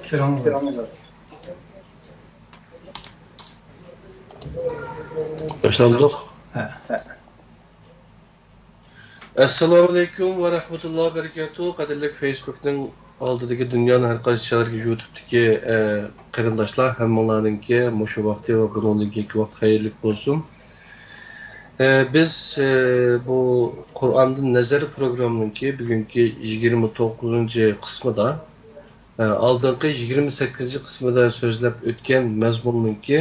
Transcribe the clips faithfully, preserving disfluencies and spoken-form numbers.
كىرىڭ. باشلامدۇق؟ ھە. ئەسسالامۇئەلەيكۇم ۋە رەھمەتۇللاھى ۋە بەرىكاتۇھ. قەدىرلىك فېيسبۇكنىڭ ئالدىدىكى دۇنيانىڭ ھەر قايسى شەھىرىگە يۇتۇبتىكى، ئە، قېرىنداشلار، ھەممىڭلارنىڭكى مۇشۇ ۋاقتى ۋە بۇنىڭدىن كېيىنكى ۋاقىت خەيرلىك بولسۇن. ئە، بىز، ئە، بۇ قۇرئاندىن نەزەر پروگراممىنىڭكى بۈگۈنكى يىگىرمە توققۇزىنچى قىسمىدا، ئە، ئالدىنقى يىگىرمە سەككىزىنچى قىسمىدا سۆزلەپ ئۆتكەن مەزمۇننىڭكى،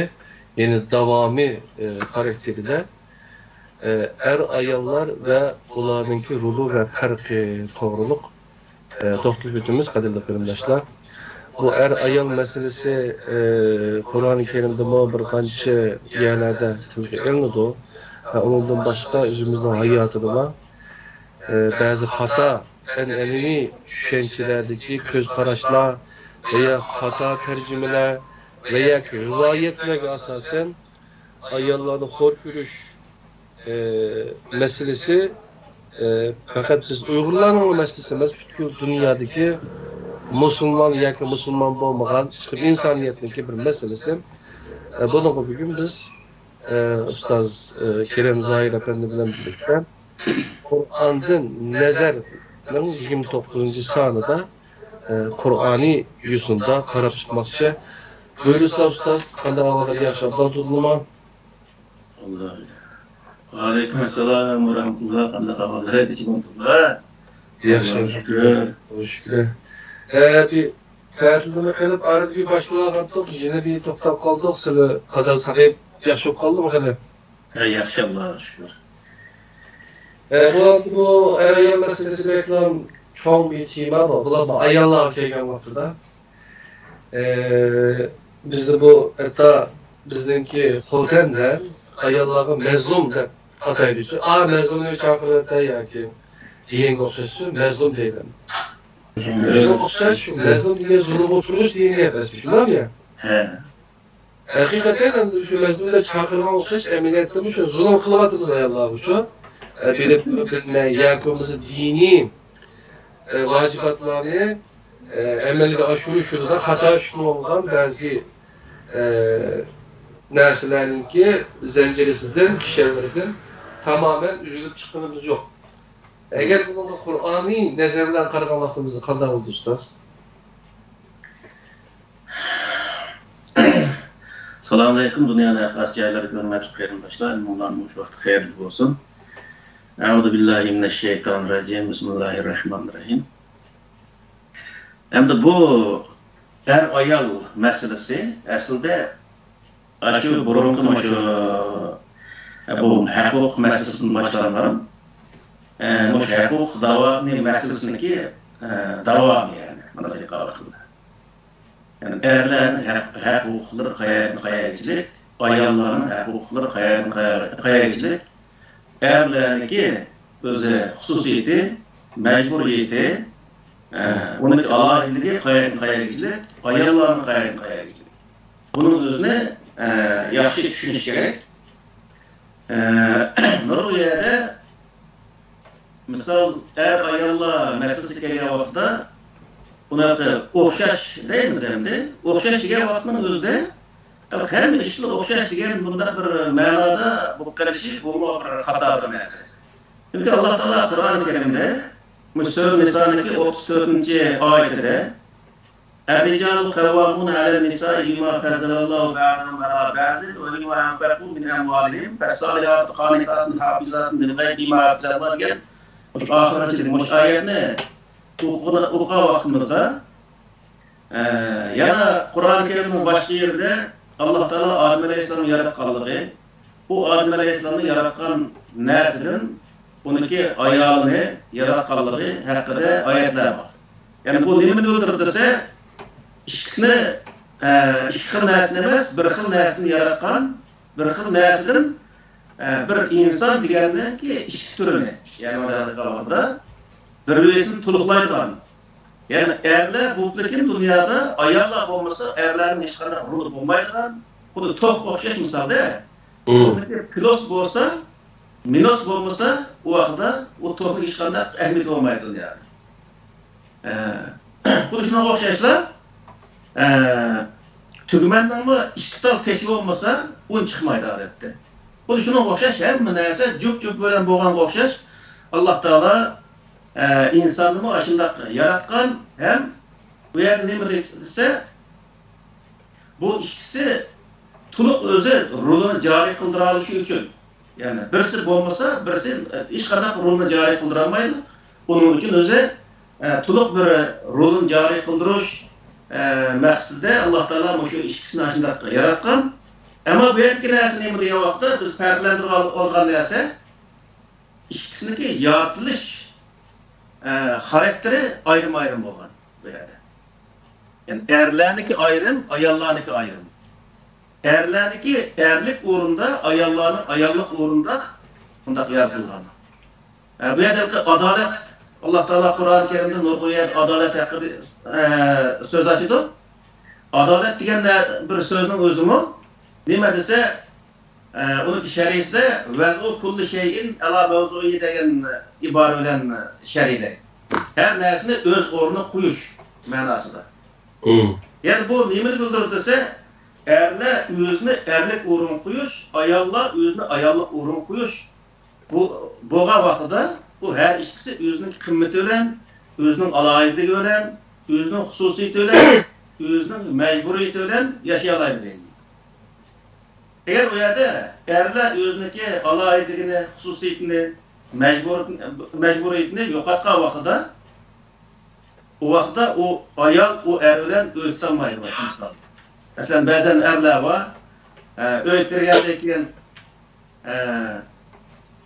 يەنى داۋامى، ئە، خاراكتېرىدە، ئە، ئەر-ئاياللار ۋە ئۇلارنىڭكى رولى ۋە پەرقى توغرۇلۇق، ئە، توختىلىپ ئۆتىمىز، قەدىرلىك قېرىنداشلار. بۇ ئەر-ئايال مەسىلىسى، ئە، قۇرئانى كەرىمدىمۇ بىر قانچە يەرلەردە تىلغا ئېلىنىدۇ. ۋە ئۇنىڭدىن باشقا ئۆزىمىزنىڭ ھاياتىدىمۇ، ئە، بەزى خاتا ئەنئەنىۋى چۈشەنچىلەردىكى كۆز قاراشلار ۋە يا خاتا تەرجىمىلەر ۋە ياكى رىۋايەتلەرگە ئاساسەن، ئاياللارنى خور كۆرۈش، ئە، مەسىلىسى، ئە، پەقەت بىز ئۇيغۇرلارنىڭ مەسىلىسى ئەمەس، پۈتكۈل دۇنيادىكى مۇسۇلمان ياكى مۇسۇلمان بولمىغان، چىقىپ ئىنسانىيەتنىڭكى بىر مەسىلىسى. ئە، بۇنىڭغا بۈگۈن بىز، ئە، ئۇستاز، ئە، كېرەم زاھىر ئەپەندى بىلەن بىرلىكتە قۇرئاندىن نەزەرنىڭ يىگىرمە توققۇزىنچى سانىدا، ئە، قۇرئانىي يوسۇندا قاراپ چىقماقچى. بۇيرۇسىلا ئۇستاز، قانداق ئەھۋاللار، ياخشى ئابدال تۇردۇلما؟ ۋەئەلەيكۇم ئەسسالام ۋە رەھمەتۇللا. قانداق ئەھۋاللار، ئەجىم ئابدۇللا؟ ياخشى. ئاللاغا شۈكۈر. شۈكۈر. ئە، بىر تەتىلدىمۇ قېلىپ، ئارىدا بىر باشلىۋالغانتۇق، يەنە بىر توختاپ قالدۇق. سىلى قادا ساقىيىپ، ياخشى بولۇپ قالدىمۇ خېلى؟ ھە، ياخشى، ئاللاغا شۈكۈر. ئە، بۇ ھەپتە بۇ ئەر-ئايال مەسىلىسى بەكلا چوڭ بىر تېما بۇ. بۇلار بۇ ئاياللارغا كەلگەن ۋاقتىدا. ئە، بىزدە بۇ ھەتتا بىزنىڭكى خوتەنلەر ئاياللارغا مەزلۇم دەپ ئاتايدۇ. ئا، مەزلۇمنى چاقىرىۋەتە ياكى دېگەنگە ئوخشاش مەزلۇم دەيدۇ. شۇنىڭغا ئوخشاش شۇ مەزلۇم دېگەن زۇلۇمغا ئۇچرىغۇچ دېگەن گەپ ئەسلى، شۇنداقمۇ يا؟ ھە. ھەقىقەتەن ئەمدى شۇ مەزمۇندا چاقىرغان ئوخشاش، ئەمەلىيەتتىمۇ شۇ زۇلۇم قىلىۋاتىمىز ئاياللارغا شۇ. ئە، بىلىپ بىلمەي ياكى بولمىسا دىنىي، ئە، ۋاجىباتلارنى، ئە، ئەمەلگە ئاشۇرۇش يولىدا خاتا چۈشىنىۋالغان بەزى، ئە، نەرسىلەرنىڭكى زەنجىرىسىدىن، كىشەنلىرىدىن تامامەن ئۈزۈلۈپ چىققىنىمىز يوق. ئەگەر بۇنىڭغا قۇرئانىي نەزەر بىلەن قارىغان ۋاقتىمىزدا قانداق بولىدۇ، ئۇستاز؟ سالامۇئەلەيكۇم، دۇنيانىڭ ھەر قايسى جايلىرىدىكى ھۆرمەتلىك قېرىنداشلار، ھەممىڭلارنىڭ مۇشۇ ۋاقتى خەيرلىك بولسۇن. أعوذ بالله من الشيطان الرجيم. بسم الله الرحمن الرحيم. ئەمدى بۇ ئەر-ئايال مەسىلىسى ئەسلىدە ئاشۇ بۇرۇنقى مۇشۇ، بۇ ھەق-ھوقۇق مەسىلىسىدىن باشلانغان، مۇشۇ ھەق-ھوقۇق داۋانى مەسىلىسىنىڭكى، داۋامى، يەنى، مۇنداق ئېيتقان ۋاقتىدا. يەنى ئەرلەرنىڭ ھەق، ھەق-ھوقۇقلىرى قەيەردىن قەيەرگىچىلىك، ئاياللارنىڭ ھەق-ھوقۇقلىرى قەيەردىن قەيەر-، قەيەرگىچىلىك، ئەرلەرنىڭكى ئۆزى خۇسۇسىيىتى، مەجبۇرىيىتى، ئە، ئۇنىڭكى ئالاھىدىلىكى قەيەردىن قەيەرگىچىلىك، ئاياللارنىڭ قەيەردىن قەيەرگىچىلىك. بۇنىڭ ئۆزىنى، ئە، ياخشى چۈشىنىش كېرەك. ئە، نۇرغۇن يەردە مىسال، ئەر-ئاياللار مەسىلىسى كەلگەن ۋاقىتتا، ئۇنى ئوخشاش دەيمىز ئەمدى. ئوخشاش دېگەن ۋاقىتنىڭ ئۆزىدە، ھەممە ئىشلا ئوخشاش دېگەن بۇنداق بىر مەنادا بولۇپ قېلىشى، بۇمۇ بىر خاتا بىر نەرسە. چۈنكى ئاللا تائالا قۇرئان كەرىمدە، مۇشۇ سۈرە نىسانىڭكى ئوتتۇز تۆتىنچى ئايىتىدە، الرجال قوامون على النساء بما فضل الله بعضهم على بعض وبما أنفقوا من أموالهم فالصالحات قانتات حافظات للغيب بما حفظ الله دېگەن مۇشۇ ئاخىرغىچە مۇشۇ ئايەتنى ئوقۇغان، ئوقۇغان ۋاقتىمىزدا، ئە، يەنە قۇرئان كەرىمنىڭ باشقا يېرىدە ئاللا تائالا ئادەم ئەلەيھىسسالامنى ياراتقانلىقى، ئۇ ئادەم ئەلەيھىسسالامنى ياراتقان نەرسىدىن ئۇنىڭكى ئايالىنى ياراتقانلىقى ھەققىدە ئايەتلەر بار. يەنى بۇ نېمىنى بىلدۈرىدۇ دېسە، ئىككىسىنى، ئە، ئىككى خىل نەرسىنى ئەمەس، بىر خىل نەرسىنى ياراتقان، بىر خىل نەرسىدىن، ئە، بىر ئىنسان دېگەننىڭكى ئىككى تۈرىنى، يەنى بىر ۋەزىنى تولۇقلايدىغان. يەنى ئەرلەر بولۇپلا كىم دۇنيادا، ئاياللار بولمىسا، ئەرلەرنىڭ ھېچقانداق رولى بولمايدىغان، خۇددى توخ ئوخشاش مىسالدا. مم. توخنىڭكى پلۇس بولسا، مىنۇس بولمىسا، ئۇ ۋاقىتتا ئۇ توخنىڭ ھېچقانداق ئەھمىيىتى بولمايدۇ دۇنيادا. ئە، خۇددى شۇنىڭغا ئوخشاشلا، ئە، تۈگمەننىڭمۇ ئىككى تال تېشى بولمىسا، ئۇن چىقمايدۇ ئادەتتە. خۇددى شۇنىڭغا ئوخشاش ھەممە نەرسە جۈپ-جۈپ بىلەن بولغانغا ئوخشاش، ئاللا تائالا، ئە، ئىنساننىمۇ ئاشۇنداق ياراتقان ھەم بۇ يەردە نېمە دېسە، بۇ ئىككىسى تولۇق ئۆزى رولىنى جارى قىلدۇرالىشى ئۈچۈن، يەنى بىرسى بولمىسا، بىرسى، ئە، ھېچقانداق رولنى جارى قىلدۇرالمايدۇ. ئۇنىڭ ئۈچۈن ئۆزى، ئە، تولۇق بىر رولنى جارى قىلدۇرۇش، ئە، مەقسىتىدە ئاللا تائالا مۇشۇ ئىككىسىنى ئاشۇنداق ياراتقان. ئەمما بۇ يەردىكى نەرسە نېمە دېگەن ۋاقىتتا، بىز پەرقلەندۈرۈپ ئال-، ئالغان نەرسە، ئىككىسىنىڭكى يارىتىلىش، ئە، خاراكتېرى ئايرىم-ئايرىم بولغان بۇ يەردە. يەنى ئەرلەرنىكى ئايرىم، ئاياللارنىكى ئايرىم. ئەرلەرنىكى ئەرلىك ئورۇندا، ئاياللارنىڭ ئاياللىق ئورۇندا بۇنداق يارىتىلغان. ئە، بۇ يەردە ئادالەت، ئاللا تائالا قۇرئان كەرىمدە نۇرغۇن يەردە ئادالەت ھەققىدە، ئە، سۆز ئاچىدۇ. ئادالەت دېگەن نە-، بىر سۆزنىڭ ئۆزىمۇ نېمە دېسە، ئە، ئۇنىڭ شەرھىسىدە «ۋەزئۇ كۇللى شەيئىن ئەلا مەۋزۇئىھى» دېگەن ئىبارە بىلەن شەرھلەي. ھەر نەرسىنى ئۆز ئورنىغا قويۇش مەناسىدا. مم. يەنى بۇ نېمىنى بىلدۈرىدۇ دېسە، ئەرلەر ئۆزىنى ئەرلىك ئورۇنغا قويۇش، ئاياللار ئۆزىنى ئاياللىق ئورۇنغا قويۇش. بۇ، بولغان ۋاقتىدا بۇ ھەر ئىككىسى ئۆزىنىڭ قىممىتى بىلەن، ئۆزىنىڭ ئالاھىدىلىكى بىلەن، ئۆزىنىڭ خۇسۇسىيىتى بىلەن، ئۆزىنىڭ مەجبۇرىيىتى بىلەن ياشىيالايدۇ دەيدۇ. ئەگەر ئۇ يەردە ئەرلەر ئۆزىنىڭكى ئالاھىدىلىكىنى، خۇسۇسىيىتىنى، مەجبۇر-، مەجبۇرىيىتىنى يوقاتقان ۋاقتىدا، ئۇ ۋاقىتتا ئۇ ئايال ئۇ ئەر بىلەن ئۆي تۇتالمايدۇ، مىسال. مەسىلەن، بەزەن ئەرلەر بار، ئە، ئۆيگە كىرگەندىن كېيىن، ئە،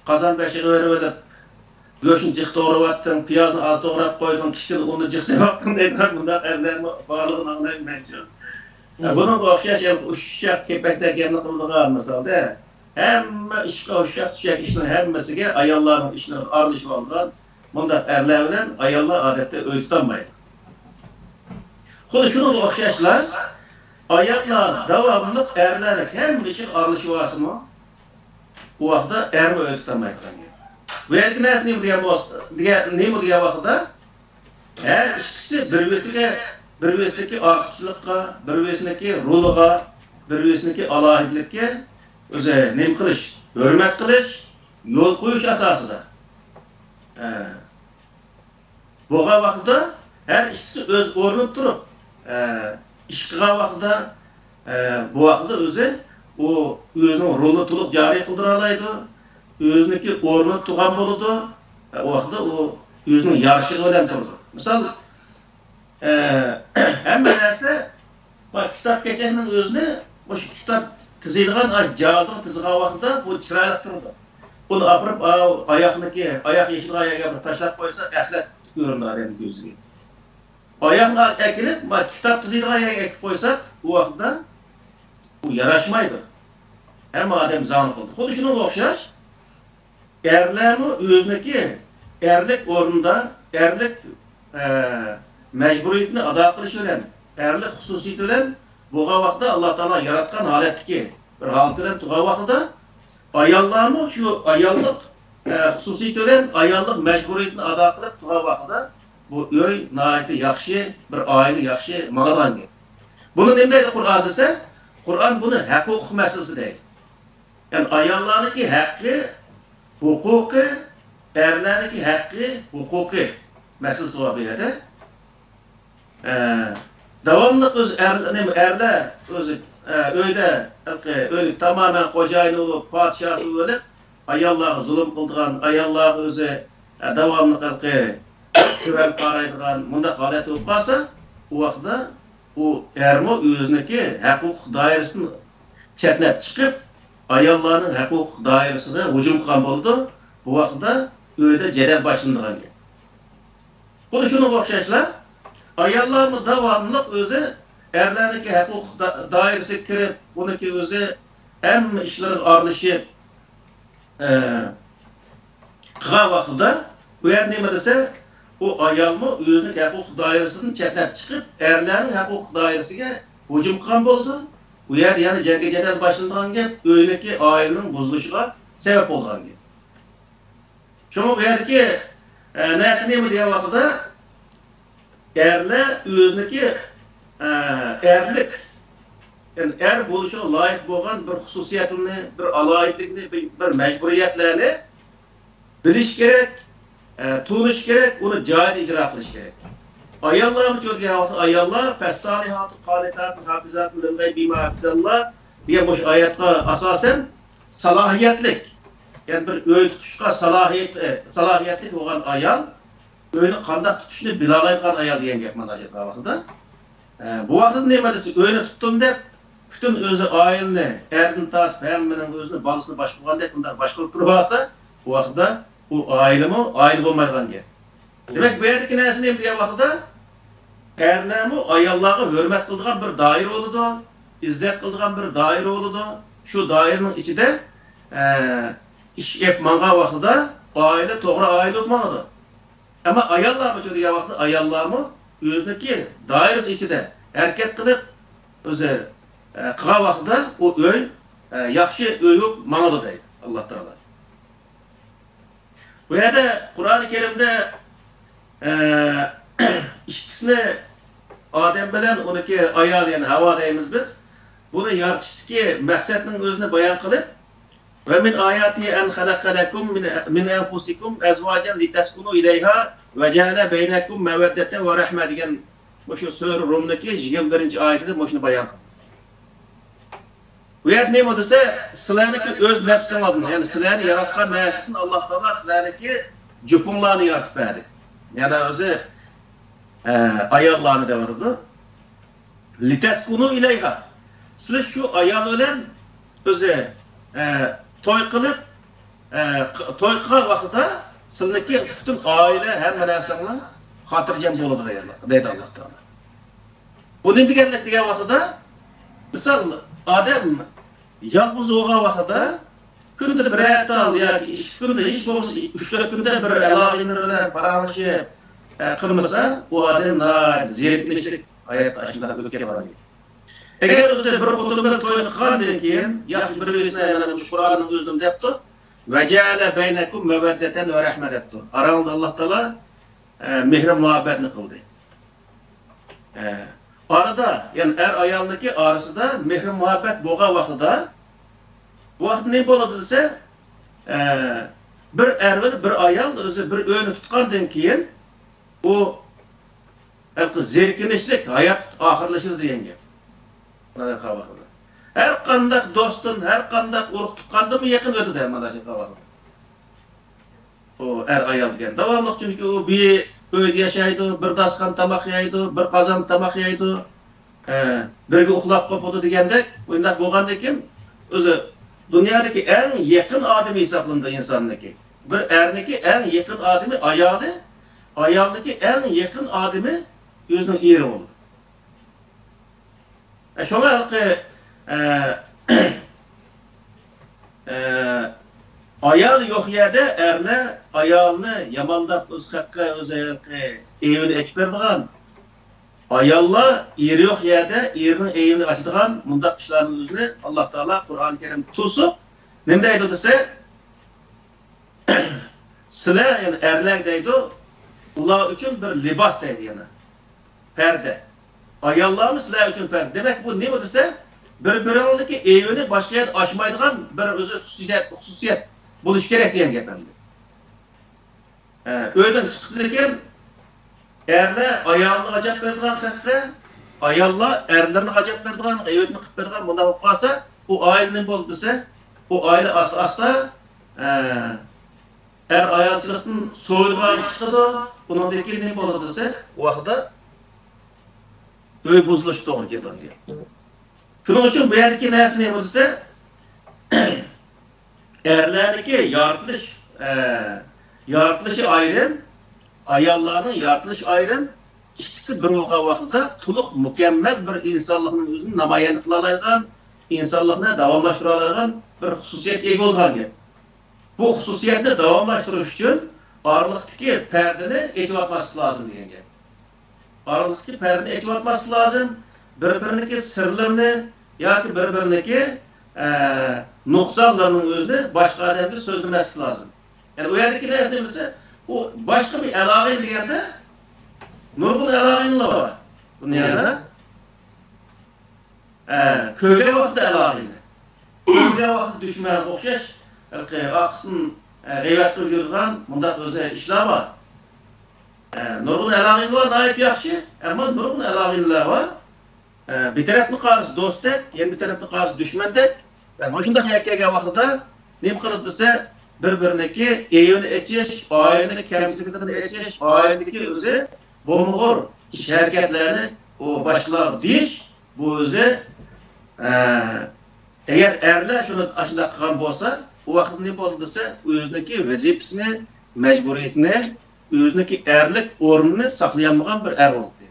قازان بېشىغا بېرىۋېلىپ، گۆشنى جىق توغرىۋەتتىڭ، پىيازنى ئاز توغراپ قويدۇڭ، كىچىككىنە ئۇننى جىق سېلىۋەتتىڭ دەيدىغان بۇنداق ئەرلەرمۇ بارلىقىنى ئاڭلايمەن شۇ. ئە، بۇنىڭغا ئوخشاش، يەنە ئۇششاق كېپەكتەك گەپنى قىلىدىغان مىسالدا، ھەممە ئىشقا ئۇششاق-چۈششەك ئىشنىڭ ھەممىسىگە ئاياللارنىڭ ئىشلىرىغا ئارىلىشىۋالىدىغان مۇنداق ئەرلەر بىلەن ئاياللار ئادەتتە ئۆي تۇتالمايدۇ. خۇددى شۇنىڭغا ئوخشاشلا، ئاياللار داۋاملىق ئەرلەرنىڭ ھەممە ئىشىغا ئارىلىشىۋالسىمۇ، ئۇ ۋاقىتتا ئەرمۇ ئۆزى تۇتالمايدىغان گەپ. بۇ يەردىكى نەرسە نېمە دېگەن بولسا، دېگەن، نېمە دېگەن ۋاقىتتا، ھەر ئىككىسى بىر-بىرسىگە، بىر-بىرسىدىكى ئارتۇقچىلىققا، بىر-بىرسىنىڭكى رولىغا، بىر-بىرسىنىڭكى ئالاھىدىلىككە ئۆزى نېمە قىلىش، ھۆرمەت قىلىش، يول قويۇش ئاساسىدا. ئە، بولغان ۋاقتىدا ھەر ئىككىسى ئۆز ئورنىدا تۇرۇپ، ئە، ئىش قىلغان ۋاقتىدا، ئە، بۇ ۋاقتىدا ئۆزى ئۇ ئۆزىنىڭ رولىنى تولۇق جارى قىلدۇرالايدۇ، ئۆزىنىڭكى ئورنىدا تۇرغان بولىدۇ، ئە، ئۇ ۋاقتىدا ئۇ ئۆزىنىڭ يارىشىقى بىلەن تۇرىدۇ. مىسال، ئە، ھەممە نەرسە، بۇ كىتاب كېچەكنىڭ ئۆزىنى مۇشۇ كىتاب تىزىيدىغان ئاي جاھازىغا تىزغان ۋاقتىدا بۇ چىرايلىق تۇرىدۇ. ئۇنى ئاپىرىپ، ئاۋۇ ئاياقنىكى، ئاياق يېشىدىغان يەرگە بىر تاشلاپ قويسا، ئەخلەت كۆرۈنىدۇ ئادەمنىڭ كۆزىگە. ئاياقنى ئەكېلىپ، ما، كىتاب تىزىيدىغان يەرگە ئەكېلىپ قويساق، ئۇ ۋاقىتتا ئۇ ياراشمايدۇ. ھەممە ئادەم زاڭلىق قىلىدۇ. خۇددى شۇنىڭغا ئوخشاش، ئەرلەرمۇ ئۆزىنىڭكى ئەرلىك ئورنىدا، ئەرلىك، ئە، مەجبۇرىيىتىنى ئادا قىلىش بىلەن، ئەرلىك خۇسۇسىيىتى بىلەن بولغان ۋاقىتتا، ئاللا تائالا ياراتقان ھالەتتىكى بىر ھالىتى بىلەن تۇرغان ۋاقتىدا، ئاياللارمۇ شۇ ئاياللىق، ئە، خۇسۇسىيىتى بىلەن ئاياللىق مەجبۇرىيىتىنى ئادا قىلىپ تۇرغان ۋاقتىدا، بۇ ئۆي ناھايىتى ياخشى، بىر ئائىلە ياخشى ماڭىدىغان گەپ. بۇنى نېمە دەيدۇ قۇرئان دېسە، قۇرئان بۇنى ھەقۇق مەسىلىسى دەيدۇ. يەنى ئاياللارنىڭكى ھەققى، ھوقۇقى، ئەرلەرنىڭكى ھەققى، ھوقۇقى مەسىلىسى بار بۇ يەردە. ئە، داۋاملىق ئۆز ئەر-، نېمە، ئەرلەر ئۆزى، ئە، ئۆيدە، ئۆيلۈك تامامەن خوجايىنى بولۇپ، پادىشاھى بولۇپ، ئاياللارغا زۇلۇم قىلىدىغان، ئاياللارغا ئۆزى، ئە، داۋاملىق ھېلىقى تۆۋەن قارايدىغان مۇنداق ھالەت بولۇپ قالسا، ئۇ ۋاقىتتا ئۇ ئەرمۇ ئۆزىنىڭكى ھەقۇق دائىرىسىدىن چەتنەپ چىقىپ، ئاياللارنىڭ ھەقۇق دائىرىسىگە ھۇجۇم قىلغان بولىدۇ. بۇ ۋاقىتتا ئۆيدە جېدەل باشلىنىدىغان گەپ. خۇددى شۇنىڭغا ئوخشاشلا، ئاياللارمۇ داۋاملىق ئۆزى ئەرلەرنىڭكى ھەقۇق دا-، دائىرىسىگە كىرىپ، ئۇنىڭكى ئۆزى ھەممە ئىشلىرىغا ئارىلىشىپ، ئە، قىلغان ۋاقتىدا، بۇ يەردە نېمە دېسە، ئۇ ئايالمۇ ئۆزىنىڭ ھەقۇق دائىرىسىدىن چەتنەپ چىقىپ، ئەرلەرنىڭ ھەقۇق دائىرىسىگە ھۇجۇم قىلغان بولىدۇ. بۇ يەردە يەنە جەڭگە جېدەل باشلىنىدىغان گەپ، ئۆينىڭكى، ئائىلىنىڭ بۇزۇلۇشىغا سەۋەب بولىدىغان گەپ. شۇڭا بۇ يەردىكى، ئە، نەرسە نېمە دېگەن ۋاقتىدا، ئەرلەر ئۆزىنىڭكى، ئە، ئەرلىك، يەنى ئەر بولۇشىغا لايىق بولغان بىر خۇسۇسىيەتنى، بىر ئالاھىدىلىكنى، بىر، بىر مەجبۇرىيەتلەرنى بىلىش كېرەك، ئە، تونۇش كېرەك، ئۇنى جايىدا ئىجرا قىلىش كېرەك. ئاياللارمۇ چۆرگەن ۋاقىتتا ئاياللار، فالصالحات قانتات حافظات للغيب بما حفظ الله دېگەن مۇشۇ ئايەتقە ئاساسەن سالاھىيەتلىك، يەنى بىر ئۆي تۇتۇشقا سالاھىيەت-، ئە، سالاھىيەتلىك بولغان ئايال، ئۆينى قانداق تۇتۇشنى بىلالايدىغان ئايال دېگەن گەپ مانا ئايەت ۋاقتىدا. ئە، بۇ ۋاقىتتا نېمە دېسە، ئۆينى تۇتتۇم دەپ، پۈتۈن ئۆزى ئائىلىنى، ئەردىن تارتىپ ھەممىنىڭ ئۆزىنى بالىسىنى باشقۇرغاندەك بۇنداق باشقۇرۇپ تۇرۇۋالسا، بۇ ۋاقىتتا ئۇ ئائىلىمۇ ئائىلە بولمايدىغان گەپ. دېمەك، بۇ يەردىكى نەرسە نېمە دېگەن ۋاقىتتا، ئەرلەرمۇ ئاياللارغا ھۆرمەت قىلىدىغان بىر دائىرە بولىدۇ، ئىززەت قىلىدىغان بىر دائىرە بولىدۇ. شۇ دائىرىنىڭ ئىچىدە، ئە، ئىش ئېلىپ ماڭغان ۋاقتىدا ئائىلە توغرا ئائىلە بولۇپ ماڭىدۇ. ئەمما ئاياللارمۇچۇ دېگەن ۋاقىتتا، ئاياللارمۇ ئۆزىنىڭكى دائىرىسى ئىچىدە ھەرىكەت قىلىپ، ئۆزى، ئە، قىلغان ۋاقتىدا ئۇ ئۆي، ئە، ياخشى ئۆي بولۇپ ماڭىدۇ دەيدۇ ئاللا تائالا. بۇ يەردە قۇرئانى كەرىمدە، ئە، ئىككىسىنى، ئادەم بىلەن ئۇنىڭكى ئايال، يەنى ھاۋا دەيمىز بىز، بۇنى يارىتىشتىكى مەقسەتنىڭ ئۆزىنى بايان قىلىپ، ومن آياته أن خلق لكم من، من أنفسكم أزواجا لتسكنوا إليها وجعل بينكم مودة ورحمة دېگەن مۇشۇ سۈرە رۇمدىكى يىگىرمە بىرىنچى ئايىتىدە مۇشۇنى بايان قىلدى. بۇ يەردە نېمە دېسە، سىلەرنىڭكى ئۆز نەپسىڭىزدىن، يەنى سىلەرنى ياراتقان نەرسىدىن ئاللا تائالا سىلەرنىڭكى جۈپۈڭلارنى يارىتىپ بەردى. يەنى ئۆزى، ئە، ئاياللارنى دەۋاتىدۇ. لتسكنوا إليها. سىلەر شۇ ئايال بىلەن ئۆزى، ئە، توي قىلىپ، ئە، ق-، توي قىلغان ۋاقتىدا سىلىنىڭكى پۈتۈن ئائىلە، ھەممە نەرسەڭلار خاتىرجەم بولىدۇ دەيدۇ، دەيدۇ ئاللا تائالا. بۇ نېمە دېگەنلىك دېگەن ۋاقتىدا، مىسال، ئادەم يالغۇز بولغان ۋاقتىدا كۈندە بىرەر تال ياكى ئىككى كۈندە، ھېچ بولمىسا ئۈچ تۆت كۈندە بىر ئالاقىلىرى بىلەن پاراڭلىشىپ، ئە، قىلمىسا، ئۇ ئادەم ناھايىتى زېرىكىنىشلىك ھاياتتا ئاشۇنداق ئۆتۈپ كېتىدىغان گەپ. ئەگەر ئۆزى بىر خوتۇن بىلەن توي قىلغاندىن كېيىن، ياخشى بىر بىرسىنى، مانا مۇشۇ قۇرئاننىڭ ئۆزىدىمۇ دەپتۇ، وجعل بينكم مودة ورحمة دەپتۇ. ئاراڭلاردا ئاللا تائالا، ئە، مېھرى مۇھەببەتنى قىلدى. ئە، ئارىدا، يەنى ئەر ئايالنىڭكى ئارىسىدا مېھرى مۇھەببەت بولغان ۋاقتىدا، بۇ ۋاقىتتا نېمە بولىدۇ دېسە، ئە، بىر ئەر بىلەن بىر ئايال ئۆزى بىر ئۆينى تۇتقاندىن كېيىن، ئۇ ھېلىقى زېرىكىنىشلىك ھايات ئاخىرلىشىدۇ دېگەن گەپ. ھەر قانداق دوستتىن، ھەر قانداق ئۇرۇق تۇغقاندىنمۇ يېقىن ئۆتىدۇ مانا شۇ ۋاقىتتا. ئۇ ئەر ئايال دېگەن داۋاملىق، چۈنكى ئۇ بىر ئۆيدە ياشايدۇ، بىر داستىخان تاماق يەيدۇ، بىر قازان تاماق يەيدۇ، ئە، بىرگە ئۇخلاپ قوپىدۇ دېگەندەك، ئۇنداق بولغاندىن كېيىن ئۆزى دۇنيادىكى ئەڭ يېقىن ئادىمى ھېسابلىنىدۇ ئىنساننىڭكى. بىر ئەرنىڭكى ئەڭ يېقىن ئادىمى ئايالى، ئايالنىڭكى ئەڭ يېقىن ئادىمى ئۆزىنىڭ ئېرى بولىدۇ. ئە، شۇڭا ھېلىقى، ئە، ئە، ئايال يوق يەردە ئەرلەر ئايالنى يامانلاپ، ئۆز ھەققى، ئۆز ھەققى ئېۋىنى ئېچىپ بېرىدىغان، ئاياللار ئېرى يوق يەردە ئېرىنىڭ ئېۋىنى ئاچىدىغان مۇنداق ئىشلارنىڭ ئۆزىنى ئاللا تائالا قۇرئان كەرىم توسۇپ، نېمە دەيدۇ دېسە، سىلەر، يەنى ئەرلەر دەيدۇ، ئۇلار ئۈچۈن بىر لىباس دەيدۇ يەنە. پەردە. ئاياللارمۇ سىلەر ئۈچۈن پەردە. دېمەك، بۇ نېمە دېسە، بىر-بىرىڭلىكى ئېۋىنى باشقا يەردە ئاچمايدىغان بىر ئۆزى خۇسۇسىيەت، خۇسۇسىيەت بولۇشى كېرەك دېگەن گەپ ئەمدى. ئە، ئۆيدىن چىقىپتىكەن، ئەرلەر ئايالىنى ئاجاپ بېرىدىغان سەپتە، ئاياللار ئەرلىرىنى ئاجاپ بېرىدىغان، ئۆيدىن قىلىپ بېرىدىغان، بۇنداق بولۇپ قالسا، بۇ ئائىلە نېمە بولدى دېسە، بۇ ئائىلە ئاستا-ئاستا، ئە، ئەر ئايالچىلىقتىن سوۋۇيدىغان چىقىدۇ. ئۇنىڭدىن كېيىن نېمە بولىدۇ دېسە، ئۇ ۋاقىتتا ئۆي بۇزۇلۇشقا توغرا كېلىدىغان گەپ. شۇنىڭ ئۈچۈن بۇ يەردىكى نەرسە نېمە دېسە، ئەرلەرنىڭكى يارىتىلىش، ئە، يارىتىلىشى ئايرىم، ئاياللارنىڭ يارىتىلىشى ئايرىم. ئىككىسى بىر بولغان ۋاقىتتا تولۇق مۇكەممەل بىر ئىنسانلىقنىڭ ئۆزىنى نامايەندە قىلالايدىغان، ئىنسانلىقنى داۋاملاشتۇرالايدىغان بىر خۇسۇسىيەتكە ئىگە بولىدىغان گەپ. بۇ خۇسۇسىيەتنى داۋاملاشتۇرۇش ئۈچۈن ئارىلىقتىكى پەردىنى ئېچىۋاتماسلىق لازىم دېگەن گەپ. ئارىلىقتىكى پەردىنى ئېچىۋاتماسلىق لازىم. بىر-بىرىنىڭكى سىرلىرىنى ياكى بىر-بىرىنىڭكى، ئە، نۇقسانلىرىنىڭ ئۆزىنى باشقا ئادەمگە سۆزلىمەسلىك لازىم. يەنى ئۇ يەردىكى نەرسە نېمىسى، ئۇ باشقا بىر ئالاقە دېگەندە، نۇرغۇن ئەلاقىلەر بار دۇنيادا. ئە، كۆرگەن ۋاقىتتا ئەلاقىنى، كۆرگەن ۋاقىتتا دۈشمەنگە ئوخشاش، ھېلىقى ئارقىسىدىن، ئە، غەيۋەت قىلىپ يۈرىدىغان مۇنداق ئۆزى ئىشلار بار. ئە، نۇرغۇن ئەلاقىلەر بار، ناھايىتى ياخشى، ئەمما نۇرغۇن ئەلاقىلەر بار. ئە، بىر تەرەپنى قارىسا دوستتەك، يەنە بىر تەرەپنى قارىسا دۈشمەندەك. ۋە مۇشۇنداق يەرگە كەلگەن ۋاقتىدا نېمە قىلىدۇ دېسە، بىر-بىرىنىڭكى ئەيىبىنى ئېچىش، ئائىلىنىڭ كەمچىلىكلىرىنى ئېچىش، ئائىلىدىكى ئۆزى بولمىغۇر ئىش-ھەرىكەتلەرنى ئۇ باشقىلارغا دېيىش، بۇ ئۆزى، ئە، ئەگەر ئەرلەر شۇنى ئاشۇنداق قىلغان بولسا، ئۇ ۋاقىتتا نېمە بولىدۇ دېسە، ئۆزىنىڭكى ۋەزىپىسىنى، مەجبۇرىيىتىنى، ئۆزىنىڭكى ئەرلىك ئورنىنى ساقلىيالمىغان بىر ئەر بولدى.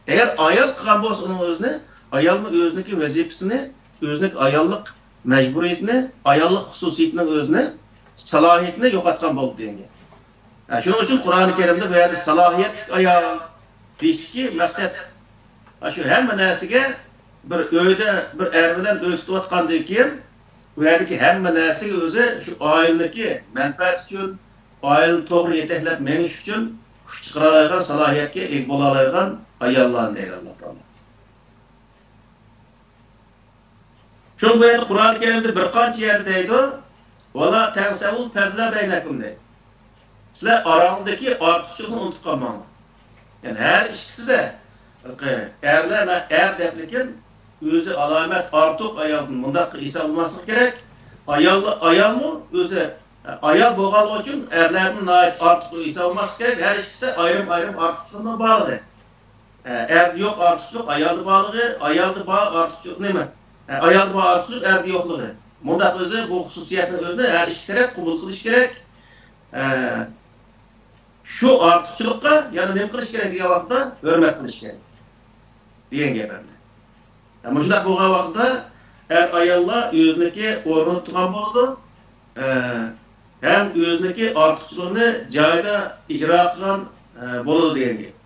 ئەگەر ئايال قىلغان بولسا ئۇنىڭ ئۆزىنى، ئايالمۇ ئۆزىنىڭكى ۋەزىپىسىنى، ئۆزىنىڭكى ئاياللىق مەجبۇرىيىتىنى، ئاياللىق خۇسۇسىيىتىنىڭ ئۆزىنى، سالاھىيىتىنى يوقاتقان بولدى دېگەن گەپ. ھە، شۇنىڭ ئۈچۈن قۇرئانى كەرىمدە بۇ يەردە سالاھىيەتلىك ئايال دېيىشتىكى مەقسەت، ھە، شۇ ھەممە نەرسىگە بىر ئۆيدە بىر ئەر بىلەن ئۆي تۇتۇۋاتقاندىن كېيىن، بۇ يەردىكى ھەممە نەرسىگە ئۆزى شۇ ئائىلىنىڭكى مەنپەئەتى ئۈچۈن، ئائىلىنى توغرا يېتەكلەپ مېڭىش ئۈچۈن كۈچ چىقىرالايدىغان، سالاھىيەتكە ئىگە بولالايدىغان ئاياللارنى دەيدۇ ئاللا تائالا. شۇڭا بۇ يەردە قۇرئان كەرىمدە بىر قانچە يەردە دەيدۇ، «ۋالا تەنسەۋۇل پەزلە بەينەكۇم» دەيدۇ. سىلەر ئاراڭدىكى ئارتۇقچىلىقنى ئۇنتۇپ قالماڭلار. يەنى ھەر ئىككىسىدە، ئەرلەر ۋە ئەر دەپلىكىن ئۆزى ئالامەت ئارتۇق ئايالدىن مۇنداق ھېسابلىماسلىق كېرەك. ئايال، ئايالمۇ ئۆزى، ئايال بولغانلىقى ئۈچۈن ئەرلەردىن ناھايىتى ئارتۇق ھېسابلىماسلىق كېرەك. ھەر ئىككىسىدە ئايرىم-ئايرىم ئارتۇقچىلىقنىڭ بارلىقى. ئەردە يوق ئارتۇقچىلىق ئايالدا بارلىقى، ئايالدا بار ئارتۇقچىلىق نېمە؟ ئايالدا بار ئارتۇقچىلىق ئەردە يوقلۇقى. مۇنداق ئۆزى بۇ خۇسۇسىيەتنىڭ ئۆزىنى ھەر ئىككى تەرەپ قوبۇل قىلىش كېرەك. شۇ ئارتۇقچىلىققا يەنە نېمە قىلىش كېرەك دېگەن ۋاقىتتا ھۆرمەت قىلىش كېرەك دېگەن گەپ ئەمدى. ھە، مۇشۇنداق بولغان ۋاقىتتا ئەر-ئاياللار ئۆزىنىڭكى ئورنىنى تۇتقان بولىدۇ، ئە، ھەم ئۆزىنىڭكى ئارتۇقچىلىقىنى جايىدا ئىجرا قىلغان، ئە، بولىدۇ دېگەن گەپ.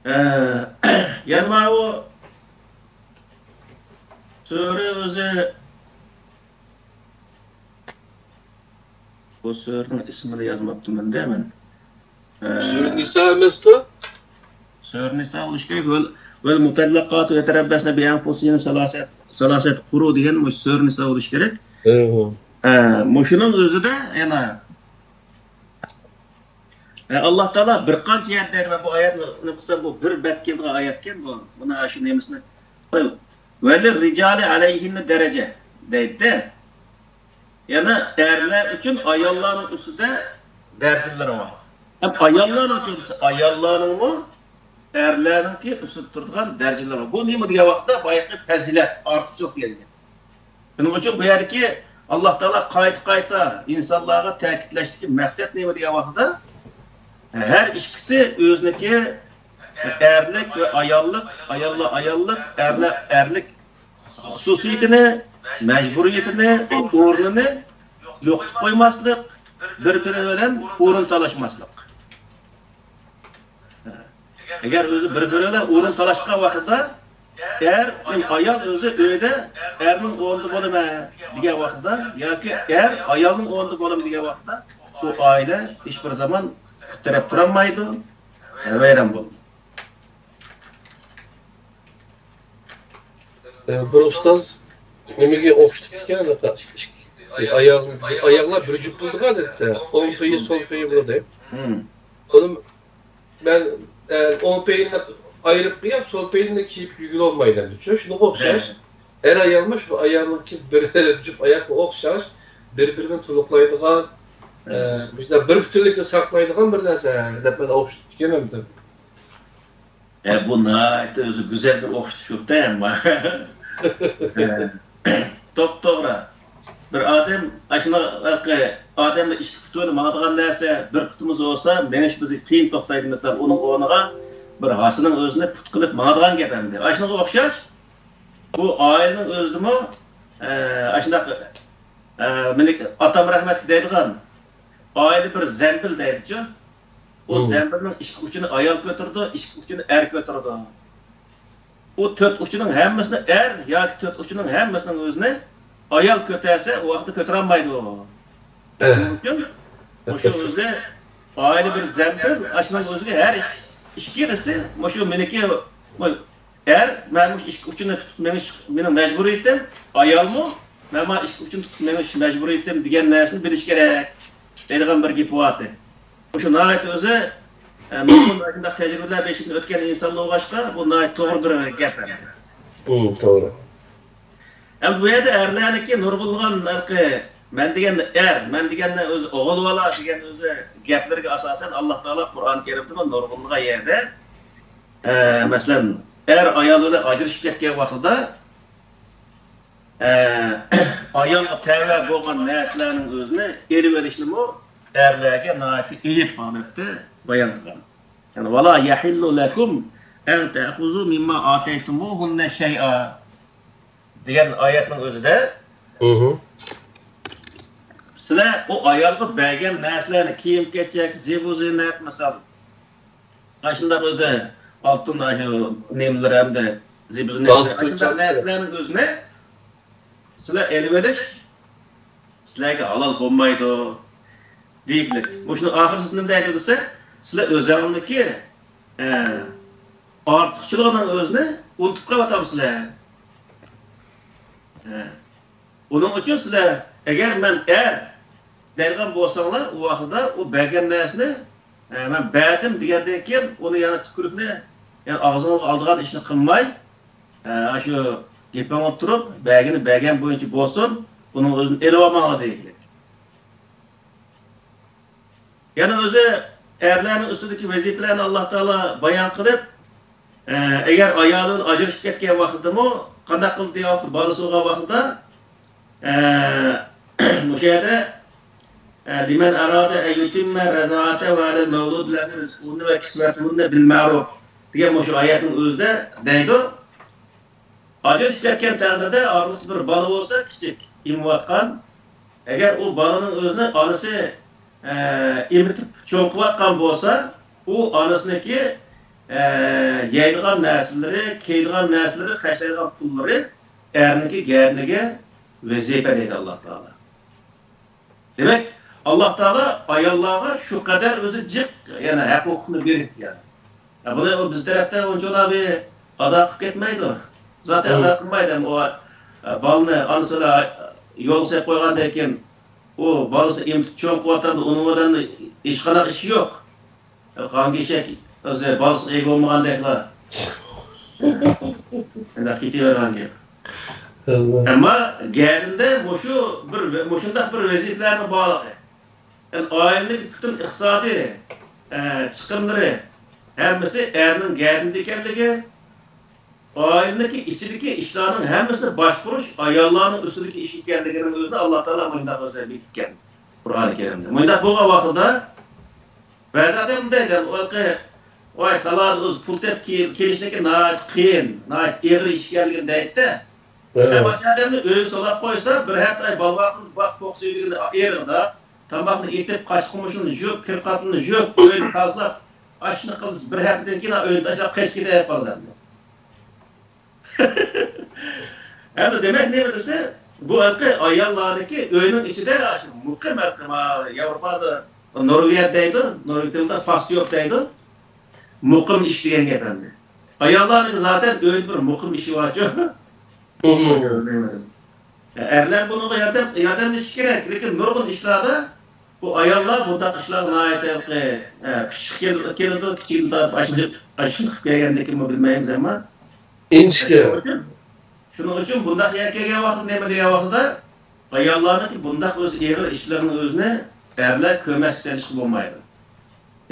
ئە، يەنە ماۋۇ سۈرە ئۆزى، بۇ سۈرىنىڭ ئىسمىنى يازماپتىمەن-دە مەن. ئە، سۈرە نىسا ئەمەستۇ؟ سۈرە نىسا بولۇشى كېرەك. ۋەل، ۋەل مۇتەللەقاتۇ يەتەرەببەسنە بىئەنفۇسىھىننە سالاسەت، سالاسەت قۇرۇ دېگەن مۇشۇ سۈرە نىسا بولۇشى كېرەك. ھە، ھە. ئە، مۇشۇنىڭ ئۆزىدە يەنە ئە، ئاللا تائالا بىر قانچە يەردە دەيدۇ، مەن بۇ ئايەتنى نېمە قىلسام، بۇ بىر بەت كېلىدىغان ئايەتكەن بۇ. بۇنى شۇ نېمىسىنى، «ۋەلىررىجالى ئەلەيھىننە دەرەجە» دەيدۇ. يەنى ئەرلەر ئۈچۈن ئاياللارنىڭ ئۈستىدە دەرىجىلىرى بار. ھەم ئاياللارنىڭ ئۈچۈن، ئاياللارنىڭمۇ ئەرلەرنىڭكى ئۈستىدە تۇرىدىغان دەرىجىلىرى بار. بۇ نېمە دېگەن ۋاقىتتا، بايىقى پەزىلەت، ئارتۇقچىلىق دېگەن گەپ. شۇنىڭ ئۈچۈن بۇ يەردىكى ئاللا تائالا قايتا-قايتا ئىنسانلارغا تەكىتلەشتىكى مەقسەت نېمە دېگەن ۋاقىتتا، ھەر ئىككىسى ئۆزىنىڭكى ئەرلىك ۋە ئاياللىق، ئاياللار ئاياللىق، ئەرلەر ئەرلىك خۇسۇسىيىتىنى، مەجبۇرىيىتىنى، ئورنىنى يوقىتىپ قويماسلىق، بىر-بىرى بىلەن ئورۇن تالاشماسلىق. ئەگەر ئۆزى بىر-بىرى بىلەن ئورۇن تالاشقان ۋاقتىدا، ئەر ھەم ئايال ئۆزى ئۆيدە ئەرنىڭ ئورنىدا بولىمەن دېگەن ۋاقتىدا ياكى ئەر ئايالنىڭ ئورنىدا بولىمەن دېگەن ۋاقتىدا، بۇ ئائىلە ھېچبىر زامان پۇت تىرەپ تۇرالمايدۇ، ۋەيران بولىدۇ. ئە، بىر ئۇستاز نېمىگە ئوخشىتىپتىكەن، ئاياغ-، ئاياغلار بىر جۈپ بولىدىغان ئادەتتە، ئوڭ پېيى، سول پېيى بولىدۇ. مم. ئۇنى مەن، ئە، ئوڭ پېيىنى ئايرىپ قويۇپ، سول پېيىنى كىيىپ يۈرگىلى بولمايدۇ ئەمدى. شۇ، شۇنىڭغا ئوخشاش. ھە. ئەر-ئايالمۇ شۇ ئاياغنىڭكى بىر جۈپ ئاياغقا ئوخشاش، بىر-بىرىنى تولۇقلايدىغان، ئە، مۇشۇنداق بىر پۈتۈنلۈكنى ساقلايدىغان بىر نەرسە دەپ مەن ئوخشىتىپتىكەن ئەمدى. ئە، بۇ ناھايىتى ئۆزى گۈزەل بىر ئوخشىتىش بوپتۇ ئەمما. ئە، توپتوغرا. بىر ئادەم، ئاشۇنداق، ئادەمنىڭ ئىككى پۇتى بىلەن ماڭىدىغان نەرسە، بىر پۇتىمىز بولسا، مېڭىش بىزگە قىيىن توختايدۇ. مىسال، ئۇنىڭ ئورنىغا بىر ھاسىنىڭ ئۆزىنى پۇت قىلىپ ماڭىدىغان گەپ ئەمدى. ئاشۇنىڭغا ئوخشاش، بۇ ئائىلىنىڭ ئۆزىدىمۇ، ئە، ئاشۇنداق، ئە، مېنىڭ ئاتام رەھمەتلىك دەيدىغان، ئائىلە بىر زەمبىل دەيدىچۇ. ئۇ زەمبىلنىڭ ئىككى ئۇچىنى ئايال كۆتۈرىدۇ، ئىككى ئۇچىنى ئەر كۆتۈرىدۇ. ئۇ تۆت ئۇچىنىڭ ھەممىسىنى ئەر ياكى تۆت ئۇچىنىڭ ھەممىسىنىڭ ئۆزىنى ئايال كۆتەرسە، ئۇ ۋاقىتتا كۆتۈرەلمەيدۇ. شۇنىڭ ئۈچۈن مۇشۇ ئۆزى ئائىلە بىر زەنبىل، ئاشۇنىڭ ئۆزىگە ھەر ئىش-، ئىككىلىسى مۇشۇ مېنىڭكى، بۇ ئەر، مەن مۇشۇ ئىككى ئۇچىنى تۇتۇپ مېڭىش مېنىڭ مەجبۇرىيىتىم، ئايالمۇ مەن مانا ئىككى ئۇچىنى تۇتۇپ مېڭىش مەجبۇرىيىتىم دېگەن نەرسىنى بىلىش كېرەك دەيدىغان بىر گېپى بار ئىدى. مۇشۇ ناھايىتى ئۆزى، ئە، نۇرغۇن ئاشۇنداق تەجرىبىلەر بېشىدىن ئۆتكەن ئىنسان بولغاچقا، بۇ ناھايىتى توغرا بىر گەپ. ھىم، توغرا. ئەمدى بۇ يەردە ئەرلەرنىڭكى نۇرغۇنلىغان ھېلىقى، مەن دېگەن ئەر، مەن دېگەن ئۆزى ئوغۇل بالا دېگەن ئۆزى گەپلىرىگە ئاساسەن، ئاللا تائالا قۇرئان كەرىمدىمۇ نۇرغۇنلىغان يەردە، ئە، مەسىلەن، ئەر ئايال بىلەن ئاجرىشىپ كەتكەن ۋاقتىدا، ئە، ئايالغا تەۋە بولغان نەرسىلەرنىڭ ئۆزىنى ئېلىۋېلىشنىمۇ ئەرلەرگە ناھايىتى ئېيىب ھالەتتە بايان قىلغان. يەنى، «ولا يحل لكم أن تأخذوا مما آتيتموهن شيئا» دېگەن ئايەتنىڭ ئۆزىدە، ھىم. سىلەر ئۇ ئايالغا بەرگەن نەرسىلەرنى، كىيىم-كېچەك، زىبۇ-زىننەت، مىسال، ئاشۇنداق ئۆزى ئالتۇن، ئاشۇ نېمىلەر ھەمدە زىبۇ-زىننەت، ئالتۇن ئاشۇنداق نەرسىلەرنىڭ ئۆزىنى سىلەر ئېلىۋېلىش سىلەرگە ھالال بولمايدۇ دېگۈلۈك. مۇشۇنىڭ ئاخىرىسىدا نېمە دەيدۇ دېسە، سىلەر ئۆزەڭلىكى، ئە، ئارتۇقچىلىقىنىڭ ئۆزىنى ئۇنتۇپ قېلىۋاتامسىلەر؟ ئە، ئۇنىڭ ئۈچۈن سىلەر، ئەگەر مەن ئەر دەيدىغان بولساڭلار، ئۇ ۋاقىتتا ئۇ بەرگەن نەرسىنى، ئە، مەن بەردىم دېگەندىن كېيىن، ئۇنى يەنە تۈكۈرۈكنى، يەنە ئاغزىڭىزغا ئالىدىغان ئىشنى قىلماي، ئە، ئاشۇ گېپىڭىزدە تۇرۇپ، بەرگىنى بەرگەن بويىچە بولسۇن، ئۇنىڭ ئۆزىنى ئېلىۋالماڭلار دېگۈلۈك. يەنە ئۆزى ئەرلەرنىڭ ئۈستىدىكى ۋەزىپىلەرنى ئاللا تائالا بايان قىلىپ، ئە، ئەگەر ئايالى بىلەن ئاجرىشىپ كەتكەن ۋاقتىدىمۇ قانداق قىلدى دېگەن ۋاقىتتا، بالىسى بولغان ۋاقتىدا، ئە، مۇشۇ يەردە، ئە، لمن أراد أن يتم الرضاعة وعلى المولود له رزقهن وكسوتهن بالمعروف دېگەن مۇشۇ ئايەتنىڭ ئۆزىدە دەيدۇ. ئاجرىشىپ كەتكەن تەقدىردە ئارىلىقتا بىر بالا بولسا، كىچىك ئېمىۋاتقان، ئەگەر ئۇ بالىنىڭ ئۆزىنى ئانىسى، ئە، ئېمىتىپ چوڭ قىلىۋاتقان بولسا، ئۇ ئانىسىنىڭكى، ئە، يەيدىغان نەرسىلىرى، كىيىدىغان نەرسىلىرى، خەجلەيدىغان پۇللىرى ئەرنىڭكى گەدىنىگە ۋەزىپە دەيدۇ ئاللا تائالا. دېمەك، ئاللا تائالا ئاياللارغا شۇ قەدەر ئۆزى جىق، يەنى ھەق ھوقۇقنى بېرىپتىكەن. يا، بۇنى ئۇ بىز تەرەپتە ئۇنچىۋالا بىر ئادا قىلىپ كەتمەيدۇ. زاتەن ئادا قىلمايدۇ. ئۇ، ئە، بالىنى ئانىسى بىلەن يولغا سېلىپ قويغاندىن كېيىن، ئۇ بالىسى ئېمىتىپ چوڭ قىلىۋاتامدۇ، ئۇنىڭ بىلەن ھېچقانداق ئىشى يوق. قانگىشەك ئۆزى بالىسىغا ئىگە بولمىغاندەكلا. شۇنداق كېتىۋېرىدىغان گەپ. ئەمما گەدىندە مۇشۇ بىر، مۇشۇنداق بىر ۋەزىپىلەرنىڭ بارلىقى. يەنى ئائىلىنىڭ پۈتۈن ئىقتىسادىي، ئە، چىقىملىرى ھەممىسى ئەرنىڭ گەدىنىدە ئىكەنلىكى، ئائىلىنىڭكى ئىچىدىكى ئىشلارنىڭ ھەممىسىنى باشقۇرۇش ئاياللارنىڭ ئۈستىدىكى ئىش ئىكەنلىكىنىڭ ئۆزىنى ئاللا تائالا مۇنداق ئۆزى بېكىتكەن قۇرئانى كەرىمدە. مۇنداق بولغان ۋاقتىدا بەزى ئادەم دەيدۇ، ۋاي، تالادا ئۆزى پۇل تېپىپ كېلىشنىڭكى ناھايىتى قىيىن، ناھايىتى ئېغىر ئىش ئىكەنلىكىنى دەيدۇ-دە. ھە، باشقا ئادەمنى ئۆيگە سولاپ قويسا، بىر ھەپتە ئاي بالىۋاقلىق باقىپ بوقسا ئۆيدىكىنى ئېرىغدا، تاماقنى ئېتىپ، قاچا-قۇمۇشىنى يۇيۇپ، كىر-قاتىلىنى يۇيۇپ، ئۆينى تازىلاپ، ئاشۇنى قىلىسىز، بىر ھەپتىدىن كېيىن ئۆينى تاشلاپ قېچىپ كېتىپ قالىدۇ ئەمدى. ئەمدى دېمەك نېمە دېسە، بۇ ھېلىقى ئاياللارنىڭكى ئۆينىڭ ئىچىدە ئاشۇ مۇقىم ھېلىقى ما ياۋروپادا نورۋېگىيە دەيدۇ، نورۋېگ تىلىدا فاستيوب دەيدۇ. مۇقىم ئىش دېگەن گەپ ئەمدى. ئاياللارنىڭ زاتەن ئۆيدە بىر مۇقىم ئىشى بارچۇ. ئەرلەر بۇنىڭغا ياردەم، ياردەملىشىشى كېرەك. لېكىن نۇرغۇن ئىشلاردا بۇ ئاياللار بۇنداق ئىشلارغا ناھايىتى ھېلىقى، ئە، پىششىق كېلىدۇ، كېلىدۇ، كىچىكىدە ئاشۇنداق، ئاشۇنداق قىلىپ كەلگەندىكىنمۇ بىلمەيمىز، ئەمما ئىنچىكە. شۇنىڭ ئۈچۈن، شۇنىڭ ئۈچۈن بۇنداق يەرگە كەلگەن ۋاقىت، نېمە دېگەن ۋاقتىدا، ئاياللارنىڭكى بۇنداق ئۆزى ئېغىر ئىشلىرىنىڭ ئۆزىنى ئەرلەر كۆرمەسكە سېلىشقا بولمايدۇ.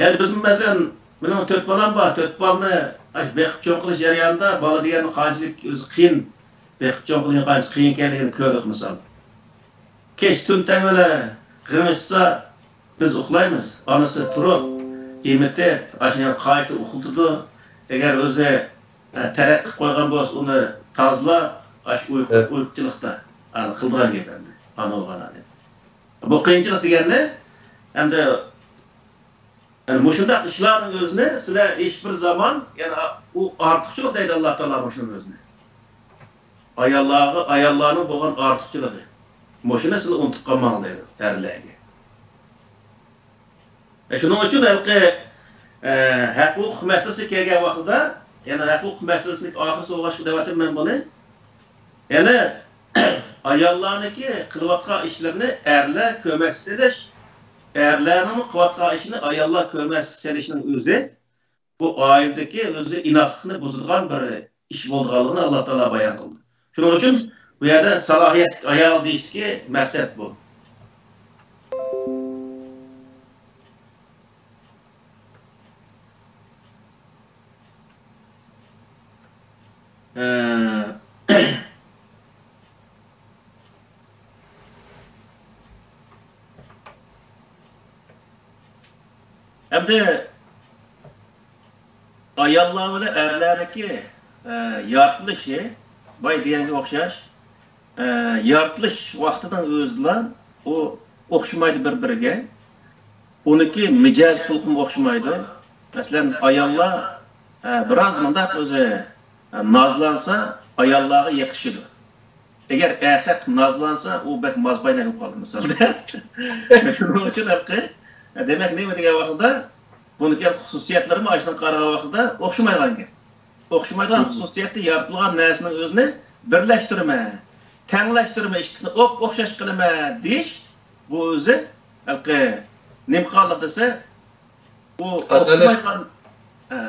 يەنى بىزمۇ، مەسىلەن، مېنىڭ تۆت بالام بار، تۆت بالىنى ئاشۇ بېقىپ چوڭ قىلىش جەريانىدا بالا دېگەن قانچىلىك ئۆزى قىيىن، بېقىپ چوڭ قىلىش قانچە قىيىن ئىكەنلىكىنى كۆردۇق، مىسال. كەچ تۈن تەڭ بىلەن غىڭشىسا، بىز ئۇخلايمىز. ئانىسى تۇرۇپ، ئېمىتىپ، ئاشۇ قايتا ئۇخلىتىدۇ. ئەگەر ئۆزى، ئە، تەرەت قىلىپ قويغان بولسا، ئۇنى تازىلاپ، ئاشۇ ئۇيقۇ، ئۇيقۇچىلىقتا. ئانا قىلىدىغان گەپ ئەمدى. ئانا بولغان ئادەم. بۇ قىيىنچىلىق دېگەننى ئەمدى، يەنى مۇشۇنداق ئىشلارنىڭ ئۆزىنى سىلەر ھېچ بىر زامان، يەنى ئۇ ئارتۇقچىلىق دەيدۇ ئاللا تائالا مۇشۇنىڭ ئۆزىنى. ئاياللارغا، ئاياللارنىڭ بولغان ئارتۇقچىلىقى. مۇشۇنى سىلەر ئۇنتۇپ قالماڭ دەيدۇ ئەرلەرگە. شۇنىڭ ئۈچۈن ھېلىقى، ئە، ھەق ھوقۇق مەسىلىسى كەلگەن ۋاقتىدا، يەنى ھەق ھوقۇق مەسىلىسىنى ئاخىرسى بولغاچقا دەۋاتىمەن بۇنى. يەنى ئاياللارنىڭكى قىلىۋاتقان ئىشلىرىنى ئەرلەر كۆرمەسكە سېلىش، ئەرلەرنىڭ قىلىۋاتقان ئىشىنى ئاياللار كۆرمەسكە سېلىشنىڭ ئۆزى بۇ ئائىلىدىكى ئۆزى ئىناقلىقنى بۇزىدىغان بىر ئىش بولىدىغانلىقىنى ئاللا تائالا بايان قىلدى. شۇنىڭ ئۈچۈن بۇ يەردە سالاھىيەتلىك ئايال دېيىشتىكى مەقسەت بۇ. ئە، ئەمدى ئاياللار بىلەن ئەرلەرنىڭكى، ئە، يارىتىلىشى بايا دېگەنگە ئوخشاش، ئە، يارىتىلىش ۋاقتىنىڭ ئۆزىدىلا ئۇ ئوخشىمايدۇ بىر-بىرىگە. ئۇنىڭكى مىجەز خۇلقىمۇ ئوخشىمايدۇ. مەسىلەن، ئاياللار، ئە، بىراز مۇنداق ئۆزى، ئە، نازلانسا، ئاياللارغا يېقىشىدۇ. ئەگەر ئەخەق نازلانسا، ئۇ بەك مازباينەك بولۇپ قالىدۇ، مىسالدا. شۇنىڭ ئۈچۈن ھەققى، دېمەك، نېمە دېگەن ۋاقتىدا، بۇنىڭكى خۇسۇسىيەتلىرىمۇ ئاشۇنىڭغا قارىغان ۋاقتىدا ئوخشىمايدىغان گەپ. ئوخشىمايدىغان خۇسۇسىيەتتە يارىتىلغان نەرسىنىڭ ئۆزىنى بىرلەشتۈرىمەن، تەڭلەشتۈرىمەن، ئىككىسىنى ئوپ-ئوخشاش قىلىمەن دېيىش، بۇ ئۆزى ھەققى نېمە قىلغانلىق دېسە، ئۇ ئادالەت. ئوخشىمايدىغان، ھە،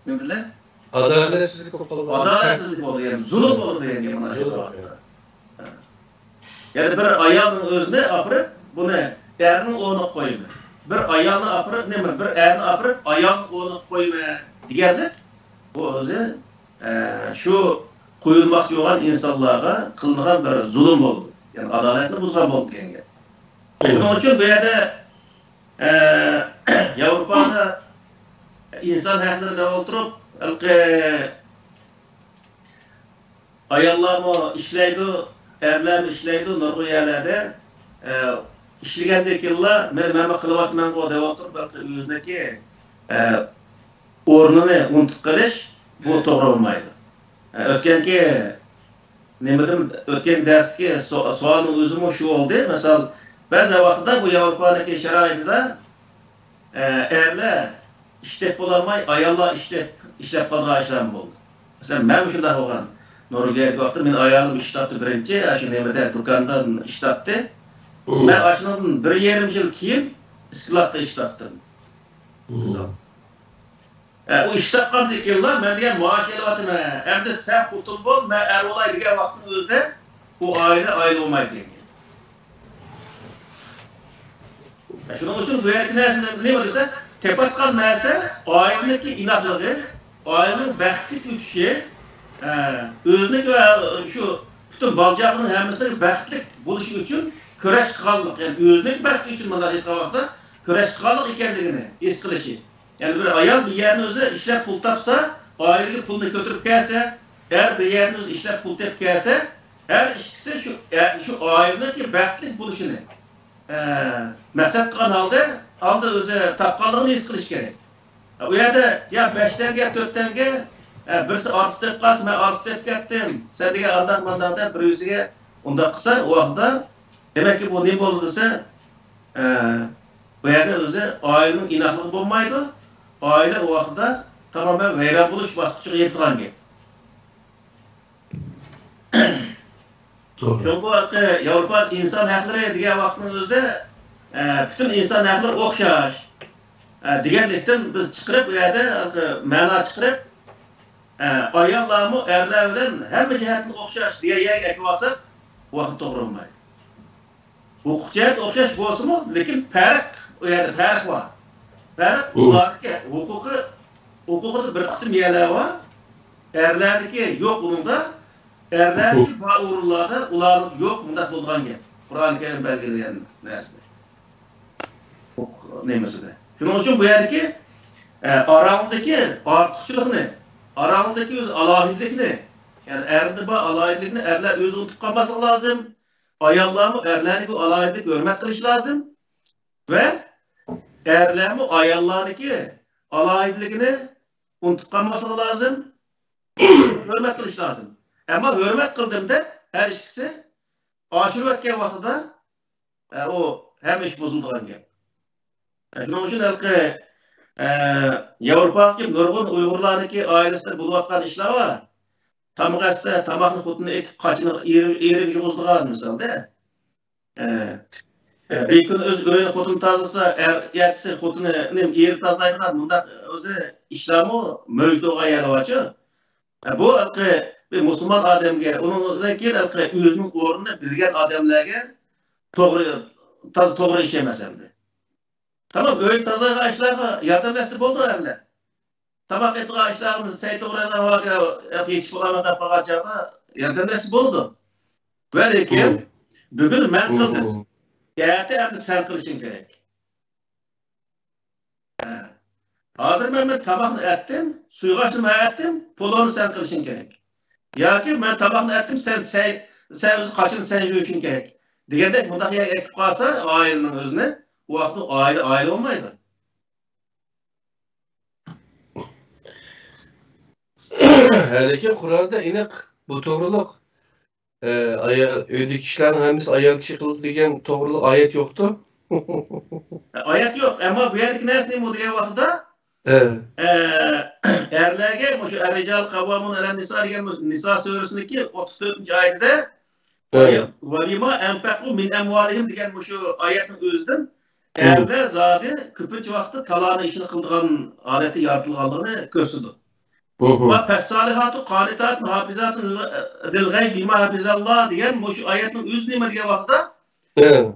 نېمە دېدىلە؟ ئادالەتسىزلىك بولۇپ قالىدۇ. ئادالەتسىزلىك بولىدۇ، يەنى زۇلۇم بولىدۇ دېگەن گەپ مانا شۇ. زۇلۇم. ھە. يەنى بىر ئايالنىڭ ئۆزىنى ئاپىرىپ، بۇنى ئەرنىڭ ئورنىغا قويىمەن. بىر ئايالنى ئاپىرىپ، نېمە، بىر ئەرنى ئاپىرىپ، ئايالنىڭ ئورنىغا قويىمەن دېگەنلىك، بۇ ئۆزى، ئە، شۇ قويۇلماقچى بولغان ئىنسانلارغا قىلىنغان بىر زۇلۇم بولدى. يەنى ئادالەتنى بۇزغان بولدى دېگەن گەپ. شۇنىڭ ئۈچۈن بۇ يەردە ئە، ياۋروپادا ئىنسان ھەقلىرى دەپ ئولتۇرۇپ، ھېلىقى ئاياللارمۇ ئىشلەيدۇ، ئەرلەرمۇ ئىشلەيدۇ، نۇرغۇن يەرلەردە. ئە، ئىشلىگەندىن كېيىنلا، مەن، مەنمۇ قىلىۋاتىمەنغۇ دەپ ئولتۇرۇپ، ھېلىقى ئۆزىنىڭكى، ئە، ئورنىنى ئۇنتۇپ قېلىش، بۇ توغرا بولمايدۇ. ئە، ئۆتكەنكى نېمىدىن ئۆتكەن دەرستىكى سو-، سوئالنىڭ ئۆزىمۇ شۇ بولدى. مىسال، بەزى ۋاقىتتا بۇ ياۋروپانىڭكى شارائىتىدا، ئە، ئەرلەر ئىش تېپىپ بولالماي، ئاياللار ئىش تېپىپ، ئىشلەپ قالىدىغان ئىشلارمۇ بولدى. مەسىلەن، مەنمۇ شۇنداق بولغان. نورۋېگىيەدىكى ۋاقىتتا مېنىڭ ئايالىم ئىش تاپتى بىرىنچى، ئاشۇ نېمىدە، دۇكاندا ئىش تاپتى. مم. مەن ئاشۇنىڭدىن بىر يېرىم يىل كېيىن ئىسكىلاتتا ئىش تاپتىم. مم. ئە، ئۇ ئىش تاپقاندىن كېيىنلا مەن دېگەن مائاش ئېلىۋاتىمەن. ئەمدى سەن خوتۇن بول، مەن ئەر بولاي دېگەن ۋاقىتنىڭ ئۆزىدە ئۇ ئائىلە ئائىلە بولمايدۇ دېگەن گەپ. ئە، شۇنىڭ ئۈچۈن بۇ يەردىكى نەرسە نېمە، نېمە دېسە، تېپىۋاتقان نەرسە ئائىلىنىڭكى ئىناقلىقى، ئائىلىنىڭ بەختلىك ئۆتۈشى، ئە، ئۆزىنىڭكى ۋە شۇ پۈتۈن بالا-چاقىنىڭ ھەممىسىنىڭ بەختلىك بولۇشى ئۈچۈن كۈرەش قىلغانلىق، يەنى ئۆزىنىڭ بەختى ئۈچۈن مۇنداق ئېيتقان ۋاقىتتا كۈرەش قىلغانلىق ئىكەنلىكىنى ھېس قىلىشى. يەنى بىر ئايال بىر يەرنى ئۆزى ئىشلەپ پۇل تاپسا، ئائىلىگە پۇلنى كۆتۈرۈپ كەلسە، ئەر بىر يەرنى ئۆزى ئىشلەپ پۇل تېپىپ كەلسە، ھەر ئىككىسى شۇ، ئە، شۇ ئائىلىنىڭكى بەختلىك بولۇشىنى، ئە، مەقسەت قىلغان ھالدا، ھالدا ئۆزى تاپقانلىقىنى ھېس قىلىش كېرەك. ئۇ يەردە يا بەش تەڭگە، تۆت تەڭگە، ئە، بىرسى ئارتۇق تېپىپ قالسا، مەن ئارتۇق تېپىپ كەتتىم، سەن دېگەن ئانداق مانداق دەپ بىر-بىرسىگە ئۇنداق قىلسا، ئۇ ۋاقىتتا دېمەككى، بۇ نېمە بولدى دېسە، ئە، بۇ يەردە ئۆزى ئائىلىنىڭ ئىناقلىقى بولمايدۇ. ئائىلە ئۇ ۋاقىتتا تامامەن ۋەيران بولۇش باسقۇچىغا يېتىدىغان گەپ. توغرا. شۇڭا بۇ ھەققى ياۋروپا ئىنسان ھەقلىرى دېگەن ۋاقىتنىڭ ئۆزىدە، ئە، پۈتۈن ئىنسان ھەقلىرى ئوخشاش، ئە، دېگەنلىكتىن بىز چىقىرىپ، ئۇ يەردە ھەققى مەنا چىقىرىپ، ئە، ئاياللارمۇ ئەرلەر بىلەن ھەممە جەھەتتىن ئوخشاش دېگەن يەرگە ئەكىۋالساق، ۋاقىت توغرا بولمايدۇ. ھوقۇق جەھەت ئوخشاش بولسىمۇ، لېكىن پەرق، ئۇ يەردە پەرق بار. پەرق، مم. ئۇلارنىڭكى ھوقۇقى، ھوقۇقىدا بىر قىسىم يەرلەر بار. ئەرلەرنىڭكى يوق ئۇنىڭدا، ئەرلەرنىڭكى مم. بار ئورۇنلاردا ئۇلارنىڭ يوق، مۇنداق بولىدىغان گەپ. قۇرئان كەرىم بەلگىلىگەن نەرسىنى. ھوقۇق نېمىسىدە. شۇنىڭ ئۈچۈن بۇ يەردىكى، ئە، ئارالدىكى ئارتۇقچىلىقنى، ئارالدىكى ئۆز ئالاھىدىلىكىنى، يەنى ئەردە بار ئالاھىدىلىكنى ئەرلەر ئۆزى ئۇنتۇپ قالماسلىقى لازىم. ئاياللارمۇ ئەرلەرنىڭكى ئالاھىدىلىكىگە ھۆرمەت قىلىشى لازىم ۋە ئەرلەرمۇ ئاياللارنىڭكى ئالاھىدىلىكىنى ئۇنتۇپ قالماسلىقى لازىم، ھۆرمەت قىلىشى لازىم. ئەمما ھۆرمەت قىلدىم دەپ ھەر ئىككىسى ئاشۇرۇۋەتكەن ۋاقتىدا، ئە، ئۇ ھەممە ئىش بۇزۇلىدىغان گەپ. شۇنىڭ ئۈچۈن ھېلىقى، ئە، ياۋروپادىكى نۇرغۇن ئۇيغۇرلارنىڭكى ئائىلىسىدە بولۇۋاتقان ئىشلار بار. تاماق ئەتسە، تاماقنى خوتۇنى ئېتىپ، قاچىنى ئېرى-، ئېرىگە يۇغۇزىدىغان مىسالدا. ئە، ئە، بىر كۈنى ئۆز ئۆيىنى خوتۇنى تازىلىسا، ئەر ئەتىسى خوتۇنى، نېمە، ئېرى تازىلايدىغان مۇنداق ئۆزى ئىشلارمۇ مەۋجۇت بولغان يەرلەر بارچۇ. ئە، بۇ ھېلىقى بىر مۇسۇلمان ئادەمگە، ئۇنىڭدىن كېيىن ھېلىقى ئۆزىنىڭ ئورنىنى بىلگەن ئادەملەرگە توغرا، تازا توغرا ئىش ئەمەس ئەمدى. تامام، ئۆي تازىلايدىغان ئىشلارغا ياردەملەشسە بولىدۇ ئەرلەر. تاماق ئېتىدىغان ئىشلارغا سەي توغرايدىغان ۋاقىت يېتىشىپ بولالماي قالغان چاغدا ياردەملەشسە بولىدۇ. ۋە لېكىن، بۈگۈن مەن قىلدىم. ئەتە ئەمدى سەن قىلىشىڭ كېرەك. ھە. ھازىر مەن، مەن تاماقنى ئەتتىم، سۇيۇغاچنى مەن ئەتتىم، پولونى سەن قىلىشىڭ كېرەك. ياكى مەن تاماقنى ئەتتىم، سەن، سەن، سەن ئۆزى قاچىنى سەن يۇيۇشۇڭ كېرەك. دېگەندەك مۇنداق يەرگە ئەكىپ قالسا ئائىلىنىڭ ئۆزىنى، ئۇ ۋاقىتتا ئائىلە ئائىلە بولمايدۇ. ھە، لېكىن قۇرئاندا ئېنىق بۇ توغرۇلۇق، ئە، ئايال، ئۆيدىكى ئىشلارنىڭ ھەممىسى ئايال كىشى قىلىدۇ دېگەن توغرۇلۇق ئايەت يوقتۇ. ئايەت يوق، ئەمما بۇ يەردىكى نەرسە نېمە دېگەن ۋاقىتتا، ھە. ئە، ئەرلەرگە مۇشۇ ئەر رىجال قەۋۋامۇن ئەلەن نىسا دېگەن مۇشۇ نىسا سۈرىسىنىڭكى ئوتتۇز تۆتىنچى ئايىتىدە، ھە. ۋە بىما ئەنفەقۇ مىن ئەمۋالىھىم دېگەن مۇشۇ ئايەتنىڭ ئۆزىدىن ھە. ئەرلەر زادى كۆپىنچە ۋاقىتتا تالانىش ئىشىنى قىلىدىغان ھالەتتە يارىتىلغانلىقىنى كۆرسىتىدۇ. ۋە فەسسالىھاتۇ قانىتاتۇن ھافىزاتۇن لىل غەيب بىما ھافىزاللا دېگەن مۇشۇ ئايەتنىڭ ئۆزى نېمە دېگەن ۋاقىتتا،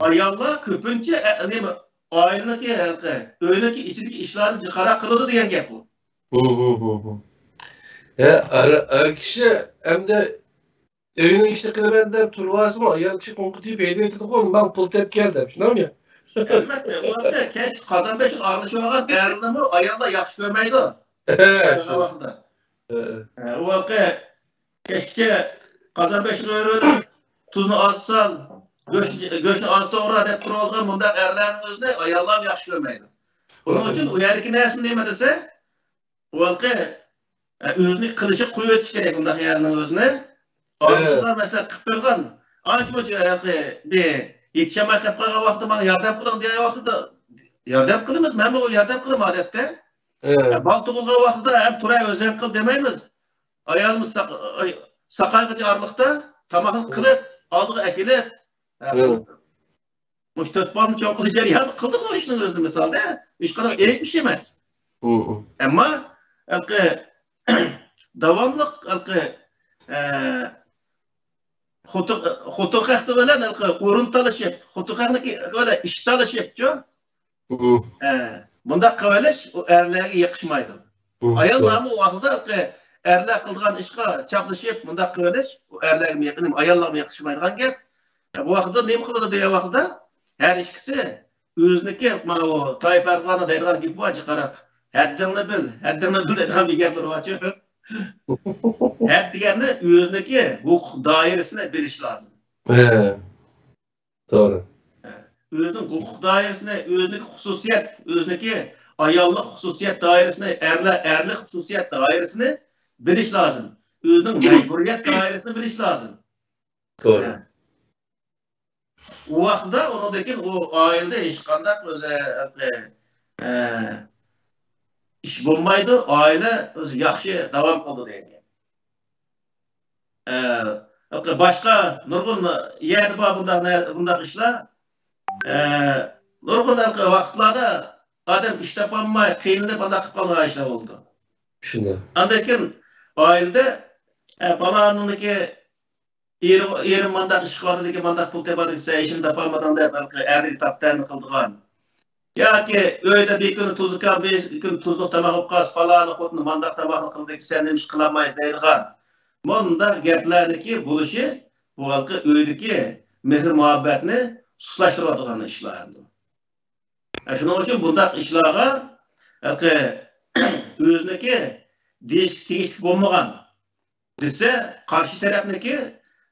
ئاياللار كۆپىنچە، ئە، نېمە، ئائىلىنىڭكى، ھېلىقى، ئۆينىڭكى ئىچىدىكى ئىشلارنى جىقراق قىلىدۇ دېگەن گەپ بۇ. ھە، ئەر، ئەر كىشى ئەمدى ئۆينىڭ ئىشىنى قىلىمەن دەپ تۇرۇۋالسىمۇ، ئايال كىشى قوڭقا تېگىپ ھەيدەۋېتىدىغۇ، ماڭا پۇل تېپىپ كەل دەپ، شۇنداقمۇ؟ ئەلۋەتتە، ئۇ ھەقتە كەچ قازان بېشىغا ئارىلىشىۋالغان ئەرلەرنىمۇ ئاياللار ياخشى كۆرمەيدۇ. ھە، شۇ ۋاقىتتا. ھە. ھە، ئۇ ھەقتە كەچكىچە قازان بېشىغا ئۆرۈلۈپ، تۇزنى ئاز سال، گۆش، گۆشنى ئاز توغرا دەپ تۇرۇۋالغان مۇنداق ئەرلەرنىڭ ئۆزىنى ئاياللارمۇ ياخشى كۆرمەيدۇ. ئۇنىڭ ئۈچۈن ئۇ يەردىكى نەرسە نېمە دېسە، ئۇ ھېلىقى، ئە، ئۆزىنى قىلىشى قويۇۋېتىش كېرەك ئۇنداق يەرنىڭ ئۆزىنى. ئالدىسىدا، مەسىلەن، قىلىپ بېرىدىغان، ئانچە-مۇنچە ھېلىقى بىر يېتىشەلمەي قېلىپ قالغان ۋاقتىدا ماڭا ياردەم قىلىڭ دېگەن ۋاقتىدا ياردەم قىلىمىز، مەنمۇ ياردەم قىلىمەن ئادەتتە. ئە، بالا تۇغۇلغان ۋاقتىدا ھەم تۇراي ئۆزۈڭ قىل دېمەيمىز. ئايالىمىز ساق-، ئاي، ساقايغىچە ئارىلىقتا تاماقنى قىلىپ، ئالدىغا ئەكېلىپ، ئە، مۇشۇ تۆت بالىنى چوڭ قىلىش جەريانىدا قىلدۇق ئۇ ئىشنى ئۆزىنى مىسالدا. ھېچقانداق ئېيىب ئىش ئەمەس. ئەمما، ھېلىقى، داۋاملىق، ھېلىقى، ئە، خوتۇن، خوتۇن خەقنى بىلەن، ھېلىقى، ئورۇن تالىشىپ، خوتۇن خەقنىڭكى بىلەن ئىش تالىشىپچۇ. ئە، بۇنداق قىلىۋېلىش ئۇ ئەرلەرگە يېقىشمايدۇ. ئاياللارمۇ ئۇ ۋاقىتتا ئەرلەر قىلىدىغان ئىشقا چاپلىشىپ، بۇنداق قىلىۋېلىش ئۇ ئەرلەرگىمۇ يېقىن-، ئاياللارغىمۇ يېقىشمايدىغان گەپ. بۇ ۋاقىتتا نېمە قىلىدۇ دېگەن ۋاقىتتا، ھەر ئىككىسى ئۆزىنىڭكى، مانا ئۇ تايىپ ئەرغاننىڭ دەيدىغان گېپى بار، جىقراق. ھەددىڭنى بىل، ھەددىڭنى بىل دەيدىغان بىر گەپلىرى بارچۇ. ھەد دېگەننى ئۆزىنىڭكى ھوقۇق دائىرىسىنى بىلىش لازىم. ھە. توغرا. ئۆزىنىڭ ھوقۇق دائىرىسىنى، ئۆزىنىڭ خۇسۇسىيەت، ئۆزىنىڭكى ئاياللىق خۇسۇسىيەت دائىرىسىنى، ئەرلەر، ئەرلىك خۇسۇسىيەت دائىرىسىنى بىلىش لازىم. ئۆزىنىڭ مەجبۇرىيەت دائىرىسىنى بىلىش لازىم. توغرا. ھە. ئۇ ۋاقىتتا ئۇنىڭدىن كېيىن ئۇ ئائىلىدە ھېچقانداق ئۆزى، ئە، ئىش بولمايدۇ، ئائىلە ئۆزى ياخشى داۋام قىلىدۇ دېگەن گەپ. ئە، باشقا نۇرغۇن يەردە بار بۇنداق نە-، بۇنداق ئىشلار. ئە، نۇرغۇن ۋاقىتلاردا ئادەم ئىش تاپالماي، قىينىلىپ، ئانداق قىلىپ قالغان ئىشلار بولىدۇ. شۇنداق. ئاندىن كېيىن ئائىلىدە، ئە، پالانىنىڭكى ئېرى، ئېرىم مانداق ئىش قىلىۋاتىدىكەن، مانداق پۇل تېپىۋاتىدىكەن، سەن ئىشىنى تاپالمىدىڭ دەپ، ھېلىقى ئەرلىك تاپتەنە قىلىدىغان. ياكى ئۆيدە بىر كۈنى تۇزلۇكان، بىر كۈنى تۇزلۇق تاماق بولۇپ قالسا، پالانى خوتۇنى مانداق تاماقنى قىلدى، سەن نېمە ئىش قىلالمايسەن دەيدىغان. مۇنداق گەپلەرنىڭكى بولۇشى بۇ ھېلىقى ئۆيدىكى مېھرى مۇھەببەتنى سۇسلاشتۇرۇۋاتىدىغان ئىشلار ئەمدى. شۇنىڭ ئۈچۈن بۇنداق ئىشلارغا ھېلىقى ئۆزىنىڭكى دېيىشكە تېگىشلىك بولمىغان دېسە، قارشى تەرەپنىڭكى،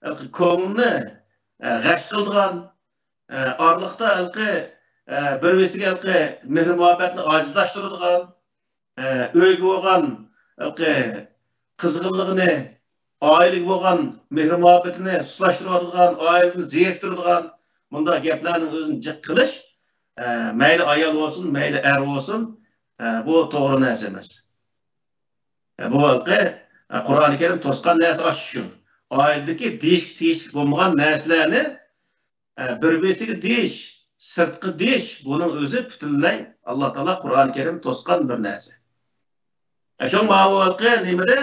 ئە، كۆڭلىنى، ئە، غەش قىلىدىغان، ئە، ئارىلىقتا ھېلىقى، ئە، بىر-بىرسىگە ھېلىقى مېھرى-مۇھەببەتنى ئاجىزلاشتۇرىدىغان، ئە، ئۆيگە بولغان ھېلىقى قىزغىنلىقىنى، ئائىلىگە بولغان مېھرى-مۇھەببىتىنى سۇسلاشتۇرۇۋاتىدىغان، ئائىلىنى زېرىكتۈرىدىغان مۇنداق گەپلەرنىڭ ئۆزىنى جىق قىلىش، ئە، مەيلى ئايال بولسۇن، مەيلى ئەر بولسۇن، ئە، بۇ توغرا نەرسە ئەمەس. ئە، بۇ ھېلىقى، ئە، قۇرئانى كەرىم توسقان نەرسە ئاشۇ شۇ. ئائىلىدىكى دېيىشكە تېگىشلىك بولمىغان نەرسىلەرنى، ئە، بىر-بىرسىگە دېيىش، سىرتقا دېيىش، بۇنىڭ ئۆزى پۈتۈنلەي ئاللا تائالا قۇرئانى كەرىم توسقان بىر نەرسە. ئە، شۇڭا ماۋۇ ھېلىقى نېمىدە،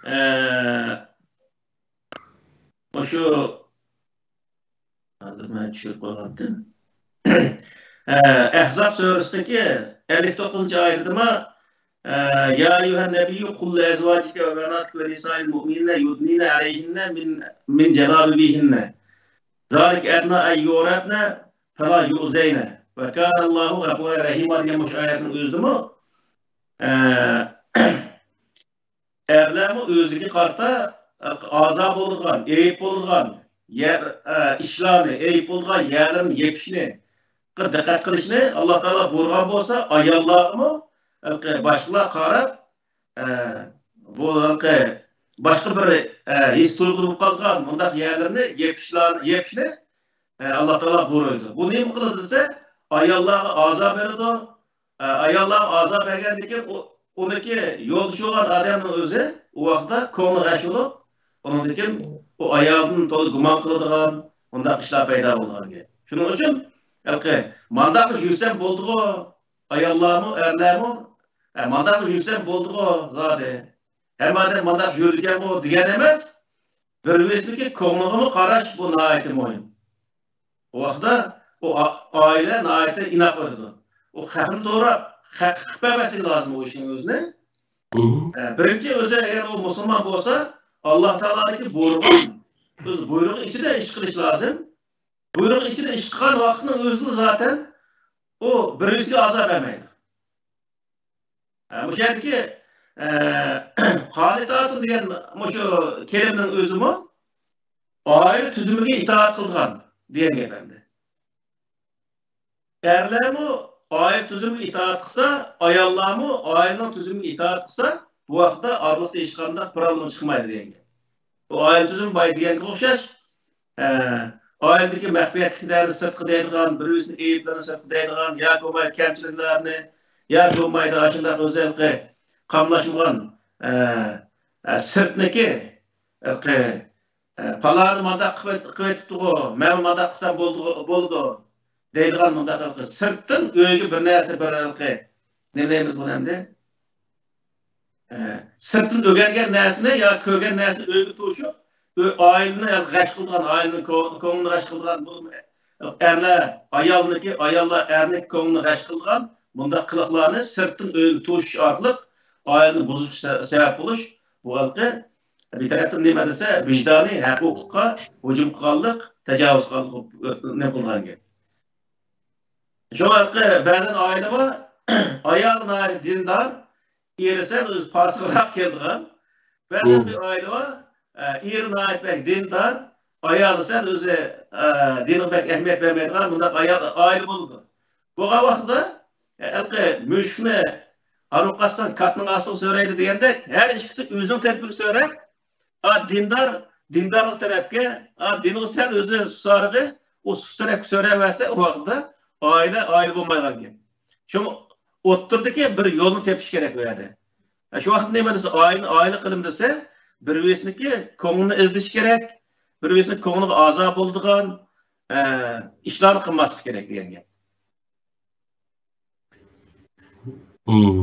ئە، مۇشۇ ھازىر مەن چۈشۈرۈپ قويغانتىم. ئە، ئەھزاب سۈرىسىدىكى ئەللىك توققۇزىنچى ئايىتىدىمۇ، ئە، يا ئەييۇھەن نەبىييۇ قۇل لىئەزۋاجىكە ۋە بەناتىكە ۋە نىسائىل مۇئمىنىنە يۇدنىنە ئەلەيھىننە مىن، مىن جەلابىبىھىننە. زالىكە ئەدنا ئەن يۇئرەفنە فەلا يۇئزەينە. ۋە كانەللاھۇ غەفۇرەن رەھىما دېگەن مۇشۇ ئايەتنىڭ ئۆزىدىمۇ، ئە، ئەرلەرمۇ ئۆزىگە قارىتا ئازا بولىدىغان، ئەيىب بولىدىغان يەر، ئە، ئىشلارنى، ئەيىب بولىدىغان يەرلىرىنى يېپىشنى دىققەت قىلىشنى ئاللا تائالا بۇيرۇغان بولسا، ئاياللارغىمۇ باشقىلار قاراپ، ئە، بۇ باشقا بىر، ئە، ھېس تۇيغۇ بولۇپ قالغان مۇنداق يەرلىرىنى يېپىشلار-، يېپىشنى ئە، ئاللا تائالا بۇيرۇيدۇ. بۇ نېمە قىلىدۇ دېسە، ئاياللارغا ئازا بېرىدۇ. ئە، ئاياللارغا ئازا بەرگەندىن كېيىن، ئۇ، ئۇنىڭكى يولدىشى بولغان ئادەمنىڭ ئۆزى ئۇ ۋاقىتتا كۆڭلى غەش بولۇپ، ئۇنىڭدىن كېيىن ئۇ ئايالدىن تولا گۇمان قىلىدىغان، ئۇنداق ئىشلار پەيدا بولىدىغان گەپ. شۇنىڭ ئۈچۈن، ھېلىقى، مانداق يۈرسەم بولدىغۇ، ئاياللارمۇ، ئەرلەرمۇ، ئە، مانداق يۈرسەم بولدىغۇ، زادى. ھەممە ئادەم مانداق يۈرىدىكەنغۇ دېگەن ئەمەس، بىر-بىرسىنىڭكى كۆڭلىگىمۇ قاراش، بۇ ناھايىتى مۇھىم. ئۇ ۋاقىتتا ئۇ ئا-، ئائىلە ناھايىتى ئىناق بولىدۇ. ئۇ خەقنى دوراپ، خەق قىلىپ بەرمەسلىكى لازىم ئۇ ئىشنىڭ ئۆزىنى. مم. ئە، بىرىنچى ئۆزى ئەگەر ئۇ مۇسۇلمان بولسا، ئاللا تائالانىڭكى بۇيرۇغان، ئۆز بۇيرۇقى ئىچىدە ئىش قىلىش لازىم. بۇيرۇق ئىچىدە ئىش قىلغان ۋاقىتنىڭ ئۆزىدە زاتەن ئۇ بىر-بىرىسىگە ئازار بەرمەيدۇ. ئە، مۇشۇ يەردىكى، ئە، قانىتاتۇن دېگەن مۇشۇ كەلىمىنىڭ ئۆزىمۇ ئائىلە تۈزۈمىگە ئىتائەت قىلىدىغان دېگەن گەپ ئەمدى. ئەرلەرمۇ ئائىلە تۈزۈمىگە ئىتائەت قىلسا، ئاياللارمۇ ئائىلىنىڭ تۈزۈمىگە ئىتائەت قىلسا، بۇ ۋاقىتتا ئارىلىقتا ھېچقانداق پىرابلېم چىقمايدۇ دېگەن گەپ. بۇ ئائىلە تۈزۈمى باي دېگەنگە ئوخشاش. ئە، ئائىلىدىكى مەخپىيەتلىكلەرنى سىرتقا دەيدىغان، بىر-بىرسىنىڭ ئەيىبلىرىنى سىرتقا دەيدىغان، ياكى بولمايدۇ كەمچىلىكلەرنى، ياكى بولمايدۇ ئاشۇنداق ئۆزى ھېلىقى قاملاشمىغان، ئە، ئە، سىرتنىكى ھېلىقى، ئە، پالانى مانداق قىلىپ، قىلىۋېتىپتىغۇ، مەنمۇ مانداق قىلسام بولىدىغۇ-، بولىدۇ دەيدىغان مۇنداق ھېلىقى سىرتتىن ئۆيگە بىر نەرسە، بىر ھېلىقى، نېمە دەيمىز بۇنى ئەمدى؟ ئە، سىرتتىن ئۆگەنگەن نەرسىنى يا كۆرگەن نەرسىنى ئۆيگە توشۇپ، ئۆ-، ئائىلىنى غەش قىلىدىغان، ئائىلىنىڭ كۆ-، كۆڭلىنى غەش قىلىدىغان، بۇ ئەرلەر ئايالنىڭكى، ئاياللار ئەرنىڭ كۆڭلىنى غەش قىلىدىغان مۇنداق قىلىقلارنى سىرتتىن ئۆيگە توشۇش ئارقىلىق ئائىلىنى بۇزۇشقا سە-، سەۋەب بولۇش، بۇ ھېلىقى بىر تەرەپتىن نېمە دېسە، ۋىجدانىي ھەق-ھوقۇققا ھۇجۇم قىلغانلىق، تاجاۋۇز قىلغانلىق، نېمە قىلغان گەپ. شۇڭا بەزەن ئائىلە بار، ئايال ناھايىتى دىندار، ئېرى سەل ئۆزى پاسىقراق كېلىدىغان. بەزەن بىر ئائىلە بار، ئە، ئېرى ناھايىتى بەك دىندار، ئايالى سەل ئۆزى، ئە، دىنغا بەك ئەھمىيەت بەرمەيدىغان مۇنداق ئايال، ئائىلە بولىدۇ. بولغان ۋاقتىدا، ئە، ھېلىقى مۈشۈكنى ئارىغا قاچساڭ كاتنىڭ ئاستىغا سۆرەيدۇ دېگەندەك، ھەر ئىككىسى ئۆزىنىڭ تەرىپىگە سۆرەپ، ئا، دىندار، دىندارلىق تەرەپكە، ئا، دىنغا سەل ئۆزى سۇسارىغى، ئۇ سۇس تەرەپكە سۆرەۋەرسە، ئۇ ۋاقىتتا ئائىلە، ئائىلە بولمايدىغان گەپ. شۇڭا ئوتتۇرىدىكى بىر يولنى تېپىش كېرەك ئۇ يەردە. شۇ ۋاقىتتا نېمە دېسە، ئائىلىنى ئائىلە قىلىمىز دېسە، بىر-بىرسىنىڭكى كۆڭلىنى ئىزدىشى كېرەك، بىر-بىرسىنىڭ كۆڭلىگە ئازا بولىدىغان، ئە، ئىشلارنى قىلماسلىق كېرەك دېگەن گەپ. مم.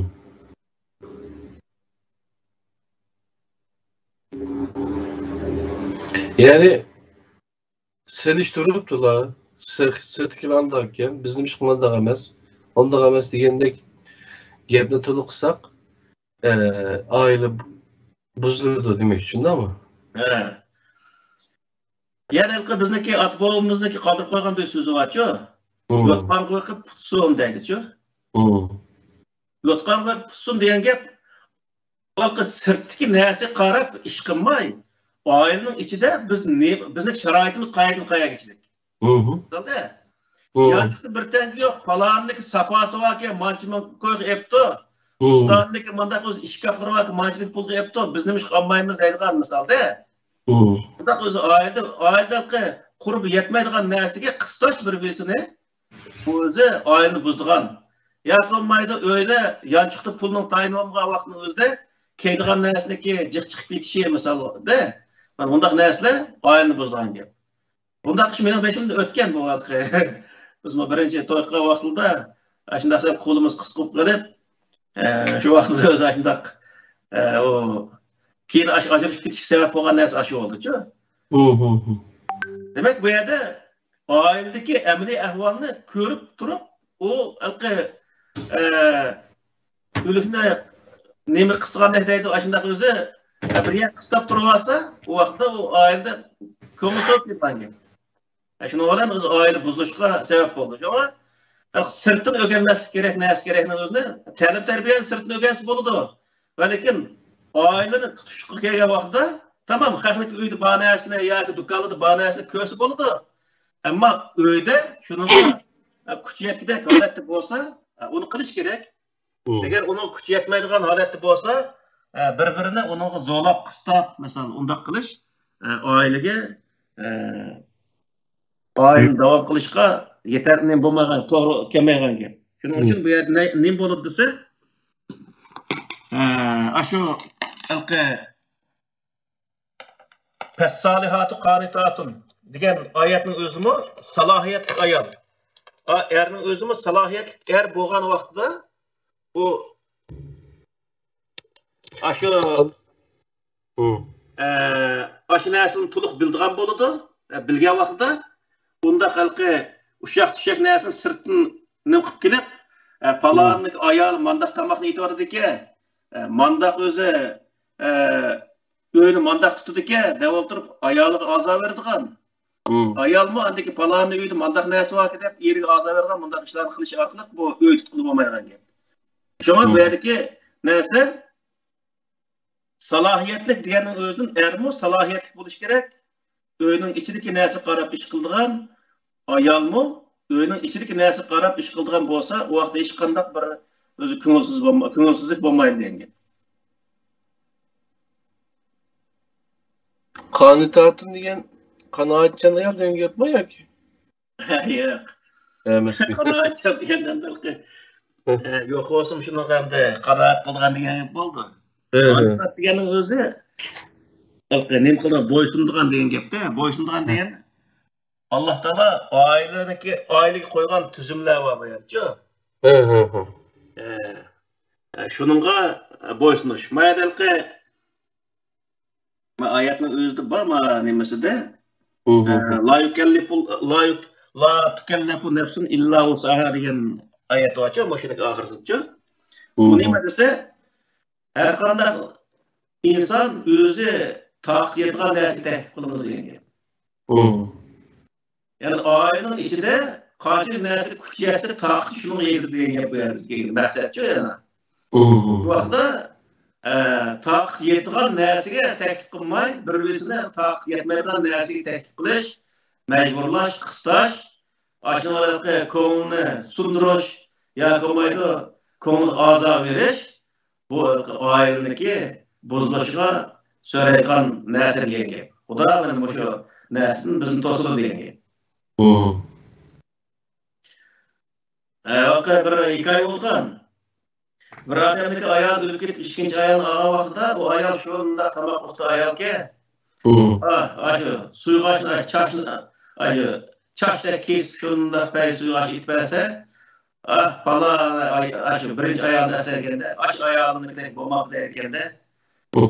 يەنى سېلىشتۇرۇپ تولا، سىر-، سىرتتىكىلەر ئانداق ئىكەن، بىزنىڭ ئىشقا مانداق ئەمەس، ئانداق ئەمەس دېگەندەك گەپنى تولا قىلساق، ئە، ئائىلە بۇ-، بۇزۇلىدۇ دېمەك، شۇنداقمۇ؟ ھە. يەنى ھېلىقى بىزنىڭكى ئاتا-بوۋىمىزنىڭكى قالدۇرۇپ قويغان بىر سۆزى بارچۇ؟ مم. يوتقانغا بېقىپ پۇتسۇن دەيدىچۇ؟ مم. يوتقانغا بېقىپ پۇتسۇن دېگەن گەپ، ھېلىقى سىرتتىكى نەرسىگە قاراپ ئىش قىلماي، ئائىلىنىڭ ئىچىدە بىز نى-، بىزنىڭ شارائىتىمىز قايەردىن قايەرگىچىلىك. مم. مم. يانچۇقتا بىر تەڭگە يوق، پالاننىڭكى ساپاسى باركەن، مانچە مىڭ كويغا ئېپتۇ. مم. ئۇستامنىڭكى مانداق ئۆزى ئىشكاپلىرى باركەن، مانچىلىك پۇلغا ئېپتۇ، بىز نېمىشقا ئالمايمىز دەيدىغان مىسالدا. مم. بۇنداق ئۆزى ئائىلىدە، ئائىلىدىكى قۇربى يەتمەيدىغان نەرسىگە قىستاش بىر-بىرسىنى، بۇ ئۆزى ئائىلىنى بۇزىدىغان. ياكى بولمايدۇ، ئۆيدە يانچۇقتا پۇلنىڭ تايىنى بولمىغان ۋاقىتنىڭ ئۆزىدە كىيىدىغان نەرسىنىڭكى جىق چىقىپ كېتىشى، مىسالدا، مانا بۇنداق نەرسىلەر ئائىلىنى بۇزىدىغان گەپ. بۇنداق ئىش مېنىڭ بېشىمدىن ئۆتكەن بۇ ھېلىقى. بىزمۇ بىرىنچى توي قىلغان ۋاقتىدا ئاشۇنداق دەپ قولىمىز قىسقا بولۇپ قېلىپ، ئە، شۇ ۋاقىتتا ئۆزى ئاشۇنداق، ئە، ئۇ كېيىن ئاش-، ئاجرىشىپ كېتىشكە سەۋەب بولغان نەرسە ئاشۇ بولدىچۇ. دېمەك، بۇ يەردە ئائىلىدىكى ئەمەلىي ئەھۋالنى كۆرۈپ تۇرۇپ، ئۇ ھېلىقى، ئە، ئۆلۈكنى نېمە قىستىغاندەك دەيدۇ، ئاشۇنداق ئۆزى بىر يەر قىستاپ تۇرۇۋالسا، ئۇ ۋاقىتتا ئۇ ئائىلىدە كۆڭۈل سوۋۇپ كېتىدىغان گەپ. شۇنىڭ بىلەن ئۆزى ئائىلە بۇزۇلۇشقا سەۋەب بولىدۇ. شۇڭا سىرتتىن ئۆگەنمەسلىك كېرەك، نەرسە كېرەكنىڭ ئۆزىنى، تەلىم تەربىيەنى سىرتتىن ئۆگەنسە بولىدۇ. ۋەلىكىن ئائىلىنى تۇتۇشقا كەلگەن ۋاقتىدا، تامام، خەقنىڭكى ئۆيدە بار نەرسىنى ياكى دۇكانلىرىدا بار نەرسىنى كۆرسە بولىدۇ. ئەمما ئۆيدە شۇنىڭغا كۈچى يەتكۈدەك ھالەتتە بولسا، ئۇنى قىلىش كېرەك. ئەگەر ئۇنىڭ كۈچى يەتمەيدىغان ھالەتتە بولسا، بىر-بىرىنى ئۇنىڭغا زورلاپ، قىستاپ، مىسال، ئۇنداق قىلىش ئائىلىگە، ئائىلىنى داۋام قىلىشقا يېتەرلىك بولمايدىغان، توغرا كەلمەيدىغان گەپ. شۇنىڭ ئۈچۈن بۇ يەردە نە-، نېمە بولىدۇ دېسە، ئاشۇ ھېلىقى «فالصالحات قانتات» دېگەن ئايەتنىڭ ئۆزىمۇ سالاھىيەتلىك ئايال. ئا-، ئەرنىڭ ئۆزىمۇ سالاھىيەتلىك ئەر بولغان ۋاقتىدا بۇ ئاشۇ، ئە، ئاشۇ نەرسىنى تولۇق بىلىدىغان بولىدۇ. ئە، بىلگەن ۋاقتىدا ئۇنداق ھېلىقى ئۇششاق-چۈششەك نەرسىنى سىرتتىن نېمە قىلىپ كېلىپ، ئە، پالاننىڭ ئايالى مانداق تاماقنى ئېتىۋاتىدىكەن، ئە، مانداق ئۆزى، ئە، ئۆينى مانداق تۇتىدىكەن دەپ ئولتۇرۇپ ئايالىغا ئازار بېرىدىغان. ئايالمۇ ئاندىكى پالاننىڭ ئۆيىدە مانداق نەرسە باركەن دەپ ئېرىگە ئازار بېرىدىغان، مۇنداق ئىشلارنى قىلىش ئارقىلىق بۇ ئۆي تۇتقىلى بولمايدىغان گەپ. شۇڭا بۇ يەردىكى نەرسە سالاھىيەتلىك دېگەننىڭ ئۆزىدىن ئەرمۇ سالاھىيەتلىك بولۇشى كېرەك. ئۆينىڭ ئىچىدىكى نەرسىگە قاراپ ئىش قىلىدىغان ئايالمۇ ئۆينىڭ ئىچىدىكى نەرسىگە قاراپ ئىش قىلىدىغان بولسا، ئۇ ۋاقىتتا ھېچقانداق بىر ئۆزى كۆڭۈلسىز بولما-، كۆڭۈلسىزلىك بولمايدۇ دېگەن گەپ. قانتاتۇن دېگەن قانائەتچان ئايال دېگەن گەپمۇ ياكى؟ ياق. ئەمەس. قانائەتچان دېگەندىن ھېلىقى، ھە. ئە، يوق بولسىمۇ شۇنىڭغا ئەمدى قانائەت قىلىدىغان دېگەن گەپ بولدى. ھە، ھە. قانتات دېگەننىڭ ئۆزى ھېلىقى نېمە قىلىدىغان، بويسۇنىدىغان دېگەن گەپتە، بويسۇنىدىغان دېگەن ئاللا تائالا ئائىلىنىڭكى، ئائىلىگە قويغان تۈزۈملەر بار بۇ يەرچۇ. ھە، ھە، ھە. ئە، ئە، شۇنىڭغا بويسۇنۇش. ما يەردە ھېلىقى ما ئايەتنىڭ ئۆزىدە بار، ما نېمىسىدە. ھە، ھە. لا يۇكەللىفۇ، لا يۇك-، لا تۇكەللەفۇ نەفسۇن ئىللا ۋۇسئەھا دېگەن ئايەت بارچۇ، مۇشۇنىڭ ئاخىرىسىچۇ. بۇ نېمە دېسە، ھەر قانداق ئىنسان ئۆزى تاقىتى يەتىدىغان نەرسىگە تەكلىپ قىلىنىدۇ دېگەن گەپ. يەنى ئائىلىنىڭ ئىچىدە قانچىلىك نەرسە كۈچ يەتسە، تاقىتى شۇنىڭغا يېتىدۇ دېگەن گەپ بۇ يەردىكى مەقسەتچۇ يەنە. بۇ ۋاقىتتا، ئە، تاقىتى يەتىدىغان نەرسىگە تەكلىپ قىلماي، بىر-بىرسىنى تاقىتى يەتمەيدىغان نەرسىگە تەكلىپ قىلىش، مەجبۇرلاش، قىستاش، ئاشۇنىڭ كۆڭلىنى سۇندۇرۇش ياكى بولمايدۇ، كۆڭلىگە ئازار بېرىش، بۇ ئائىلىنىڭكى بۇزۇلۇشىغا سۆرەيدىغان نەرسە دېگەن گەپ. خۇدا مانا مۇشۇ نەرسىدىن بىزنى توسىدۇ دېگەن گەپ. ھە، ۋاقە بىر ھېكايە بولغان. بىر ئادەمنىڭكى ئايالى ئۆلۈپ كېتىپ، ئىككىنچى ئايالىنى ئالغان ۋاقتىدا، ئۇ ئايال شۇنداق تاماق ئۇستا ئايالكەن. ئا، ئاشۇ سۇيۇغا ئاشۇ چاچنى، ئاشۇ چاچتەك كېسىپ، شۇنداق پەي سۇيۇغا ئاشۇ ئېتىپ بەرسە، ئا، پالان ئاي-، ئاشۇ بىرىنچى ئايالنى ئەسلەيدىكەندە، ئاشۇ ئايالىمنىڭكىدەك بولماقتا دەيدىكەندە.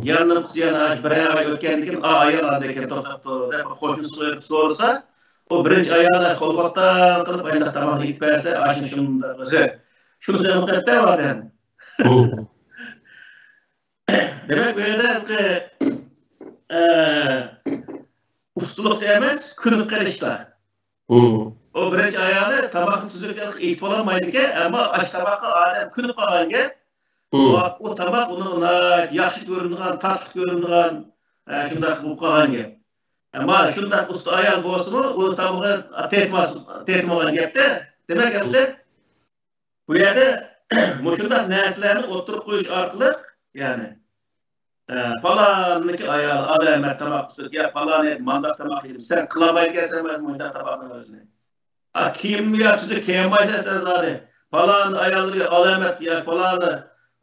يەنە قىز يەنە بىرەر ئاي ئۆتكەندىن كېيىن، ئا، ئايال ئاندىن كېيىن توختاپ تۇر دەپ، بىر قوشنىسىغا بېرىپ سورىسا، ئۇ بىرىنچى ئايال خولخوتان قىلىپ ئاينداق تاماقنى ئېتىپ بەرسە، ئاشۇنى شۇنداق ئۆزى، شۇنى سېغىنىپ قېلىپتۇ ئادەم. دېمەك، بۇ يەردە ھېلىقى، ئە، ئۇستىلىقتا ئەمەس، كۆنۈپ قېلىشتا. ئۇ بىرىنچى ئايالى تاماقنى تۈزۈك ئېتىپ بولالمايدىكەن، ئەمما ئاشۇ تاماققا ئادەم كۆنۈپ قالغان گەپ. ئۇ تاماق ئۇنىڭغا ناھايىتى ياخشى كۆرۈنىدىغان، تاتلىق كۆرۈنىدىغان، ئە، شۇنداق بولۇپ قالغان گەپ. ئەمما شۇنداق ئۇستا ئايال بولسىمۇ، ئۇ تامىقى تېتىماس-، تېتىمىغان گەپتە. دېمەك، ئەمدى بۇ يەردە مۇشۇنداق نەرسىلەرنى ئوتتۇرىغا قويۇش ئارقىلىق، يەنى، ئە، پالاننىڭكى ئايالى ئالامەت تاماق ئۈستىدە، يا پالانى مانداق تاماق يېدىم، سەن قىلالمايدىكەنسەن مۇشۇنداق تاماقنى ئۆزىنى. ئا، كىيىم يا تۈزۈك كىيەلمەيسەن سەن زادى. پالان ئاياللىرى ئالامەت يا پالانى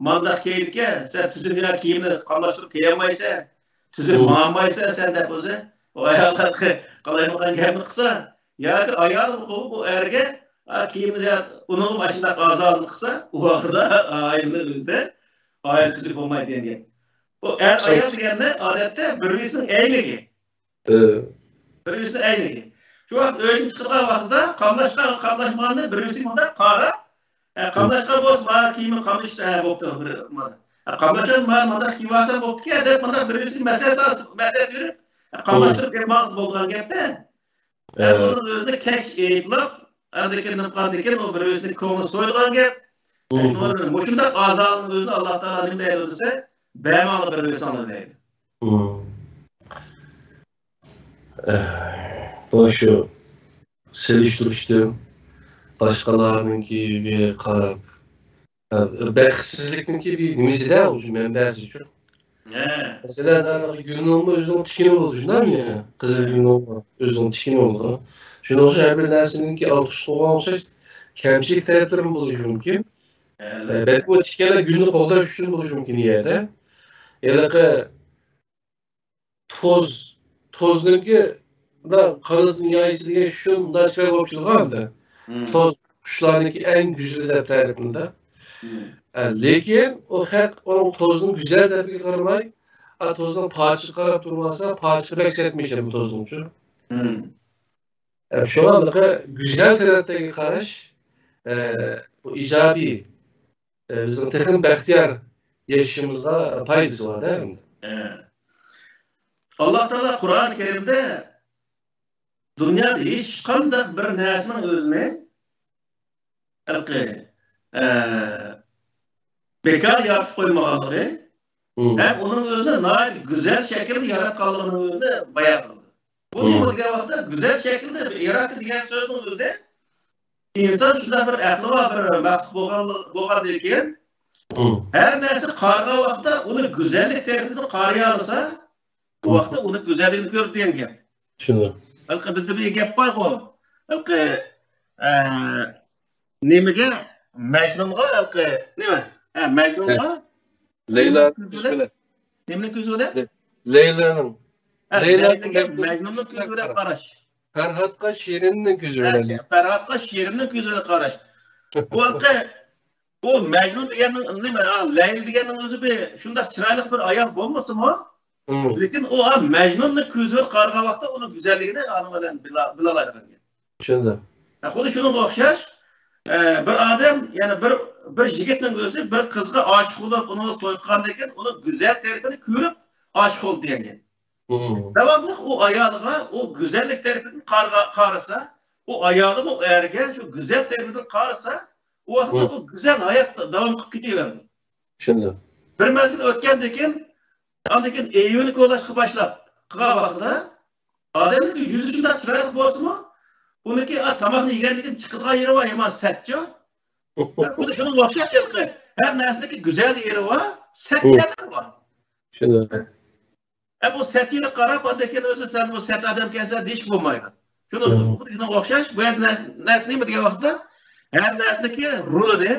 مانداق كىيىدىكەن، سەن تۈزۈك يا كىيىمنى قاملاشتۇرۇپ كىيەلمەيسەن، تۈزۈك ماڭالمايسەن سەن دەپ ئۆزى. ئۇ ئاياللار قالايمىقان گەپنى قىلسا، ياكى ئايال بۇ، بۇ ئەرگە، ئا، كىيىمنى يا ئۇنىڭغا ئاشۇنداق ئازالىنى قىلسا، ئۇ ۋاقىتتا ئائىلىنىڭ ئۆزىدە ئائىلە تۈزۈك بولمايدۇ دېگەن گەپ. بۇ ئەر ئايال دېگەندە ئادەتتە بىر-بىرسىنىڭ ئەينىكى. ئە. بىر-بىرسىنىڭ ئەينىكى. شۇ ۋاقىت ئۆيدىن چىقىدىغان ۋاقتىدا قاملاشقان، قاملاشمىغاننى بىر-بىرسىگە مۇنداق قاراپ، ئە، قاملاشقان بولسا، مانا كىيىمى قاملىشىپ، ئە، بوپتۇ، بىر، مانا. ئە، قاملاشقان، مانا مۇنداق كىيىۋالسا بوپتىكەن، دەپ مۇنداق بىر-بىرسىگە مەسلىھەت سالسا، مەسلىھەت بېرىپ، ئە، قاملاشتۇرۇپ بېرىپ ماڭسا بولىدىغان گەپتە. ئە، ئە. ئۇنىڭ ئۆزىنى كەچ ئېيتلاپ، ئاندىن كېيىن نېمە قىلغاندىن كېيىن ئۇ بىر-بىرسىنىڭ كۆڭلىنى سويىدىغان گەپ. ئە، شۇڭا مۇشۇنداق ئازالىنىڭ ئۆزىنى ئاللا تائالا نېمە دەيدۇ دېسە، بەرمەڭلار بىر-بىرسىڭلار دەيدۇ. ئە، بۇ شۇ سېلىشتۇرۇشتىن باشقىلارنىڭكىگە قاراپ، ئە، بەختسىزلىكنىڭكى بىر نېمىسىدە، مەنبەسىچۇ. ھە. مەسىلەن، ئانا گۈلنىڭمۇ ئۆزىنىڭ تىكىنى بولىدۇ، شۇنداقمۇ؟ قىزىل گۈلنىڭ ئۆزىنىڭ تىكىنى بولىدۇ. شۇنىڭ ئۈچۈن ھەر بىر نەرسىنىڭكى ئالقىشقا ئوخشاش كەمچىلىك تەرەپلىرىمۇ بولۇشى مۇمكىن. ئە، بەلكى بۇ تىكەنلەر گۈلنى قوغداش ئۈچۈن بولۇشى مۇمكىن ئۇ يەردە. ھېلىقى توز، توزنىڭكى مۇنداق قانىتىنى يايسا دېگەن شۇنداق چىرايلىق بولۇپ كېتىدىغان. توز قۇشلارنىڭكى ئەڭ گۈزىلى دەپ تەرىپىنى. ئە، لېكىن ئۇ خەق ئۇنىڭ توزنىڭ گۈزەل تەرىپىگە قارىماي، ئا، توزنىڭ پاچىقىغا قاراپ تۇرۇۋالسا، پاچىقى بەك سەتمىشەم بۇ توزنىڭچۇ. ئە، شۇڭا گۈزەل تەرەپتىكى قاراش، ئە، بۇ ئىجابىي، ئە، بىزنىڭ تېخىمۇ بەختىيار ياشىشىمىزغا پايدىسى بار-دە. ئە. ئاللا تائالا قۇرئان كەرىمدە دۇنيادا ھېچقانداق بىر نەرسىنىڭ ئۆزىنى ھېلىقى، ئە، بىكار يارىتىپ قويمىغانلىقى ھەم ئۇنىڭ ئۆزىنى ناھايىتى گۈزەل شەكىلدە ياراتقانلىقىنىڭ ئۆزىنى بايان قىلدى. بۇ نېمە دېگەن ۋاقىتتا گۈزەل شەكىلدە ياراتتى دېگەن سۆزنىڭ ئۆزى ئىنسان شۇنداق بىر ئەقلى بار بىر مەخلۇق بولغان، بولغاندىن كېيىن ھەر نەرسە قارىغان ۋاقىتتا ئۇنى گۈزەللىك تەرىپىدىن قارىيالىسا، بۇ ۋاقىتتا ئۇنى گۈزەللىكىنى كۆرىدۇ دېگەن گەپ. شۇنداق. ھېلىقى بىزدە بىر گەپ بارغۇ. ھېلىقى، ئە، نېمىگە، مەجنۇنغا، ھېلىقى نېمە؟ ھە، مەجنۇنغا لەيلا كۆزى بىلەن. نېمىنى كۆزى بىلەن؟ لەيلانىڭ. ھە، لەيلانىڭ لەيلىگە مەجنۇننىڭ كۆزى بىلەن قاراش. پەرھاتقا شېرىننىڭ كۆزى بىلەن. ھە، پەرھاتقا شېرىننىڭ كۆزى بىلەن قاراش. بۇ ھېلىقى بۇ مەجنۇن دېگەننىڭ نېمە، ھا، لەيلى دېگەننىڭ ئۆزى بىر شۇنداق چىرايلىق بىر ئايال بولمىسىمۇ، لېكىن ئۇ، ھا، مەجنۇننى كۆزى بىلەن قارىغان ۋاقىتتا ئۇنىڭ گۈزەللىكىنى ئانىڭ بىلەن بىلا-، بىلالايدىغان گەپ. چۈشەندىم. ھە، خۇددى شۇنىڭغا ئوخشاش، ئە، بىر ئادەم، يەنى بىر، بىر يىگىتنىڭ ئۆزى بىر قىزغا ئاشىق بولۇپ، ئۇنىڭغا توي قىلغاندىن كېيىن ئۇنىڭ گۈزەل تەرىپىنى كۆرۈپ ئاشىق بولدى دېگەن گەپ. داۋاملىق ئۇ ئايالىغا ئۇ گۈزەللىك تەرىپىدىن قارىغا-، قارىسا، ئۇ ئايالىمۇ ئۇ ئەرگە شۇ گۈزەل تەرىپىدىن قارىسا، ئۇ ۋاقىتتا ئۇ گۈزەل ھايات داۋام قىلىپ كېتىۋەردى. چۈشەندىم. بىر مەزگىل ئۆتكەندىن كېيىن، ئاندىن كېيىن ئېيۋىنى كولاشقا باشلاپ قىلغان ۋاقتىدا، ئادەمنىڭ يۈزى شۇنداق چىرايلىق بولسىمۇ، ئۇنىڭكى، ئا، تاماقنى يېگەندىن كېيىن چىقىدىغان يېرى بار يامان سەتچۇ. خۇددى شۇنىڭغا ئوخشاش ھېلىقى ھەر نەرسىنىڭكى گۈزەل يېرى بار، سەت يەرلىرى بار. چۈشەندىم. ئە، بۇ سەت يېرىگە قاراپ، ئاندىن كېيىن ئۆزى سەن بۇ سەت ئادەمكەنسەن دېيىشكە بولمايدۇ. شۇنىڭ، خۇددى شۇنىڭغا ئوخشاش، بۇ يەردە نەرسە، نەرسە نېمە دېگەن ۋاقىتتا، ھەر نەرسىنىڭكى رولىنى،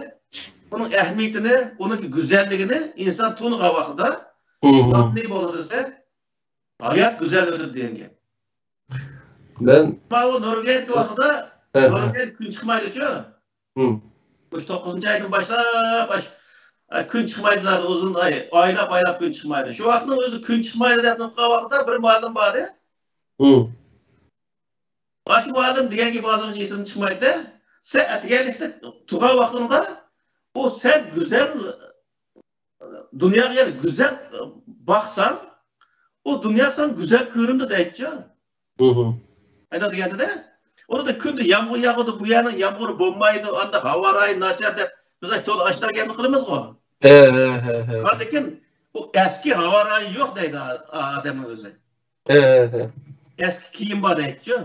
ئۇنىڭ ئەھمىيىتىنى، ئۇنىڭكى گۈزەللىكىنى ئىنسان تونۇغان ۋاقتىدا، ئۇنداق نېمە بولىدۇ دېسە، ھايات گۈزەل ئۆتىدۇ دېگەن گەپ. مەن ماۋۇ نورۋېگىيەدىكى ۋاقتىدا، نورۋېگىيەدە كۈن چىقمايدۇچۇ. مۇشۇ توققۇزىنچى ئايدىن باشلاپ، ئاش-، ئە، كۈن چىقمايدۇ زادى، ئۇزۇن ئاي، ئايلاپ، ئايلاپ كۈن چىقمايدۇ. شۇ ۋاقىتنىڭ ئۆزى كۈن چىقمايدۇ دەپ نۇقتىغان ۋاقىتتا بىر مۇئەللىم بار ئىدى. ئاشۇ مۇئەللىم دېگەن گېپى ھازىرغىچە ئېسىمدىن چىقمايدۇ. سەن ئەتىگەنلىكتە تۇرغان ۋاقتىڭدا، ئۇ سەن گۈزەل دۇنياغا يەنە گۈزەل باقساڭ، ئۇ دۇنيا ساڭا گۈزەل كۆرۈنىدۇ دەيدىچۇ. ئايدا دېگەندە، ئۇنىڭدا كۈندە يامغۇر ياغىدۇ، بۇ يەرنىڭ يامغۇرى بولمايدۇ، ئانداق ھاۋا رايى ناچار دەپ، بىز تولا ئاشۇنداق گەپنى قىلىمىزغۇ. ھە، ھە، ھە، ھە. لېكىن ئۇ ئەسكى ھاۋا رايى يوق دەيدۇ ئا-، ئادەمنىڭ ئۆزى. ھە، ھە، ھە. ئەسكى كىيىم بار دەيدىچۇ.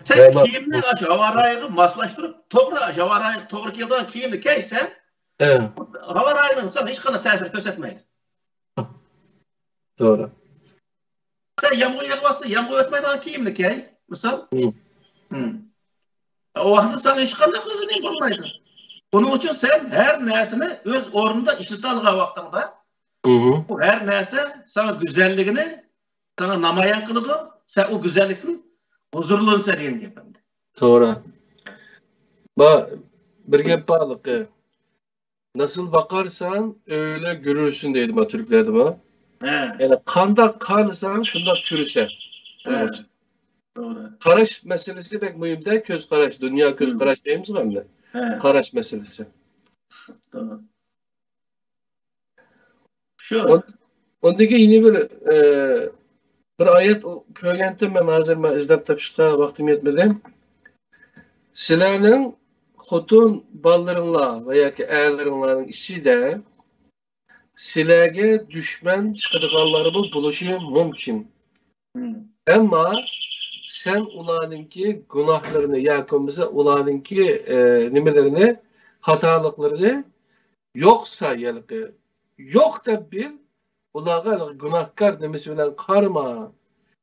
سەن كىيىمنى ئاشۇ ھاۋا رايىغا ماسلاشتۇرۇپ، توغرا، ئاشۇ ھاۋا رايىغا توغرا كېلىدىغان كىيىمنى كىيسەن، ھاۋا رايىنىڭ ساڭا ھېچقانداق تەسىر كۆرسەتمەيدۇ. توغرا. سەن يامغۇر يېغىۋاتسا، يامغۇر ئۆتمەيدىغان كىيىمنى كىي، مىسال. مم. مم. ئۇ ۋاقىتتا ساڭا ھېچقانداق ئۆزىنى بولمايدۇ. بۇنىڭ ئۈچۈن سەن ھەر نەرسىنى ئۆز ئورنىدا ئىشلىتەلىگەن ۋاقتىڭدا، مم. بۇ ھەر نەرسە ساڭا گۈزەللىكىنى ساڭا نامايان قىلىدۇ، سەن ئۇ گۈزەللىكتىن ھۇزۇرلىنىسەن دېگەن گەپ ئەمدى. توغرا. با-، بىر گەپ بارلىقى. ناسىل باقارسان، ئۆيلە گۈرۈرسۈن دەيدۇ ما تۈركلەردىمۇ. ھە. يەنى قانداق قارىساڭ، شۇنداق كۆرىسەن. ھە. توغرا. قاراش مەسىلىسى بەك مۇھىم-دە، كۆز قاراش، دۇنيا كۆز قاراش دەيمىزغۇ ئەمدى. ھە. قاراش مەسىلىسى. توغرا. شۇ. ئون-، ئوندىن كېيىن يەنە بىر، ئە، بىر ئايەت ئو-، كۆرگەنتىم مەن، ھازىر مەن ئىزدەپ تېپىشقا ۋاقتىم يەتمىدى. سىلەرنىڭ خوتۇن بالىلىرىڭلار ۋە ياكى ئەرلىرىڭلارنىڭ ئىچىدە سىلەرگە دۈشمەن چىقىدىغانلارمۇ بولۇشى مۇمكىن. مم. ئەمما سەن ئۇلارنىڭكى گۇناھلىرىنى ياكى بولمىسا ئۇلارنىڭكى، ئە، نېمىلىرىنى، خاتالىقلىرىنى يوقسا، يەنى يوق دەپ بىل، ئۇلارغا گۇناھكار نېمىسى بىلەن قارىما.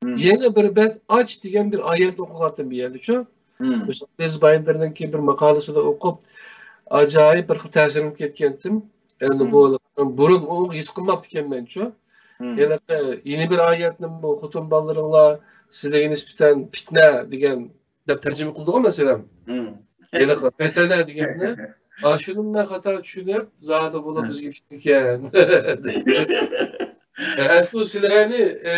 مم. يەنە بىر بەت ئاچ دېگەن بىر ئايەتنى ئوقۇغانتىم بۇ يەردىچۇ. مم. مۇشۇ دېز بايندېرنىڭكى بىر ماقالىسىنى ئوقۇپ، ئاجايىپ بىر خىل تەسىرلىنىپ كەتكەنتىم. ئەمدى مم. بۇ بۇرۇن ئۇ ھېس قىلماپتىكەنمەنچۇ. مم. يەنە، يەنە بىر ئايەتنى بۇ خوتۇن بالىلىرىڭلار سىلەرگە نىسبەتەن پىتنە دېگەن دەپ تەرجىمە قىلدىغۇ مەسىلەن. مم. ھېلىقى پەتەنە دېگەننى، ئا، شۇنى مەن خاتا چۈشىنىپ، زادى بۇلا بىزگە پىتنىكەن. ئەسلى سىلەرنى، ئە،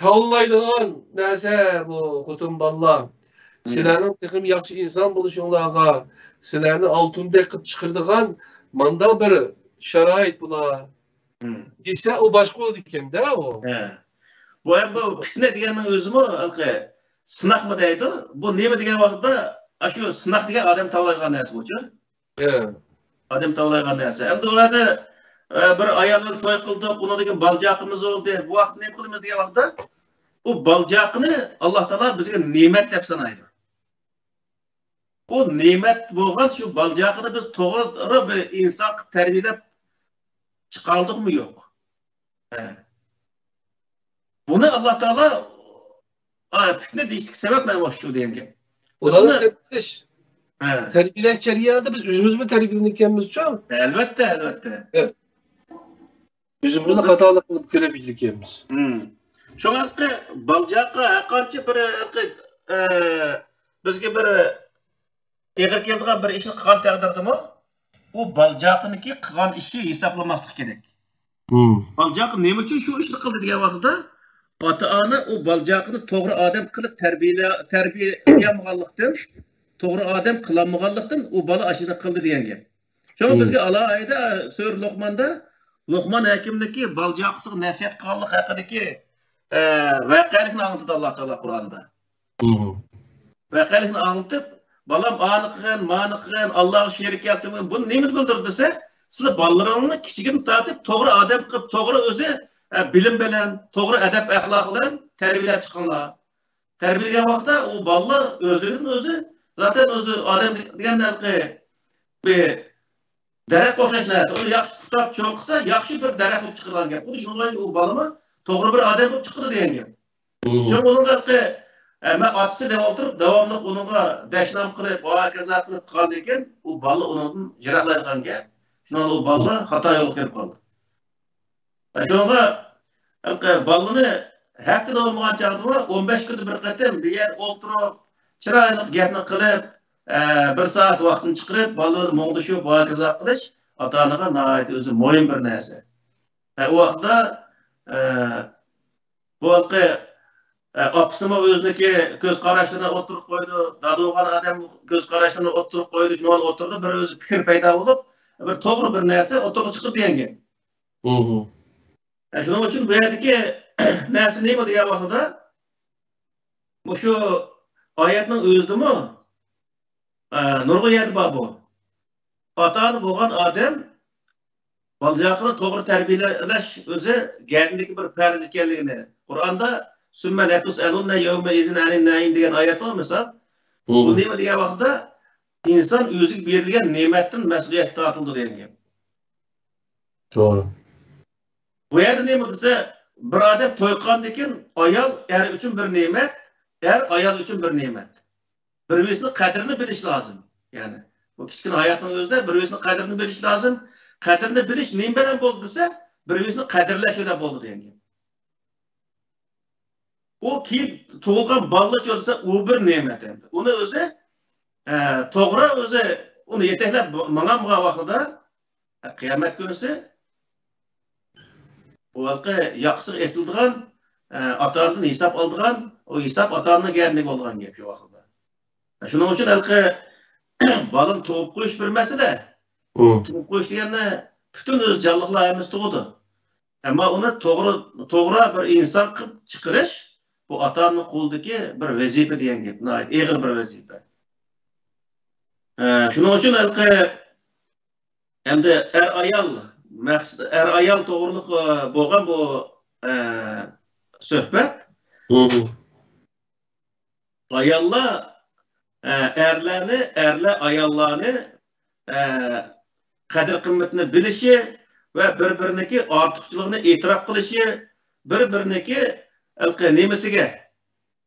تاۋلايدىغان نەرسە بۇ خوتۇن بالىلار. مم. سىلەرنىڭ تېخىمۇ ياخشى ئىنسان بولۇشۇڭلارغا، سىلەرنى ئالتۇندەك قىلىپ چىقىرىدىغان مانداق بىر شارائىت بۇلار. مم. دېسە، ئۇ باشقا بولىدىكەن-دە ئۇ. ھە. بۇ، بۇ پىتنە دېگەننىڭ ئۆزىمۇ ھېلىقى سىناقمۇ دەيدۇ. بۇ نېمە دېگەن ۋاقىتتا، ئاشۇ سىناق دېگەن ئادەم تاۋلايدىغان نەرسە بۇچۇ. ھە. ئادەم تاۋلايدىغان نەرسە. ئەمدى ئۇ يەردە، ئە، بىر ئايال بىلەن توي قىلدۇق، ئۇنىڭدىن كېيىن بالا-چاقىمىز بولدى. بۇ ۋاقىتتا نېمە قىلىمىز دېگەن ۋاقىتتا، ئۇ بالا-چاقىنى ئاللا تائالا بىزگە نېمەت دەپ سانايدۇ. ئۇ نېمەت بولغان شۇ بالا-چاقىنى بىز توغرا بىر ئىنسان قىلىپ تەربىيەلەپ چىقاردۇقمۇ يوق؟ ھە. بۇنى ئاللا تائالا، ئا، پىتنە دېيىشلىك سەۋەب مانا مۇشۇ دېگەن گەپ. ئۇلارنى بۇنى تەربىيەلەش، ھە. تەربىيەلەش جەريانىدا بىز ئۆزىمىزمۇ تەربىيەلىنىدىكەنمىزچۇ؟ ئەلۋەتتە، ئەلۋەتتە. ھە. ئۆزىمىزنى خاتالىق قىلىپ كۆرۈپ يۈرىدىكەنمىز. مم. شۇڭا ھېلىقى بالا-چاقا ھەرقانچە بىر ھېلىقى، ئە، بىزگە بىر ئېغىر كېلىدىغان بىر ئىشنى قىلغان تەقدىردىمۇ، ئۇ بالا-چاقىنىڭكى قىلغان ئىشى ھېسابلانماسلىقى كېرەك. مم. بالا-چاقا نېمە ئۈچۈن شۇ ئىشنى قىلدى دېگەن ۋاقتىدا، ئاتا-ئانا ئۇ بالا-چاقىنى توغرا ئادەم قىلىپ تەربىيەلە-، تەربىيەلىيەلمىگەنلىكتىن، توغرا ئادەم قىلالمىغانلىقتىن ئۇ بالا ئاشۇنى قىلدى دېگەن گەپ. شۇڭا مم. بىزگە ئالاھىدە سۈرە لوقماندا لوقمان ھەكىمنىڭكى بالا-چاقىسىغا نەسىھەت قىلغانلىقى ھەققىدىكى، ئە، ۋەقەلىكنى ئاڭلىتىدۇ ئاللا تائالا قۇرئاندا. مم. ۋەقەلىكنى ئاڭلىتىپ، بالام، ئانى قىلغىن، مانى قىلغىن، ئاللاغا شېرىك كەلتۈرمىگىن، بۇ نېمىنى بىلدۈرىدۇ دېسە، سىلەر بالىلىرىڭلارنى كىچىكىدىن تارتىپ توغرا ئادەم قىلىپ، توغرا ئۆزى، ئە، بىلىم بىلەن، توغرا ئەدەپ-ئەخلاق بىلەن تەربىيەلەپ چىقىڭلار. تەربىيەلىگەن ۋاقىتتا ئۇ بالىلار ئۆزلۈكىدىن ئۆزى، زاتەن ئۆزى ئادەم دېگەن ھېلىقى بىر دەرەخكە ئوخشاش نەرسە. ئۇنى ياخشى تۇتاپ چوڭ قىلسا، ياخشى بىر دەرەخ بولۇپ چىقىدىغان گەپ. خۇددى شۇنىڭغا ئوخشاش ئۇ بالىمۇ توغرا بىر ئادەم بولۇپ چىقىدۇ دېگەن گەپ. مم. شۇڭا ئۇنىڭغا ھېلىقى، ئە، مەن ئاتىسى دەپ ئولتۇرۇپ، داۋاملىق ئۇنىڭغا دەشنام قىلىپ، ھاكازا قىلىپ قىلغاندىن كېيىن، ئۇ بالا ئۇنىڭدىن يىراقلايدىغان گەپ. شۇنىڭ ئۇ بالا خاتا يولغا كىرىپ قالدى. شۇڭا، ھېلىقى بالىنى ھەپتىدە بولمىغان چاغدىمۇ ئون بەش كۈندە بىر قېتىم بىر يەردە ئولتۇرۇپ، چىرايلىق گەپنى قىلىپ، ئە، بىر سائەت ۋاقتىنى چىقىرىپ، بالىنى مۇڭدىشىپ، ھاكازا قىلىش ئاتا-ئانىغا ناھايىتى ئۆزى مۇھىم بىر نەرسە. ئە، ئۇ ۋاقىتتا، ئە، بۇ ھېلىقى، ئە، ئاپىسىمۇ ئۆزىنىڭكى كۆز قاراشلىرىنى ئوتتۇرىغا قويىدۇ، دادا بولغان ئادەم كۆز قاراشلىرىنى ئوتتۇرىغا قويىدۇ، شۇنىڭ ئوتتۇرىدا بىر ئۆزى پىكىر پەيدا بولۇپ، بىر توغرا بىر نەرسە ئوتتۇرىغا چىقىدۇ دېگەن گەپ. مم. ئە، شۇنىڭ ئۈچۈن بۇ يەردىكى نەرسە نېمە دېگەن ۋاقتىدا، مۇشۇ ئايەتنىڭ ئۆزىدىمۇ، ئە، نۇرغۇن يەردە بار بۇ. ئاتا-ئانا بولغان ئادەم بالا-چاقىنى توغرا تەربىيەلەش ئۆزى گەدىنىڭكى بىر پەرز ئىكەنلىكىنى. قۇرئاندا «سۈممە لەتۇسئەلۇننە يەۋمەئىزىن ئەنىن نەئىم» دېگەن ئايەت بار مىسال. بۇ مم. نېمە دېگەن ۋاقىتتا، ئىنسان ئۆزىگە بېرىلگەن نېمەتتىن مەسئۇلىيەتكە تارتىلىدۇ دېگەن گەپ. توغرا. بۇ يەردە نېمە دېسە، بىر ئادەم توي قىلغاندىن كېيىن ئايال ئەر ئۈچۈن بىر نېمەت، ئەر ئايال ئۈچۈن بىر نېمەت. بىر-بىرسىنىڭ قەدرىنى بىلىش لازىم. يەنى بۇ كىچىككىنە ھاياتنىڭ ئۆزىدە بىر-بىرسىنىڭ قەدرىنى بىلىش لازىم. قەدرىنى بىلىش نېمە بىلەن بولدى دېسە، بىر-بىرسىنى قەدىرلەش بىلەن بولدى دېگەن گەپ. ئۇ كېيىن تۇغۇلغان بالىلارچۇ دېسە، ئۇ بىر نېمەت ئەمدى. ئۇنى ئۆزى، ئە، توغرا ئۆزى ئۇنى يېتەكلەپ ماڭالمىغان ۋاقتىدا، ئە، قىيامەت كۈنىسى بۇ ھېلىقى ياقىسىغا ئېسىلىدىغان، ئە، ئاتا-ئانىدىن ھېساب ئالىدىغان، ئۇ ھېساب ئاتا-ئانىنىڭ گەدىنىگە بولىدىغان گەپ شۇ ۋاقتىدا. شۇنىڭ ئۈچۈن ھېلىقى بالىنى تۇغۇپ قويۇش بىر مەسىلە. مم. تۇغۇپ قويۇش دېگەندە پۈتۈن ئۆز جانلىقلار ھەممىسى تۇغىدۇ. ئەمما ئۇنى توغرا، توغرا بىر ئىنسان قىلىپ چىقىرىش، بۇ ئاتا-ئانىنىڭ قولىدىكى بىر ۋەزىپە دېگەن گەپ، ناھايىتى ئېغىر بىر ۋەزىپە. ئە، شۇنىڭ ئۈچۈن ھېلىقى ئەمدى ئەر-ئايال مەقس-، ئەر-ئايال توغرىلىق، ئە، بولغان بۇ، ئە، سۆھبەت. مم. ئاياللار، ئە، ئەرلەرنى، ئەرلەر ئاياللارنى، ئە، قەدىر-قىممىتىنى بىلىشى ۋە بىر-بىرىنىڭكى ئارتۇقچىلىقىنى ئېتىراپ قىلىشى، بىر-بىرىنىڭكى ھېلىقى نېمىسىگە،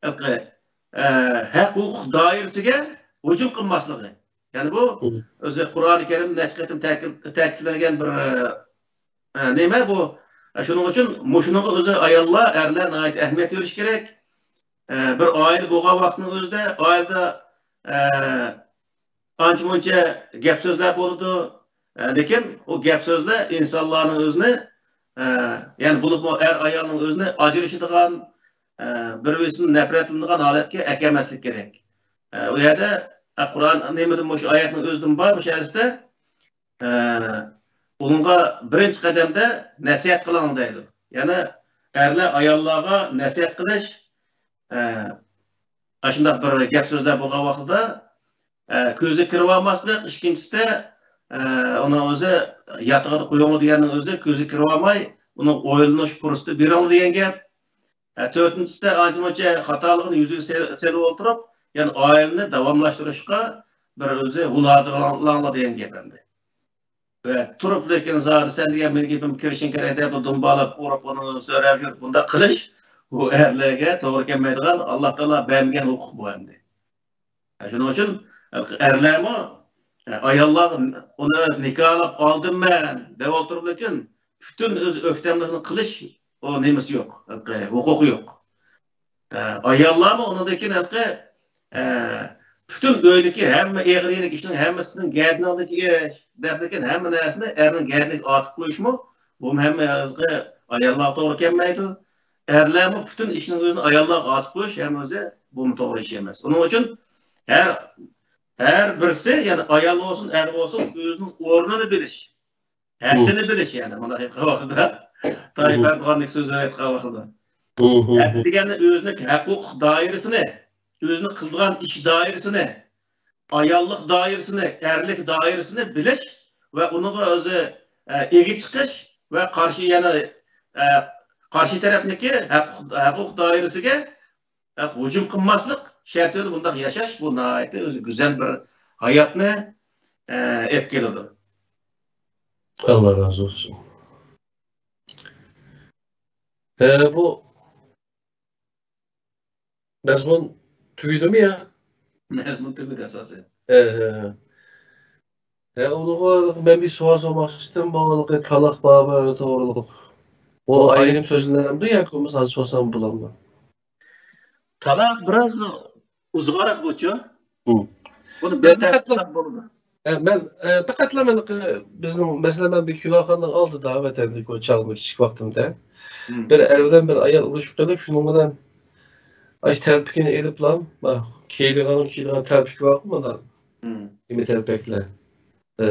ھېلىقى، ئە، ھەق-ھوقۇق دائىرىسىگە ھۇجۇم قىلماسلىقى. يەنى بۇ مم. ئۆزى قۇرئانى كەرىمدە نەچچە قېتىم تەكىت-، تەكىتلەنگەن بىر، ئە، نېمە بۇ؟ ئە، شۇنىڭ ئۈچۈن مۇشۇنىڭغا ئۆزى ئاياللار، ئەرلەر ناھايىتى ئەھمىيەت بېرىش كېرەك. ئە، بىر ئائىلە بولغان ۋاقىتنىڭ ئۆزىدە ئائىلىدە، ئە، ئانچە-مۇنچە گەپ-سۆزلەر بولىدۇ. ئە، لېكىن ئۇ گەپ-سۆزلەر ئىنسانلارنىڭ ئۆزىنى، ئە، يەنى بولۇپمۇ ئەر-ئايالنىڭ ئۆزىنى ئاجرىشىدىغان، ئە، بىر-بىرسىدىن نەپرەتلىنىدىغان ھالەتكە ئەكەلمەسلىك كېرەك. ئە، ئۇ يەردە، ئە، قۇرئان نېمىدىن مۇشۇ ئايەتنىڭ ئۆزىدىن بار، مۇشۇ ھەدىستە، ئە، ئۇنىڭغا بىرىنچى قەدەمدە نەسىھەت قىلىڭ دەيدۇ. يەنى ئەرلەر ئاياللارغا نەسىھەت قىلىش، ئە، ئاشۇنداق بىر گەپ-سۆزلەر بولغان ۋاقتىدا، ئە، كۆزىگە كىرىۋالماسلىق، ئىككىنچىسى، ئە، ئۇنىڭ ئۆزى ياتىقىدا قويۇڭ دېگەننىڭ ئۆزى كۆزىگە كىرىۋالماي، ئۇنىڭ ئويلىنىش پۇرسىتى بېرىڭ دېگەن گەپ. ئە، تۆتىنچىسى ئانچە-مۇنچە خاتالىقىنى يۈزىگە سېلىپ ئولتۇرۇپ، يەنى ئائىلىنى داۋاملاشتۇرۇشقا بىر ئۆزى ھۇل ھازىرلاڭلار دېگەن گەپ ئەمدى. ۋە تۇرۇپ، لېكىن زادى سەن دېگەن مېنىڭ گېپىمگە كىرىشىڭ كېرەك دەپ، دۇمبالاپ، ئۇرۇپ، ئۇنى سۆرەپ يۈرۈپ، بۇنداق قىلىش، بۇ ئەرلەرگە توغرا كەلمەيدىغان، ئاللا تائالا بەرمىگەن ھوقۇق بۇ ئەمدى. شۇنىڭ ئۈچۈن ئەرلەرمۇ ئاياللارغا ئۇنى نىكاھلاپ ئالدىم مەن دەپ ئولتۇرۇپ، لېكىن پۈتۈن ئۆز ئۆكتەملىكىنى قىلىش ئۇ نېمىسى يوق، ھوقۇقى يوق. ئاياللارمۇ ئۇنىڭدىن كېيىن ھېلىقى، ئە، پۈتۈن ئۆيدىكى ھەممە ئېغىر يېنىك ئىشنىڭ ھەممىسىنىڭ گەدىنىڭدىكى ئىش دەپ، لېكىن ھەممە نەرسىنى ئەرنىڭ گەدىنىگە ئارتىپ قويۇشمۇ، بۇمۇ ھەممە ئاياللارغا توغرا كەلمەيدۇ. ئەرلەرمۇ پۈتۈن ئىشنىڭ ئۆزىنى ئاياللارغا ئارتىپ قويۇش ھەم ئۆزى بۇمۇ توغرا ئىش ئەمەس. ئۇنىڭ ئۈچۈن ھەر، ھەر بىرسى، يەنى ئايال بولسۇن، ئەر بولسۇن، ئۆزىنىڭ ئورنىنى بىلىش، ھەددىنى بىلىش، يەنى مانا ئېيتقان ۋاقتىدا، تايىپ ئەردوغاندىكى سۆزلەرنى ئېيتقان ۋاقتىدا. ھەددە دېگەننى ئۆزىنىڭ ھەق-ھوقۇق دائىرىسىنى، ئۆزىنىڭ قىلىدىغان ئىش دائىرىسىنى، ئاياللىق دائىرىسىنى، ئەرلىك دائىرىسىنى بىلىش ۋە ئۇنىڭغا ئۆزى، ئە، ئىگە چىقىش ۋە قارشى يەنە، ئە، قارشى تەرەپنىكى ھەق-، ھەق-ھوقۇق دائىرىسىگە ھە، ھۇجۇم قىلماسلىق شەرتىدە بۇنداق ياشاش، بۇ ناھايىتى ئۆزى گۈزەل بىر ھاياتنى، ئە، ئېلىپ كېلىدۇ. ئاللا رازى بولسۇن. ھە، بۇ مەزمۇن تۈگىدىمۇ يا؟ مەزمۇن تۈگىدى ئاساسەن. ھە، ھە، ھە. ھە، ئۇنىڭغا مەن بىر سوئال سورىماقچى ئىدىم، بۇ تالاق بابى توغرىلىق. بۇ ئايرىم سۆزلىنەمدۇ ياكى بولمىسا ھازىر سورىسام بولامدۇ؟ تالاق بىراز ئۇزۇنراق بۇچۇ. مم. بۇنى بىر مەن پەقەتلا، تەرتىپ بولىدۇ. ئە، مەن، ئە، پەقەتلا مەن، ئە، بىزنىڭ، مەسىلەن، مەن بىر كۇلاخانىنىڭ ئالدىدا ۋەتەندىكى چاغ كىچىك ۋاقتىمدا مم. بىر ئەر بىلەن بىر ئايال ئۇرۇشۇپ قېلىپ، شۇنىڭ بىلەن ئاشۇ تەلپىكىنى ئېلىپلا، ما، كىيىدىغان، كىيىدىغان تەلپىكى بارغۇ مانا. مم. نېمە تەلپەكلەر؟ ئە،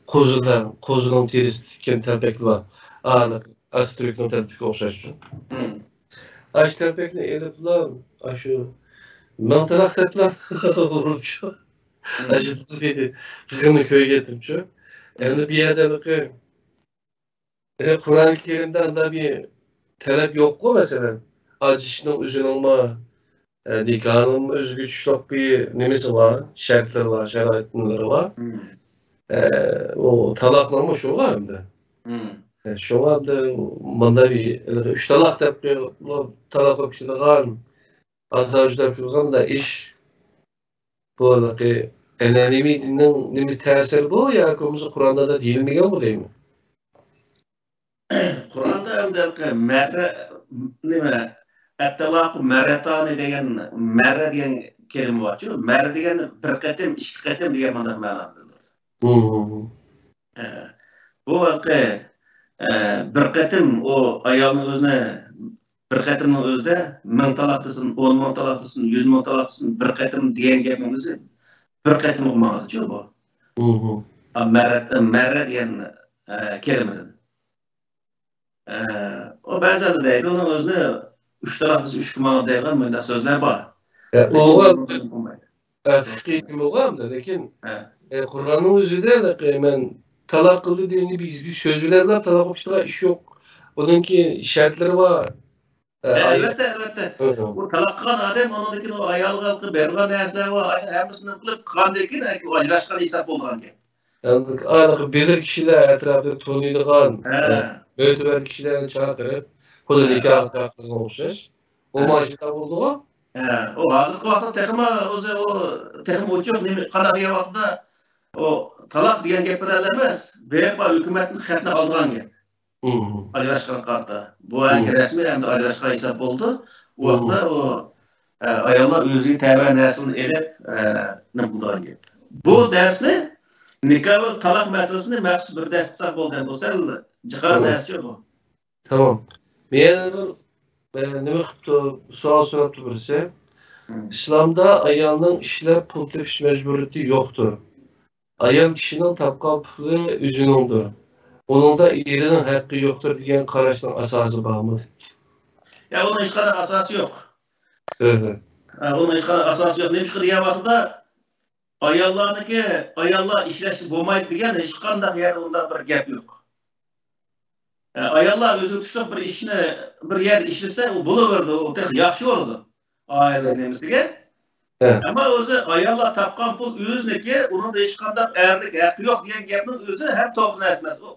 قوزىلار، قوزىنىڭ تېرىسى تىككەن تەلپەكلەر بار. ئانىق ئاتاتۈركنىڭ تەلپىكىگە ئوخشاشچۇ. مم. ئاشۇ تەلپەكنى ئېلىپلا، ئاشۇ مىڭ تالاق دەپلا ئۇرۇپچۇ. مم. ئاشۇ غىغىنى كۆرگەنتىمچۇ. ئەمدى بۇ يەردە ھېلىقى، ئە، قۇرئان كەرىمدە ئانداق بىر تەلەپ يوققۇ، مەسىلەن، ئاجرىشىشنىڭ ئۆزىنىڭمۇ ئە، نىكاھنىڭ ئۆزىگە چۈشلۈك بىر نېمىسى بار، شەرتلىرى بار، شارائىتلىرى بار. مم. ئە، ئۇ تالاقنىڭمۇ شۇ بار ئەمدى. شۇڭا ئەمدى مۇنداق ئۈچ تالاق دەپ قويۇپ، تالاق بولۇپ كېتىدىغان، ئادا-جۇدا قىلغاندا ئىش، بۇ ھېلىقى ئەنئەنىۋى دىننىڭ نېمە تەسىرى بۇ ياكى بولمىسا قۇرئاندا دېيىلمىگەنمۇ دەيمەن؟ قۇرئاندا ئەمدى ھېلىقى مەررە، نېمە، ئەتتالاقۇ مەررەتانى دېگەن، مەررە دېگەن كەلىمە بارچۇ. مەررە دېگەن بىر قېتىم، ئىككى قېتىم دېگەن مانا مەنانى بىلدۈرىدۇ. ئە، بۇ ھېلىقى، ئە، بىر قېتىم ئۇ ئايالنىڭ ئۆزىنى بىر قېتىمنىڭ ئۆزىدە مىڭ تالاق دېسۇن، ئون مىڭ تالاق دېسۇن، يۈز مىڭ تالاق دېسۇن، بىر قېتىم دېگەن گەپنىڭ ئۆزى بىر قېتىمغا ماڭىدۇچۇ بۇ. مەررە، مەررە دېگەن، ئە، كەلىمىدىن. ئە، ئۇ بەزىلەر دەيدۇ، ئۇنىڭ ئۆزىنى ئۈچ تالاق دېسە ئۈچكە ماڭىدۇ دەيدىغان مۇنداق سۆزلەر بار. ئە، ئۇلۇغا، ئە، فىقھىي نېمىغۇ ئەمدى، لېكىن، ئە، قۇرئاننىڭ ئۆزىدە، مەن تالاق قىلدى دېگەننى بىز بىر سۆز بىلەنلا تالاق بولۇپ كېتىدىغان ئىش يوق. ئۇنىڭكى شەرتلىرى بار. ئە، ئەلۋەتتە، ئەلۋەتتە. ئۇ تالاق قىلغان ئادەم ئۇنىڭدىن كېيىن ئۇ ئايالغا بېرىدىغان نەرسىلەر بار، ئاشۇ ھەممىسىنى قىلىپ قىلغاندىن كېيىن ئاجراشقان ھېساب بولىدىغان گەپ. ھېلىقى بىلىر كىشىلەر، ئەتراپىدا تونۇيدىغان، ھە، مۆتىبەر كىشىلەرنى چاقىرىپ، خۇددى نىكاھقا چاقىرغان ئوخشاش. ئۇ مانا شۇنداق بولىدىغۇ. ھە، ئۇ ھازىرقى ۋاقىتتا تېخىمۇ ئۆزى ئۇ تېخىمۇ ئوچۇق، نېمە، قانداق دېگەن ۋاقىتتا ئۇ تالاق دېگەن گەپ بىلەن ئەمەس، بېرىپ ھۆكۈمەتتىن خەتنى ئالىدىغان گەپ. ئاجراشقان قارتا. بۇ ئەنكى رەسمىي ئەمدى ئاجراشقان ھېساب بولىدۇ. ئۇ ۋاقىتتا ئۇ، ئە، ئاياللار ئۆزىگە تەۋە نەرسىلەرنى ئېلىپ، ئە، نېمە قىلىدىغان گەپ. بۇ دەرسنى نىكاھ ۋە تالاق مەسىلىسىنى مەخسۇس بىر دەرس قىلساق بولىدۇ. بۇ سەل جىقراق دەرسچۇ بۇ. تامام. مەن يەنە بىر، ئە، نېمە قىپتۇ، سوئال سوراپتۇ بىرسى. ئىسلامدا ئايالنىڭ ئىشلەپ پۇل تېپىش مەجبۇرىيىتى يوقتۇر. ئايال كىشىنىڭ تاپقان پۇلى ئۆزىنىڭدۇر. ئۇنىڭدا ئېرىنىڭ ھەققى يوقتۇر دېگەن قاراشنىڭ ئاساسى بارمۇ دەپتۇ. يا، ئۇنىڭ ھېچقانداق ئاساسى يوق. ھە، ئۇنىڭ ھېچقانداق ئاساسى يوق. نېمىشقا دېگەن ۋاقىتتا ئاياللارنىڭكى، ئاياللار ئىشلەشكە بولمايدۇ دېگەن ھېچقانداق يەردە ئۇنداق بىر گەپ يوق. ئە، ئاياللار ئۆزى تۇتۇشلۇق بىر ئىشنى بىر يەردە ئىشلىسە، ئۇ بولۇۋېرىدۇ، ئۇ تېخى ياخشى بولىدۇ. ئائىلە نېمىسىگە. ئەمما ئۆزى ئاياللار تاپقان پۇل ئۆزىنىڭكى، ئۇنىڭدا ھېچقانداق ئەرلىك ھەققى يوق دېگەن گەپنىڭ ئۆزى ھەم توغرا نەرسە ئەمەس. ئۇ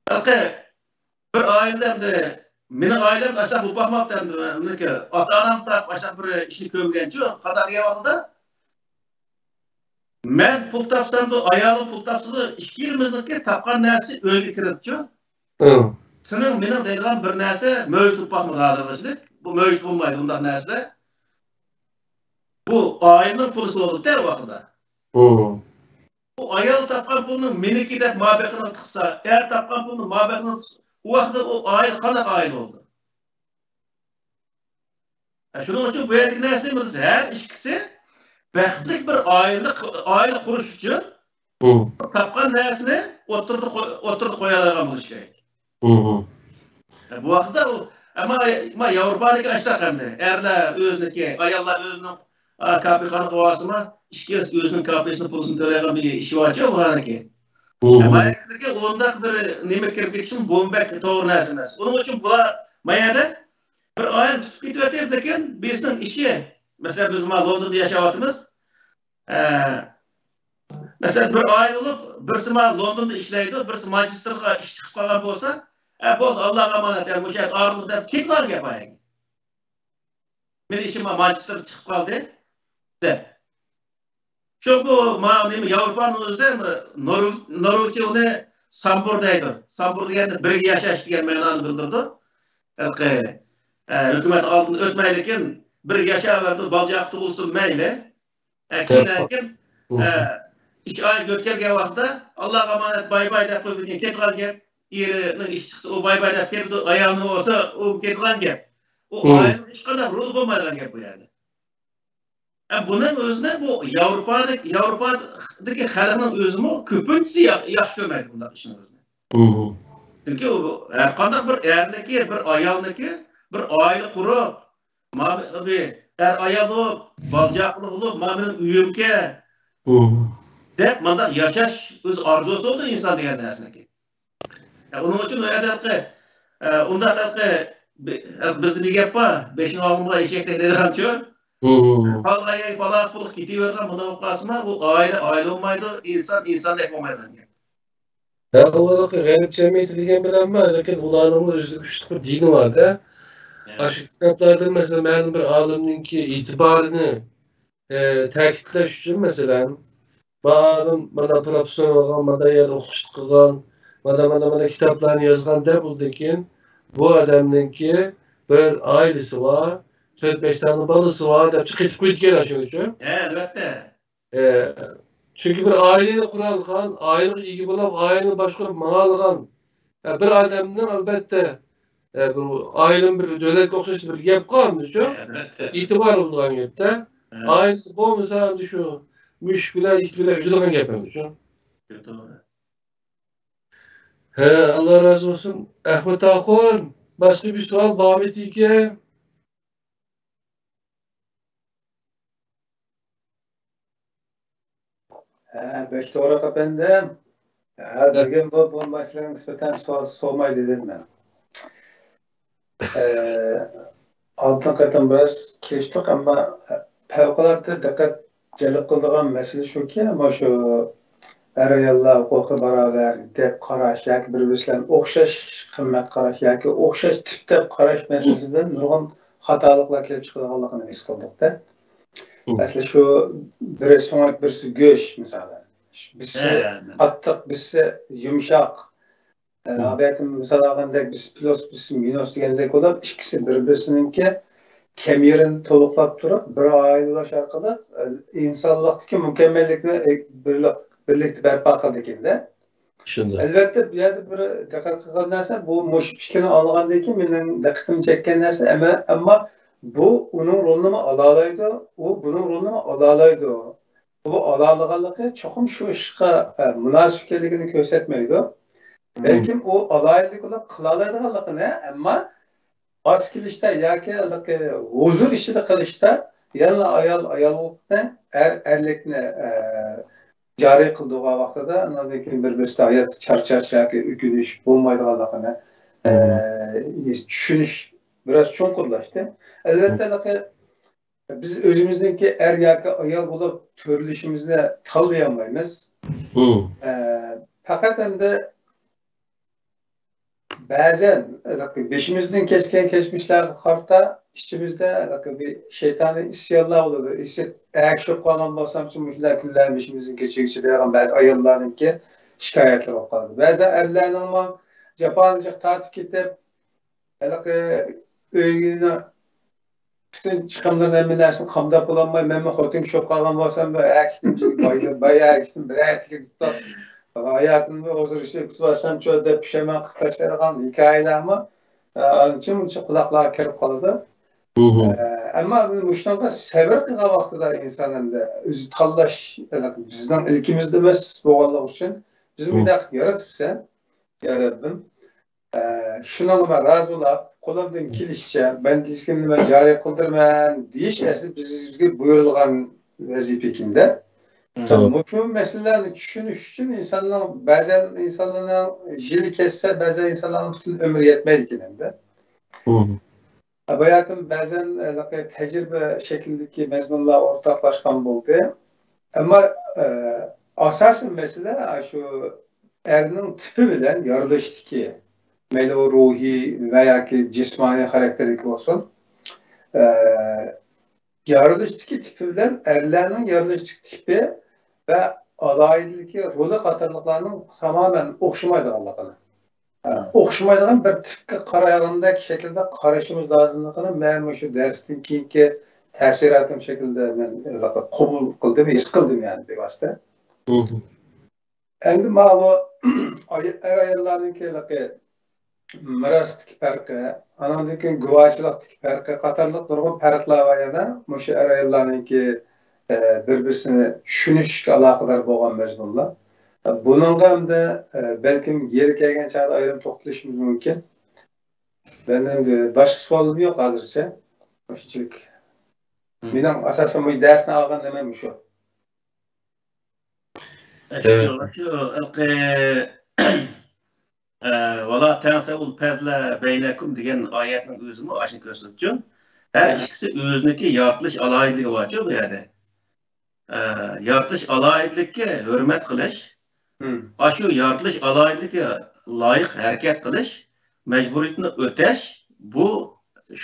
ھېلىقى بىر ئائىلىدە ئەمدى، مېنىڭ ئائىلەم ئاشۇنداق بولۇپ باقماپتۇ ئەمدى، مېنىڭكى ئاتا-ئانام تاپ ئاشۇنداق بىر ئىشنى كۆرمىگەنچۇ، قانداق دېگەن ۋاقىتتا مەن پۇل تاپسامدۇ، ئايالىم پۇل تاپسىدۇ، ئىككىمىزنىڭكى تاپقان نەرسىسى ئۆيگە كىرىدىچۇ. سېنىڭ، مېنىڭ دەيدىغان بىر نەرسە مۆجىت بولۇپ باقمىدى ھازىرغىچىلىك. بۇ مۆجىت بولمايدۇ، ئۇنداق نەرسىلەر. بۇ ئائىلىنىڭ پۇلى بولىدۇ دەل ۋاقتىدا. بۇ ئايال تاپقان پۇلنى مېنىڭكى دەپ مابەينىغا تىقسا، ئەر تاپقان پۇلنى مابەينىغا تىقسا، ئۇ ۋاقىتتا ئۇ ئائىلە قانداق ئائىلە بولىدۇ؟ ھە، شۇنىڭ ئۈچۈن بۇ يەردىكى نەرسە نېمە دېسە، ھەر ئىككىسى بەختلىك بىر ئائىلە، ئائىلە قۇرۇش ئۈچۈن تاپقان نەرسىنى ئوتتۇرىدا قوي-، ئوتتۇرىدا قويالايدىغان بولۇشى كېرەك. ھە، بۇ ۋاقىتتا ئۇ، ئەمما، ئەمما ياۋروپانىڭكى ئاشۇنداق ئەمدى. ئەرلەر ئۆزىنىڭكى، ئاياللار ئۆزىنىڭ، ئا، كافېخانىغا بارسىمۇ، ئىككىسى ئۆزىنىڭ كافېسىنىڭ پۇلىنى تۆلەيدىغان بىر ئىشى بارچۇ ئۇلارنىڭكى. ئەمما ئەگەركى ئۇنداق بىر نېمە كىرىپ كېتىشىمۇ بۇمۇ بەك توغرا نەرسە ئەمەس. ئۇنىڭ ئۈچۈن بۇلار ما يەردە بىر ئائىلە تۇتۇپ كېتىۋاتىدۇ، لېكىن بىزنىڭ ئىشى، مەسىلەن، بىز مانا لوندوندا ياشاۋاتىمىز. ئە، مەسىلەن، بىر ئائىلە بولۇپ، بىرسى مانا لوندوندا ئىشلەيدۇ، بىرسى مانچېستېرغا ئىش چىقىپ قالغان بولسا، ئە، بولدى، ئاللاغا ئامانەت، ئە، مۇشۇ يەردە ئايرىلدۇق دەپ كېتىدىغان گەپ ئايەگە. مېنىڭ ئىشىم مانچېستېرغا چىقىپ قالدى دەپ. شۇ بۇ ما-، نېمە، ياۋروپانىڭ ئۆزىدە نور-، نورۋېگچە ئۇنى سامبۇر دەيدۇ. سامبۇر دېگەندە بىرگە ياشاش دېگەن مەنانى بىلدۈرىدۇ. ھېلىقى، ئە، ھۆكۈمەت ئالدىن ئۆتمەيدىكەن، بىرگە ياشاۋەردى، بالا-چاقا تۇغۇلسۇن مەيلى. ئە، كېيىن، ھەم كېيىن، ئە، ئىش ئايىغى يۆتكەلگەن ۋاقىتتا، ئاللاغا ئامانەت، باي باي دەپ قويۇپ كېتىدىغان گەپ. ئېرىنىڭ ئىشى چىقسا، ئۇ باي باي دەپ كېتىدۇ، ئايالىنىڭ بولسا، ئۇ كېتىدىغان گەپ. ئۇ ئائىلىنىڭ ھېچقانداق رولى بولمايدىغان گەپ بۇ يەردە. ئە، بۇنىڭ ئۆزىنى بۇ ياۋروپادىكى، ياۋروپادىكى خەلقنىڭ ئۆزىمۇ كۆپىنچىسى يا-، ياخشى كۆرمەيدۇ بۇنداق ئىشنىڭ ئۆزىنى. چۈنكى ئۇ ھەرقانداق بىر ئەرنىكى، بىر ئايالنىكى، بىر ئائىلە قۇرۇپ، ما-، بىر ئەر-ئايال بولۇپ، بالا-چاقىلىق بولۇپ، ما مېنىڭ ئۆيۈمكەن دەپ مانداق ياشاش ئۆزى ئارزۇسى بولىدۇ ئىنسان دېگەن نەرسىنىڭكى. ئە، ئۇنىڭ ئۈچۈن ئۇ يەردە ھېلىقى، ئە، ئۇنداق ھېلىقى، بى-، ھېلىقى بىزدە بىر گەپ بار، بېشىنى ئالغىنىغا ئېشەك تەگدى دەيدىغانچۇ. پالغان يەرگە پالاق پۇلغا كېتىۋېرىدىغان، بۇنداق بولۇپ قالسىمۇ، ئۇ ئائىلە ئائىلە بولمايدۇ، ئىنسان ئىنساندەك بولمايدىغان گەپ. يا، ئۇلارنىڭ غەرب جەمئىيىتى دېگەن بىلەنمۇ، لېكىن ئۇلارنىڭمۇ ئۆزىگە كۈچلۈك بىر دىنى بار-دە. ئاشۇ كىتابلاردا، مەسىلەن، مەلۇم بىر ئالىمنىڭكى ئېتىبارىنى، ئە، تەكىتلەش ئۈچۈن، مەسىلەن، بۇ ئالىم مانا پروفېسسور بولغان، مانا يەردە ئوقۇتقۇچىلىق قىلغان، مانا، مانا، مانا كىتابلارنى يازغان دەپ، ئۇندىن كېيىن بۇ ئادەمنىڭكى بىر ئائىلىسى بار، تۆت-بەش دانە بالىسى بار دەپ قېتىپ قويىدىكەن، شۇنىڭ ئۈچۈن. ھە، ئەلۋەتتە. ئە، چۈنكى بىر ئائىلىنى قۇرالىغان، ئائىلىگە ئىگە بولۇپ، ئائىلىنى باشقۇرۇپ ماڭالىغان، ئە، بىر ئادەمنىڭ، ئەلۋەتتە، ئە، بۇ ئائىلىمۇ بىر دۆلەتكە ئوخشاش بىر گەپ قالمىدىچۇ؟ ئەلۋەتتە. ئېتىبارى بولىدىغان گەپتە. ئائىلىسى بولمىسا، ئەمدى شۇ مۈشۈك بىلەن ئىت بىلەن ئۆتىدىغان گەپ ئەمدىچۇ؟ توغرا. ھە، ئاللا رازى بولسۇن. ئەخمەت ئاخۇن، باشقا بىر سوئال بارمىدىكى؟ ھە، بەك توغرا، ئەپەندىم. ھە، بۈگۈن بۇ، بۇ مەسىلىگە نىسبەتەن سوئال سورىماي دېدىم مەن. ئە، ئالدىنقى قېتىم بىراز كېلىشتۇق، ئەمما پەۋقۇلئاددە دىققەت جەلپ قىلىدىغان مەسىلە شۇكى، مۇشۇ ئەر-ئاياللار ھوقۇقى باراۋەر دەپ قاراش ياكى بىر-بىرسى بىلەن ئوخشاش قىممەت قاراش ياكى ئوخشاش تىپ دەپ قاراش مەسىلىسىدىن نۇرغۇن خاتالىقلار كېلىپ چىقىدىغانلىقىنى ھېس قىلدۇق-دە. مەسىلەن، شۇ بىرى سۆڭەك، بىرسى گۆش، مىسالەن. بىرسى قاتتىق، بىرسى يۇمشاق. ئە، ئۇ بەتتە مىسال ئالغاندەك، بىرسى پلۇس، بىرسى مىنۇس دېگەندەك بولۇپ، ئىككىسى بىر-بىرسىنىڭكى كەم يېرىنى تولۇقلاپ تۇرۇپ، بىر ئائىلە بولۇش ئارقىلىق، ئە، ئىنسانلىقتىكى مۇكەممەللىكنى، ئە، بىرلىك-، بىرلىكتە بەرپا قىلىدىكەن-دە. شۇنداق. ئەلۋەتتە، بۇ يەردە بىر دىققەت قىلغان نەرسە، بۇ مۇشۇ پىكىرنى ئاڭلىغاندىن كېيىن مېنىڭ دىققىتىمنى چەككەن نەرسە، ئەمما، ئەمما بۇ ئۇنىڭ رولىنىمۇ ئالالايدۇ، ئۇ بۇنىڭ رولىنىمۇ ئالالايدۇ. بۇ ئالالىغانلىقى چوقۇم شۇ ئىشقا، ئە، مۇناسىپ ئىكەنلىكىنى كۆرسەتمەيدۇ. بەلكىم ئۇ ئالاھىدىلىك بولۇپ قىلالايدىغانلىقىنى، ئەمما ماس كېلىشتە ياكى ھېلىقى ھۇزۇر ئىچىدە قىلىشتا يەنىلا ئايال ئاياللىقنى، ئەر ئەرلىكنى، ئە، جارى قىلىدىغان ۋاقتىدا، ئاندىن كېيىن بىر-بىرسىدە ھاياتتا چارچاش ياكى ئۆكۈنۈش بولمايدىغانلىقىنى، ئە، چۈشىنىش بىراز چوڭقۇرلاشتى. ئەلۋەتتە، ھېلىقى بىز ئۆزىمىزنىڭكى ئەر ياكى ئايال بولۇپ تۆرىلىشىمىزنى تاللىيالمايمىز. ئە، پەقەت ئەمدى بەزەن بېشىمىزدىن كەچكەن كەچمىشلەرگە قارىتا ئىچىمىزدە بىر شەيتانىي ئىسيانلار بولىدۇ. ئىسيان ئەگىشىپ قالغان بولسام، مۇشۇنداق كۈنلەر بېشىمىزدىن كەچۈرگۈچى دەيدىغان بەزى ئاياللارنىڭكى شىكايەتلىرى بولۇپ قالىدۇ. بەزىدە ئەرلەرنىڭمۇ جاپانى جىق تارتىپ كېتىپ، ھېلىقى ئۆيىنىڭ پۈتۈن چىقىملىرىنى، ھەممە نەرسىنى قامداپ بولالماي، مەنمۇ خوتۇن كىشى بولۇپ قالغان بولسام، بىر ئەركىتىم، باي، باي ئەركىتىم، بىر ئەركىتىپ تۇتۇپ، ھاياتىمنى ھۇزۇر ئىچىدە ئۆتكۈزۈۋەتسەمچۇ دەپ پۇشايمان قىلىپ تاشلايدىغان ھېكايىلەرمۇ، ئە، ئانچە-مۇنچە قۇلاقلارغا كىرىپ قالىدۇ. ئە، ئەمما مۇشۇنىڭغا سەۋر قىلغان ۋاقتىدا ئىنسان ئەمدى ئۆزى تاللاش، بىزنىڭ ئىلكىمىزدە ئەمەس بولغانلىقى ئۈچۈن، بىزنى مۇنداق قىلىپ يارىتىپسەن، يا رەببىم. ئە، شۇنىڭغا مەن رازى بولاپ، قولۇمدىن كېلىشىچە بەندىلىكىمنى مەن جارى قىلدۇرىمەن دېيىش ئەسلى بىز، بىزگە بۇيرۇلغان ۋەزىپە ئىكەن-دە. مۇشۇ مەسىلىلەرنى چۈشىنىش ئۈچۈن ئىنساننىڭ، بەزەن ئىنسانلارنىڭ يىلى كەتسە، بەزەن ئىنسانلارنىڭ پۈتۈن ئۆمرى يەتمەيدىكەن ئەمدى. باياتىن بەزەن، ئە، تەجرىبە شەكلىدىكى مەزمۇنلار ئورتاقلاشقان بولدى. ئەمما، ئە، ئاساسىي مەسىلە شۇ ئەرنىڭ تىپى بىلەن يارىلىشتىكى، مەيلى ئۇ روھىي ۋە ياكى جىسمانىي خاراكتېردىكى بولسۇن، ئە، يارىلىشتىكى تىپى بىلەن ئەرلەرنىڭ يارىلىشتىكى تىپى ۋە ئالاھىدىلىكى، رولى قاتارلىقلارنىڭ تامامەن ئوخشىمايدىغانلىقىنى، ئوخشىمايدىغان بىر تىپكە قارايدىغاندەك شەكىلدە قارىشىمىز لازىملىقىنى مەن مۇشۇ دەرستىن كېيىنكى تەسىراتىم شەكلىدە مەن قوبۇل قىلدىم، ھېس قىلدىم، يەنى بىۋاسىتە. ئەمدى ماۋۇ ئاي-، ئەر-ئاياللارنىڭكى مىراستىكى پەرقى، ئاناندىن كېيىن گۇۋاچىلىقتىكى پەرقى قاتارلىق نۇرغۇن پەرقلەر بار يەنە. مۇشۇ ئەر-ئاياللارنىڭكى، ئە، بىر-بىرسىنى چۈشىنىشكە ئالاقىدار بولغان مەزمۇنلار. بۇنىڭغا ئەمدى، ئە، بەلكىم يېرى كەلگەن چاغدا ئايرىم توختىلىشىمىز مۇمكىن. مەن ئەمدى باشقا سوئالىم يوق ھازىرچە. مۇشۇنچىلىك. مېنىڭ ئاساسەن مۇشۇ دەرسنى ئالغان نېمەم مۇشۇ. ئە، شۇ، شۇ ھېلىقى، ئە، «ۋالا تەنسەۋۇل پەزلە بەينەكۇم» دېگەن ئايەتنىڭ ئۆزىمۇ ئاشۇنى كۆرسىتىدۇچۇ. ھەر ئىككىسى ئۆزىنىڭكى يارىتىلىش ئالاھىدىلىكى بارچۇ بۇ يەردە. ئە، يارىتىلىش ئالاھىدىلىككە ھۆرمەت قىلىش، ئاشۇ يارىتىلىش ئالاھىدىلىكىگە لايىق ھەرىكەت قىلىش، مەجبۇرىيىتىنى ئۆتەش، بۇ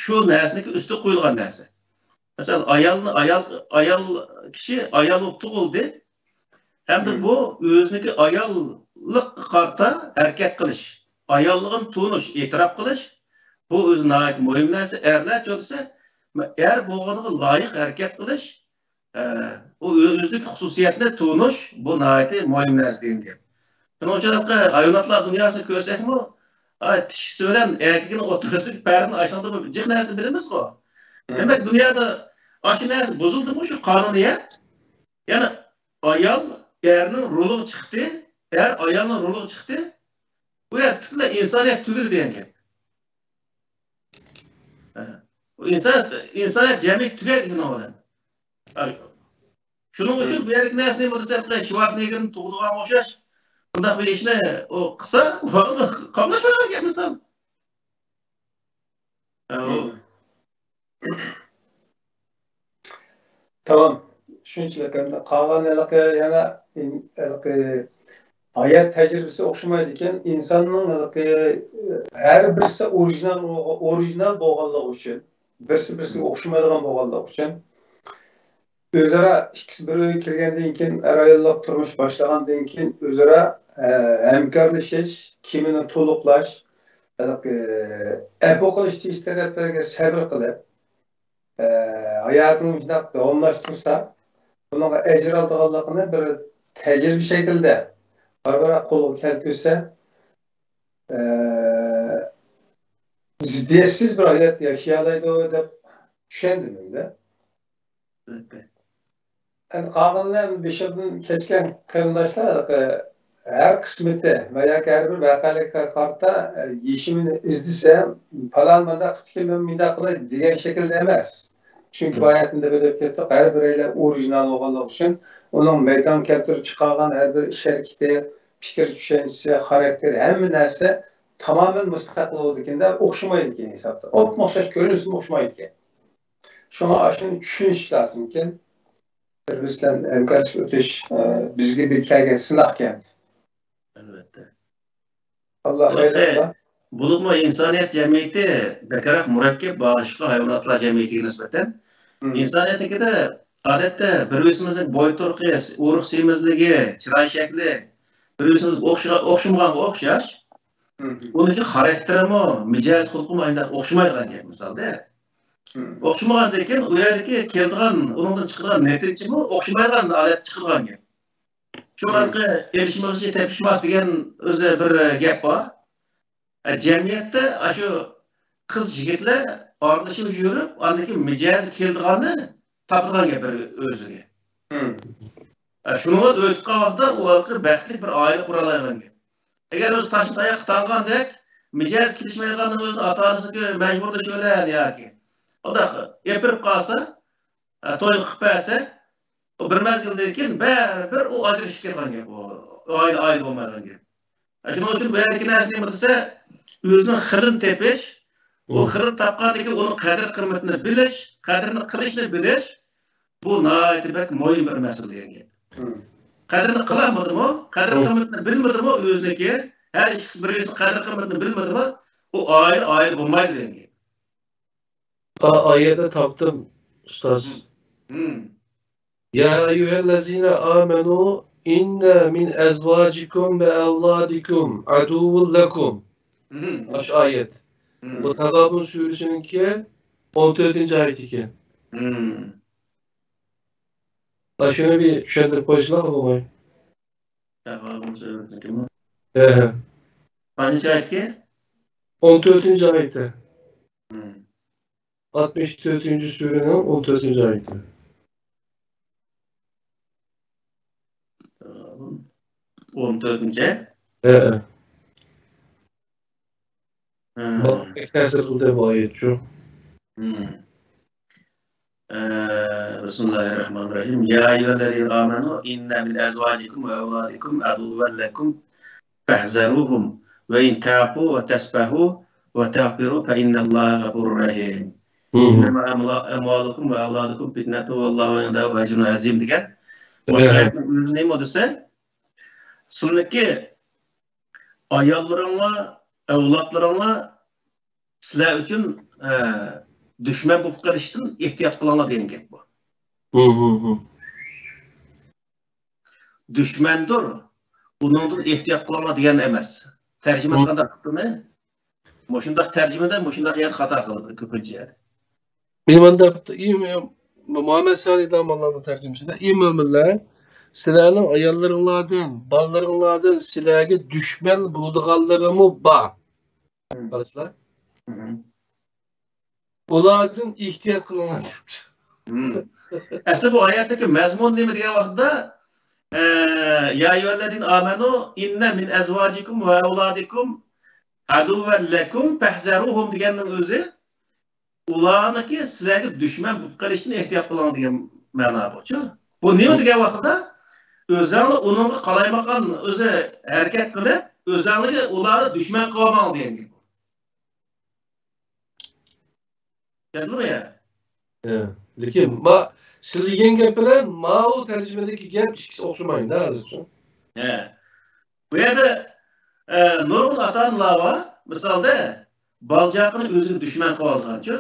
شۇ نەرسىنىڭكى ئۈستىگە قويۇلغان نەرسە. مەسىلەن، ئايالنى، ئايال، ئايال كىشى ئايال بولۇپ تۇغۇلدى. ھەمدە بۇ ئۆزىنىڭكى ئاياللىققا قارىتا ھەرىكەت قىلىش، ئاياللىقىنى تونۇش، ئېتىراپ قىلىش، بۇ ئۆزى ناھايىتى مۇھىم نەرسە. ئەرلەرچە دېسە، ئەر بولغىنىغا لايىق ھەرىكەت قىلىش، ئە، ئۇ ئۆ-، ئۆزىدىكى خۇسۇسىيەتنى تونۇش، بۇ ناھايىتى مۇھىم نەرسە دېگەن گەپ. شۇنىڭ ئۈچۈن ھايۋاناتلار دۇنياسىنى كۆرسەكمۇ، ئاي، تىشىسى بىلەن ئەركىكىنىڭ ئوتتۇرىسىدىكى پەردىنى ئاشۇنداق بىر جىق نەرسىنى بىلىمىزغۇ. دېمەك، دۇنيادا ئاشۇ نەرسە بۇزۇلدىمۇ، شۇ قانۇنىيەت؟ يەنى ئايال ئەرنىڭ رولىغا چىقتى، ئەر ئايالنىڭ رولىغا چىقتى. بۇ يەر پۈتۈنلەي ئىنسانىيەت تۈگىدى دېگەن گەپ. ھە. بۇ ئىنسان، ئىنسانىيەت جەمئىيىتى تۈگەيدۇ شۇنىڭ بىلەن. ھە. شۇنىڭ ئۈچۈن بۇ يەردىكى نەرسىنى بولسا شۋارتنېگگېرنى تۇغىدىغان ئوخشاش. بۇنداق بىر ئىشنى ئۇ قىلسا، قاملاشمايدىغان گەپ مىسال. ھە، ئۇ تامام. شۇنچىلىك ئەمدى. قالغان ھېلىقى يەنە ئىن-، ھېلىقى ھايات تەجرىبىسى ئوخشىمايدىكەن. ئىنساننىڭ ھېلىقى ھەر بىرسى ئورىجىنال، ئورىجىنال بولغانلىقى ئۈچۈن، بىرسى بىرسىگە ئوخشىمايدىغان بولغانلىقى ئۈچۈن، ئۆزئارا ئىككىسى بىر ئۆيگە كىرگەندىن كېيىن، ئەر-ئاياللىق تۇرمۇش باشلىغاندىن كېيىن، ئۆزئارا، ئە، ھەمكارلىشىش، كىمىنى تولۇقلاش، ھېلىقى، ئەپۇ قىلىش دېيىش تەرەپلەرگە سەۋر قىلىپ، ئە، ھاياتىنى شۇنداق داۋاملاشتۇرسا، بۇنىڭغا ئەجىر ئالىدىغانلىقىنى بىر تەجرىبە شەكلىدە بارا-بارا قولغا كەلتۈرسە، ئە، زىددىيەتسىز بىر ھايات ياشىيالايدۇ دەپ چۈشەندىم ئەمدى. ئەلۋەتتە. ئەمدى قالغىنىنى بېشىدىن كەچكەن قېرىنداشلار، ھەر قىسمىتى ۋە ياكى ھەر بىر ۋەقەلىككە قارىتا، ئە، يېشىمىنى ئىزدىسە، پالان مۇنداق قىپتىكەن، مەن مۇنداق قىلاي دېگەن شەكىلدە ئەمەس. چۈنكى باياتىن دەپ ئۆتۈپ كەتتۇق، ھەر بىرەيلەن ئورىجىنال بولغانلىقى ئۈچۈن ئۇنىڭ مەيدانغا كەلتۈرۈپ چىقارغان ھەر بىر ئىش ھەرىكىتى، پىكىر چۈشەنچىسى، خاراكتېرى، ھەممە نەرسە تامامەن مۇستەقىل بولىدىكەن-دە، ئوخشىمايدىكەن ھېسابتا. ئوپمۇ ئوخشاش كۆرۈنسىمۇ ئوخشىمايدىكەن. شۇڭا ئاشۇنى چۈشىنىش لازىمكەن. بىر-بىرسى بىلەن ھەمكارلىشىپ ئۆتۈش، ئە، بىزگە بىر كەلگەن سىناقكەن. ئەلۋەتتە. ئاللا خەير قىلغان. بولۇپمۇ ئىنسانىيەت جەمئىيىتى بەكرەك مۇرەككەپ باشقا ھايۋاناتلار جەمئىيىتىگە نىسبەتەن. ئىنسانىيەتنىڭكىدە ئادەتتە بىر-بىرسىمىزنىڭ بوي تۇرقى، ئورۇق سېمىزلىكى، چىراي شەكلى بىر-بىرسىمىزگە ئوخشىغا-، ئوخشىمىغانغا ئوخشاش. ئۇنىڭكى خاراكتېرىمۇ، مىجەز خۇلقىمۇ ئاينداق ئوخشىمايدىغان گەپ مىسالدا. ئوخشىمىغاندىن كېيىن ئۇ يەردىكى كېلىدىغان، ئۇنىڭدىن چىقىدىغان نەتىجىمۇ ئوخشىمايدىغان ھالەتتە چىقىدىغان گەپ. شۇ ھېلىقى ئېلىشمىغۇچى تېپىشماس دېگەن ئۆزى بىر گەپ بار. ئە، جەمئىيەتتە ئاشۇ قىز يىگىتلەر ئارىلىشىپ يۈرۈپ، ئاندىن كېيىن مىجەزى كېلىدىغاننى تاپىدىغان گەپ بىر ئۆزىگە. ئە، شۇنىڭغا ئۆتۈپ قالغاندا ئۇ ھېلىقى بەختلىك بىر ئائىلە قۇرالايدىغان گەپ. ئەگەر ئۆزى تاشنى تاياققا تاڭغاندەك، مىجەزى كېلىشمەيدىغاننىڭ ئۆزىنى ئاتا-ئانىسىنىڭكى مەجبۇرلىشى بىلەن ياكى ئۇنداق ئېپىرىپ قالسا، ئە، توينى قىلىپ بەرسە، ئۇ بىر مەزگىلدىن كېيىن بەرىبىر ئۇ ئاجرىشىپ كېتىدىغان گەپ، ئۇ ئائىلە، ئائىلە بولمايدىغان گەپ. ئە، شۇنىڭ ئۈچۈن بۇ يەردىكى نەرسە نېمە دېسە، ئۆزىنىڭ خىرىنى تېپىش، ئۇ خىرىنى تاپقاندىن كېيىن ئۇنىڭ قەدىر-قىممىتىنى بىلىش، قەدرىنى قىلىشنى بىلىش، بۇ ناھايىتى بەك مۇھىم بىر مەسىلە دېگەن گەپ. قەدرىنى قىلالمىدىمۇ، قەدىر-قىممىتىنى بىلمىدىمۇ ئۆزىنىڭكى، ھەر ئىككىسى بىر-بىرسىنىڭ قەدىر-قىممىتىنى بىلمىدىمۇ، ئۇ ئائىلە، ئائىلە بولمايدۇ دېگەن گەپ. ئا، ئايەتنى تاپتىم، ئۇستاز. يا أيها الذين آمنوا إن من أزواجكم وأولادكم عدوا لكم. ئاشۇ ئايەت. بۇ تاغابۇن سۈرىسىنىڭكى ئون تۆتىنچى ئايىتى ئىكەن. ئاشۇنى بىر چۈشەندۈرۈپ قويسىلا بولماي. تاغابۇن سۈرىسىنىڭكىمۇ؟ ھە، ھە. قانچىنچى ئايەتكە؟ ئون تۆتىنچى ئايىتى. ئاتمىش تۆتىنچى سۈرىنىڭ ئون تۆتىنچى ئايىتى. ئون تۆتىنچى؟ ھە، ھە. ھە. ماڭا بەك تەسىر قىلدى بۇ ئايەت شۇ. بىسمىللاھىررەھمانىررەھىم. يا أيها الذين آمنوا إن من أزواجكم وأولادكم عدوا لكم فاحذروهم وإن تعفوا وتصفحوا وتغفروا فإن الله غفور رحيم. إنما أموالكم وأولادكم فتنة والله عنده أجر عظيم دېگەن. باشقا ئايەتنىڭ ئۆزى نېمە دېسە، سىلىنىڭكى ئاياللىرىڭلار، ئەۋلادلىرىڭلار سىلەر ئۈچۈن، ئە، دۈشمەن بولۇپ قېلىشتىن ئېھتىيات قىلىڭلار دېگەن گەپ بۇ. دۈشمەندۇر، ئۇنىڭدىن ئېھتىيات قىلىڭلار دېگەن ئەمەس. تەرجىمە قانداق قىپتىمەن؟ مۇشۇنداق تەرجىمىدە مۇشۇنداق يەر خاتا قىلىدۇ كۆپىنچە يەر. مېنى مانا دەپتۇ، ئى، مۇھەممەد سالىھ داموللانىڭ تەرجىمىسىدە، ئى مۆمىنلەر، سىلەرنىڭ ئاياللىرىڭلاردىن، بالىلىرىڭلاردىن سىلەرگە دۈشمەن بولىدىغانلىرىمۇ بار. بارىسىلەر. ئۇلاردىن ئېھتىيات قىلىڭلار دەپتۇ. ئەسلى بۇ ئايەتتىكى مەزمۇن نېمە دېگەن ۋاقىتتا، ئە، يا ئەييۇھەللەزىنە ئامەنۇ ئىننە مىن ئەزۋاجىكۇم ۋە ئەۋلادىكۇم ئەدۇۋۋەن لەكۇم فەھزەرۇھۇم دېگەننىڭ ئۆزى ئۇلارنىڭكى سىلەرگە دۈشمەن بولۇپ قېلىشتىن ئېھتىيات قىلىڭ دېگەن مەنا بۇچۇ. بۇ نېمە دېگەن ۋاقىتتا، ئۆزەڭلار ئۇنىڭغا قالايمىقان ئۆزى ھەرىكەت قىلىپ، ئۆزەڭلارگە ئۇلارنى دۈشمەن قىلىۋالماڭ دېگەن گەپ. چۈشەندىڭىزمۇ يا؟ ھە، لېكىن ما، سىلىگەن گەپ بىلەن ماۋۇ تەرجىمىدىكى گەپ ئىككىسى ئوخشىمايدۇ ھازىرچۇ. ھە. بۇ يەردە، ئە، نۇرغۇن ئاتا-ئانىلار بار. مىسالدا، بالا-چاقىنى ئۆزىگە دۈشمەن قىلىۋالىدىغانچۇ.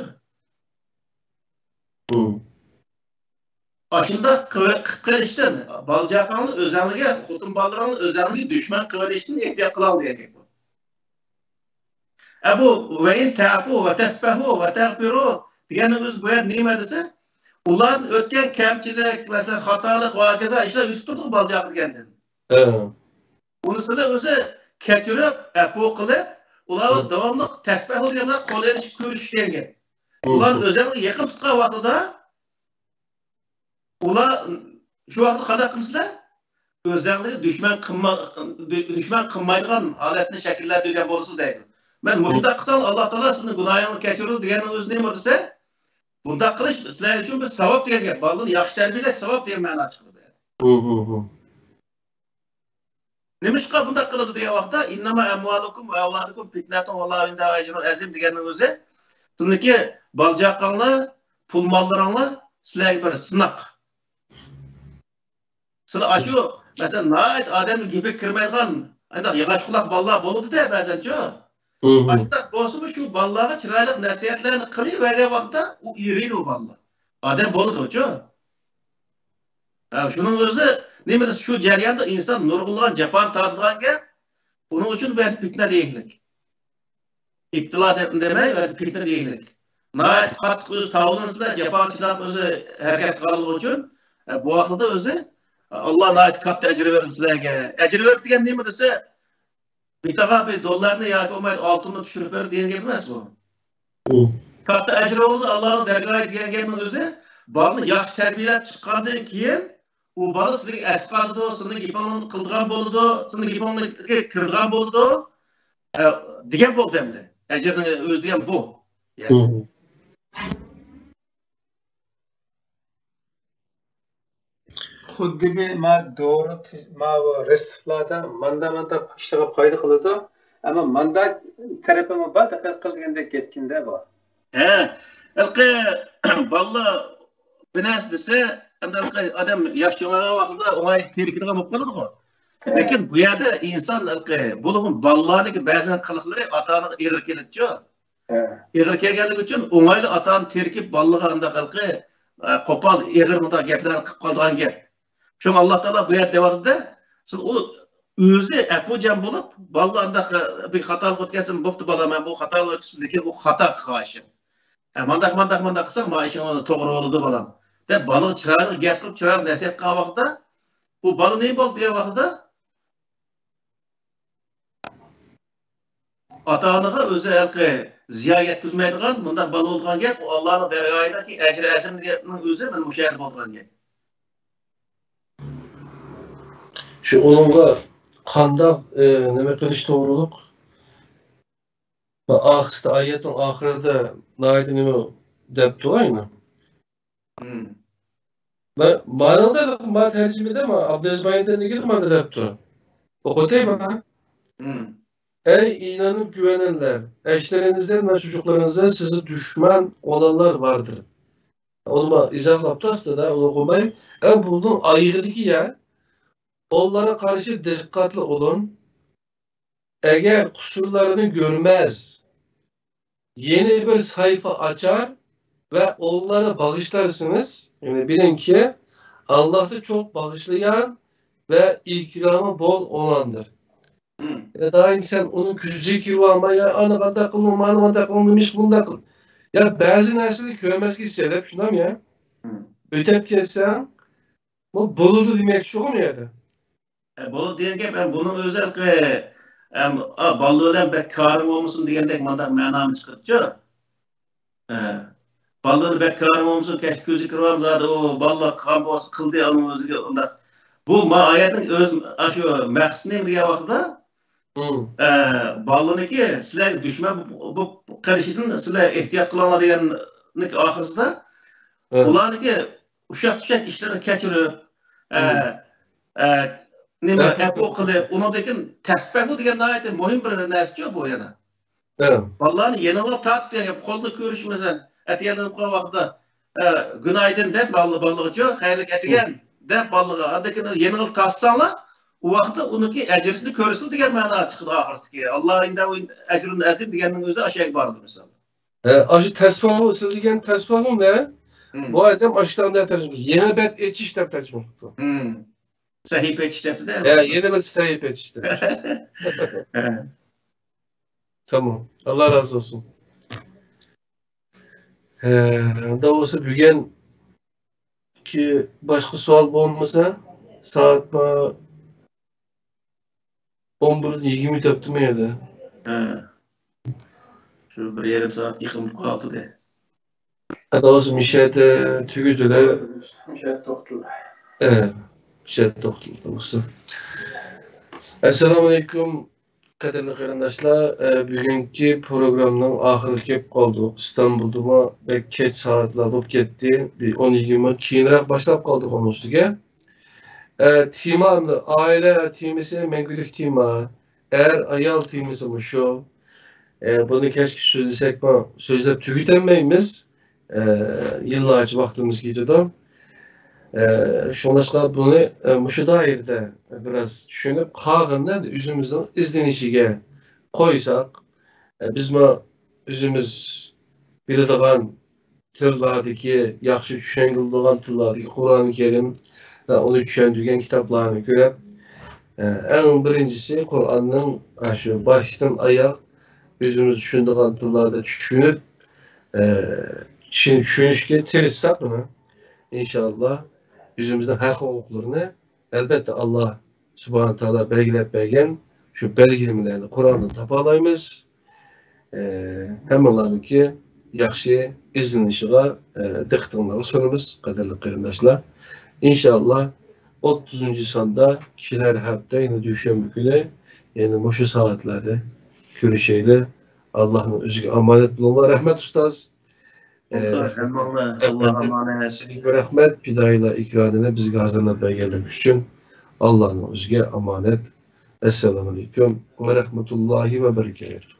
ئاشۇنداق قىلىپ قېلىشتىن، بالا-چاقاڭنى ئۆزەڭلىگە، خوتۇن-بالىلىرىڭنى ئۆزەڭلىگە دۈشمەن قىلىۋېلىشتىن ئېھتىيات قىلاڭ دېگەن گەپ بۇ. ئە، بۇ، ۋە ئىن تەپۇ ۋە تەسپەھۇ ۋە تەغپىرۇ دېگەننىڭ ئۆزى بۇ يەردە نېمە دېسە، ئۇلاردىن ئۆتكەن كەمچىلىك، مەسىلەن، خاتالىق ۋە ھاكازا ئىشلار ئۆتۈپ تۇرىدۇ بالا-چاقا دېگەندىن. ئۇنىسىنى ئۆزى كەچۈرۈپ، ئەپۇ قىلىپ، ئۇلارغا داۋاملىق تەسبىھۇ دېگەنلەر قول ئېلىشىپ كۆرۈشۈش دېگەن گەپ. ئۇلارنى ئۆزەڭگە يېقىن تۇتقان ۋاقتىدا، ئۇلار شۇ ۋاقىتتا قانداق قىلىسىلەر؟ ئۆزەڭلىگە دۈشمەن قىلما-، دۈ-، دۈشمەن قىلمايدىغان ھالەتنى شەكىللەندۈرگەن بولىسىز دەيدۇ. مەن مۇشۇنداق قىلسام، ئاللا تائالا سىزنىڭ گۇناھىڭلارنى كەچۈرىدۇ دېگەننىڭ ئۆزى نېمە دېسە، بۇنداق قىلىش سىلەر ئۈچۈن بىر ساۋاب دېگەن گەپ. بالىنى ياخشى تەربىيەلەش ساۋاب دېگەن مەنا چىقىدۇ. نېمىشقا بۇنداق قىلىدۇ دېگەن ۋاقىتتا، ئىننەما ئەمۋالۇكۇم ۋە ئەۋلادۇكۇم پىتنەتۇن ۋەللاھۇ ئىندەھۇ ئەجرۇن ئەزىم دېگەننىڭ ئۆزى، سىزنىڭكى بالا-چاقاڭلار، پۇل-ماللىرىڭلار سىلەرگە بىر سىناق. سىلەر ئاشۇ، مەسىلەن، ناھايىتى ئادەمنىڭ گېپىگە كىرمەيدىغان، ئانداق ياغاچ قۇلاق بالىلار بولىدۇ-دە بەزەنچۇ. ئاشۇنداق بولسىمۇ، شۇ بالىلارغا چىرايلىق نەسىھەتلەرنى قىلىۋەرگەن ۋاقىتتا ئۇ ئېرىيدۇ ئۇ بالىلار. ئادەم بولىدۇچۇ. ھە، شۇنىڭ ئۆزى نېمە دېسە، شۇ جەرياندا ئىنسان نۇرغۇنلىغان جاپانى تارتىدىغان گەپ. ئۇنىڭ ئۈچۈن بۇ يەردە پىتنە دېيىشلىك. ئىپتىلا دەپ دېمەي، پىتنە دېيىشلىك. ناھايىتى قاتتىق ئۆزى تاۋلىنىسىلەر، جاپا چىداپ ئۆزى ھەرىكەت قىلغانلىقى ئۈچۈن، ئە، بۇ ۋاقىتتا ئۆزى، ئە، ئاللا ناھايىتى كاتتا ئەجىر بېرىدۇ سىلەرگە. ئەجىر بېرىدۇ دېگەن نېمە دېسە، بىتاغا بىر دوللارنى ياكى بولمايدۇ ئالتۇننى چۈشۈرۈپ بېرىدۇ دېگەن گەپ ئەمەس بۇ. كاتتا ئەجرى بولىدۇ ئاللانىڭ دەرگاھى دېگەن گەپنىڭ ئۆزى، بالىنى ياخشى تەربىيەلەپ چىققاندىن كېيىن، ئۇ بالا سىزگە ئەسقاتىدۇ، سىزنىڭ گېپىڭلارنى قىلىدىغان بولىدۇ، سىزنىڭ گېپىڭلارغا كىرىدىغان بولىدۇ، ئە، دېگەن بولدى ئەمدى. ئەجىرنىڭ ئۆزى دېگەن بۇ. يەنى. خۇددى بىر ما دورا تۈز-، ما بۇ رېتسېپلاردا ماندا-ماندا ئىشلارغا پايدا قىلىدۇ. ئەمما ماندا تەرىپىمۇ بار، دىققەت قىل دېگەندەك گەپكىندە بۇ. ھە، ھېلىقى بالىلار بىر نەرسە دېسە، ئەمدى ھېلىقى ئادەم ياش چوڭايغان ۋاقتىدا ئوڭاي تېرىكىدىغان بولۇپ قالىدىغۇ. لېكىن بۇ يەردە ئىنسان ھېلىقى، بولۇپمۇ بالىلارنىڭكى بەزەن قىلىقلىرى ئاتا-ئانىغا ئېغىر كېلىدىچۇ. ھە. ئېغىر كەلگەنلىكى ئۈچۈن ئوڭايلا ئاتا-ئانا تېرىكىپ بالىلىرىغا ئانداق ھېلىقى، ئە، قوپال، ئېغىر مۇنداق گەپلەرنى قىلىپ قالىدىغان گەپ. شۇڭا ئاللا تائالا بۇ يەردە دەۋاتىدۇ-دە، سىز ئۇ ئۆزى ئەپۇچان بولۇپ، بالىلار ئانداق، ئە، بىر خاتالىق ئۆتكەنسىمۇ، بوپتۇ بالام، مەن بۇ خاتالىق ئۆتكۈزدۈم، لېكىن ئۇ خاتا قىلغان ئىشىم. ھە، مانداق، مانداق، مانداق قىلساڭ، مانا ئىشىڭ توغرا بولىدۇ، بالام، دەپ بالىغا چىرايلىق گەپ قىلىپ، چىرايلىق نەسىھەت قىلغان ۋاقىتتا، بۇ بالا نېمە بولدى دېگەن ۋاقىتتا، ئاتا-ئانىغا ئۆزى ھېلىقى زىيان يەتكۈزمەيدىغان مۇنداق بالا بولىدىغان گەپ، ئۇ ئاللانىڭ دەرگاھىدىكى ئەجرى ئەزىم دېگەننىڭ ئۆزى مانا مۇشۇ يەردە بولىدىغان گەپ. شۇ ئۇنىڭغا قانداق، ئى، نېمە قىلىش توغرۇلۇق؟ ئاخىرسىدا، ئايەتنىڭ ئاخىرىدا ناھايىتى نېمە دەپتۇ ئاينى. مانا، مانا تەرجىمىدە ئابدۇلئەزىز بايىندىن دېگىنى مانا دەپتۇ. ئوقۇتايمەن. ئەي ئىمانغا كۆنگەنلەر، ئەرلىرىڭىزدىن ۋە چوچۇقلىرىڭىزدىن سىزگە دۈشمەن بولغانلار باردۇر. ئۇلىما ئىزاھلاپتۇ ئاستىدا، ئۇنى ئوقۇماي. ئەمما بۇنىڭ ئايىغىدىكى يەر، ئۇلارغا قارشى دىققەتلىك بولۇڭ. ئەگەر قۇسۇرلىرىنى كۆرمەس، يېڭى بىر سەھىپە ئاچار ۋە ئۇلارنى باغىشلارسىڭىز، يەنى بىلىڭكى، ئاللاھ چوڭ باغىشلىغان ۋە ئىكرامى بول ئوللاندۇر. يەنى دائىم سەن ئۇنىڭ كۆزىگە كىرىۋالماي، يا ئانا قانداق قىلدىڭ، مانا قانداق قىلدىڭ، نېمە ئىش قىلدىڭ، يا بەزى نەرسىنى كۆرمەسكە سېلىپ، شۇنداقمۇ يا؟ ئۆتۈپ كەتسەڭ، بۇ بولىدۇ دېمەكچى شۇغۇ بۇ يەردە. ئە، بولىدۇ دېگەن گەپ، ئەم، بۇنىڭ ئۆزى ھېلىقى، ئەم، ئا، بالىلار بىلەن بەك كارىڭ بولمىسۇن دېگەندەك مانداق مەنانى چىقىرىدىچۇ. ئە، بالىلار بەك كارىڭ بولمىسۇن، كەچتە كۆزى كىرىۋالمىسا، ئۇ بالىلار قىلغان بولسا قىلدى، ئۇنىڭ ئۆزىگە ئۇنداق. بۇ ما ئايەتنىڭ ئۆز، ئاشۇ مەقسىتى نېمە دېگەن ۋاقتىدا، ئە، بالىنىڭكى سىلەرگە دۈشمەن بولۇپ قېلىشىدىن سىلەر ئېھتىيات قىلىڭلار دېگەننىڭ ئاخىرىسىدا، ئۇلارنىڭكى ئۇششاق-چۈششەك ئىشلىرىنى كەچۈرۈپ، ئە، ئە، نېمە، ئەپۇ قىلىپ، ئۇنىڭدىن كېيىن تەسبىھۇ دېگەن ناھايىتى مۇھىم بىر نەرسىچۇ بۇ يەنە. بالىلارنى يېنىڭغا تارتىپ دېگەن گەپ، قولنى كۆرۈشمىسەن، ئەتىگەندىن قالغان ۋاقىتتا، ئە، گۈنايدىن دەپ بالىغىچۇ، خەيرلىك ئەتىگەن دەپ بالىغا، ئاندىن كېيىن يېنىڭغا تارتساڭلار، ئۇ ۋاقىتتا ئۇنىڭكى ئەجرىسىنى كۆرىسىلەر دېگەن مەنا چىقىدۇ ئاخىرىدىكى. ئاللاھ ئىندەھۇ ئەجرۇن ئەزىم دېگەننىڭ ئۆزى ئاشۇ يەرگە بارىدۇ مىسال. ھە، ئاشۇ تەسبىھۇ، سىز دېگەن تەسبىھۇ نە؟ بۇ ئادەم ئاشۇ تەرجىمە، يېڭى بەت ئېچىش دەپ تەرجىمە قىپتۇ. سەھىپە ئېچىش دەپتۇ-دە. ھە، يېڭى بىر سەھىپە ئېچىش دەپ. ھە. تامام. ئاللاھ رازى بولسۇن. ھە، ئۇنداق بولسا بۈگۈنكى باشقا سوئال بولمىسا، سائەت بار. ئون بىردىن يىگىرمە ئۆتۈپتىمۇ يەنە؟ ھە. شۇ بىر يېرىم سائەتكە يېقىن بولۇپ قاپتۇ-دە. ئاداۋسى مىشەدە تۈگىدىلە. مىشەدە توختىلى. ھە. مىشەدە توختىلى بولسا. ئەسسالامۇئەلەيكۇم، قەدىرلىك قېرىنداشلار. ئە، بۈگۈنكى پروگراممىنىڭ ئاخىرىغا كېلىپ قالدۇق. ئىستانبۇلدىمۇ بەك كەچ سائەتلەر بولۇپ كەتتى. بىر ئون يىگىرمە مىنۇت كېيىنرەك باشلاپ قالدۇق ئۇنىڭ ئۈستىگە. ئە، تېما ئەمدى ئائىلە تېمىسى مەڭگۈلۈك تېما. ئەر، ئايال تېمىسى مۇشۇ. ئە، بۇنى كەچكە سۆزلىسەكمۇ، سۆزلەپ تۈگىتەلمەيمىز. ئە، يىللارچە ۋاقتىمىز كېتىدۇ. ئە، شۇڭلاشقا بۇنى، ئە، مۇشۇ دائىرىدە بىراز چۈشىنىپ، قالغىنىنى ئۆزىمىزنىڭ ئىزدىنىشىگە قويساق، ئە، بىزمۇ ئۆزىمىز بىلىدىغان تىللاردىكى، ياخشى چۈشەنگىلى بولىدىغان تىللاردىكى قۇرئانى كەرىم ۋە ئۇنى چۈشەندۈرگەن كىتابلارنى كۆرۈپ، ئە، ئەڭ بىرىنچىسى قۇرئاننىڭ، ئە، شۇ باشتىن ئاياغ ئۆزىمىز چۈشىنىدىغان تىللاردا چۈشىنىپ، ئە، چۈشىنىشكە تىرىشساق، ئۇنى، ئىنشائاللا، ئۆزىمىزنىڭ ھەق ھوقۇقلىرىنى ئەلبەتتە، ئاللا سۇبھانە تائالا بەلگىلەپ بەرگەن شۇ بەلگىلىمىلەرنى قۇرئاندىن تاپالايمىز. ئە، ھەممىڭلارنىڭكى ياخشى ئىزدىنىشىغا، ئە، دىققىتىڭلارغا سۇنىمىز، قەدىرلىك قېرىنداشلار. ئىنشائاللا، ئوتتۇزىنچى ساندا كېلەر ھەپتە، يەنى دۈشەنبە كۈنى، يەنە مۇشۇ سائەتلەردە كۆرۈشەيلى. ئاللانىڭ ئۆزىگە ئامانەت بولۇڭلار. رەھمەت، ئۇستاز. ئۇستاز، ھەممىڭلار ئاللاغا ئامانەت. سىزگە رەھمەت، پىدائىيلار ئېكرانىنى بىزگە ھازىرلاپ بەرگەنلىكى ئۈچۈن ئاللانىڭ ئۆزىگە ئامانەت. ئەسسالامۇئەلەيكۇم ۋە رەھمەتۇللاھى ۋە بەرىكاتۇھ.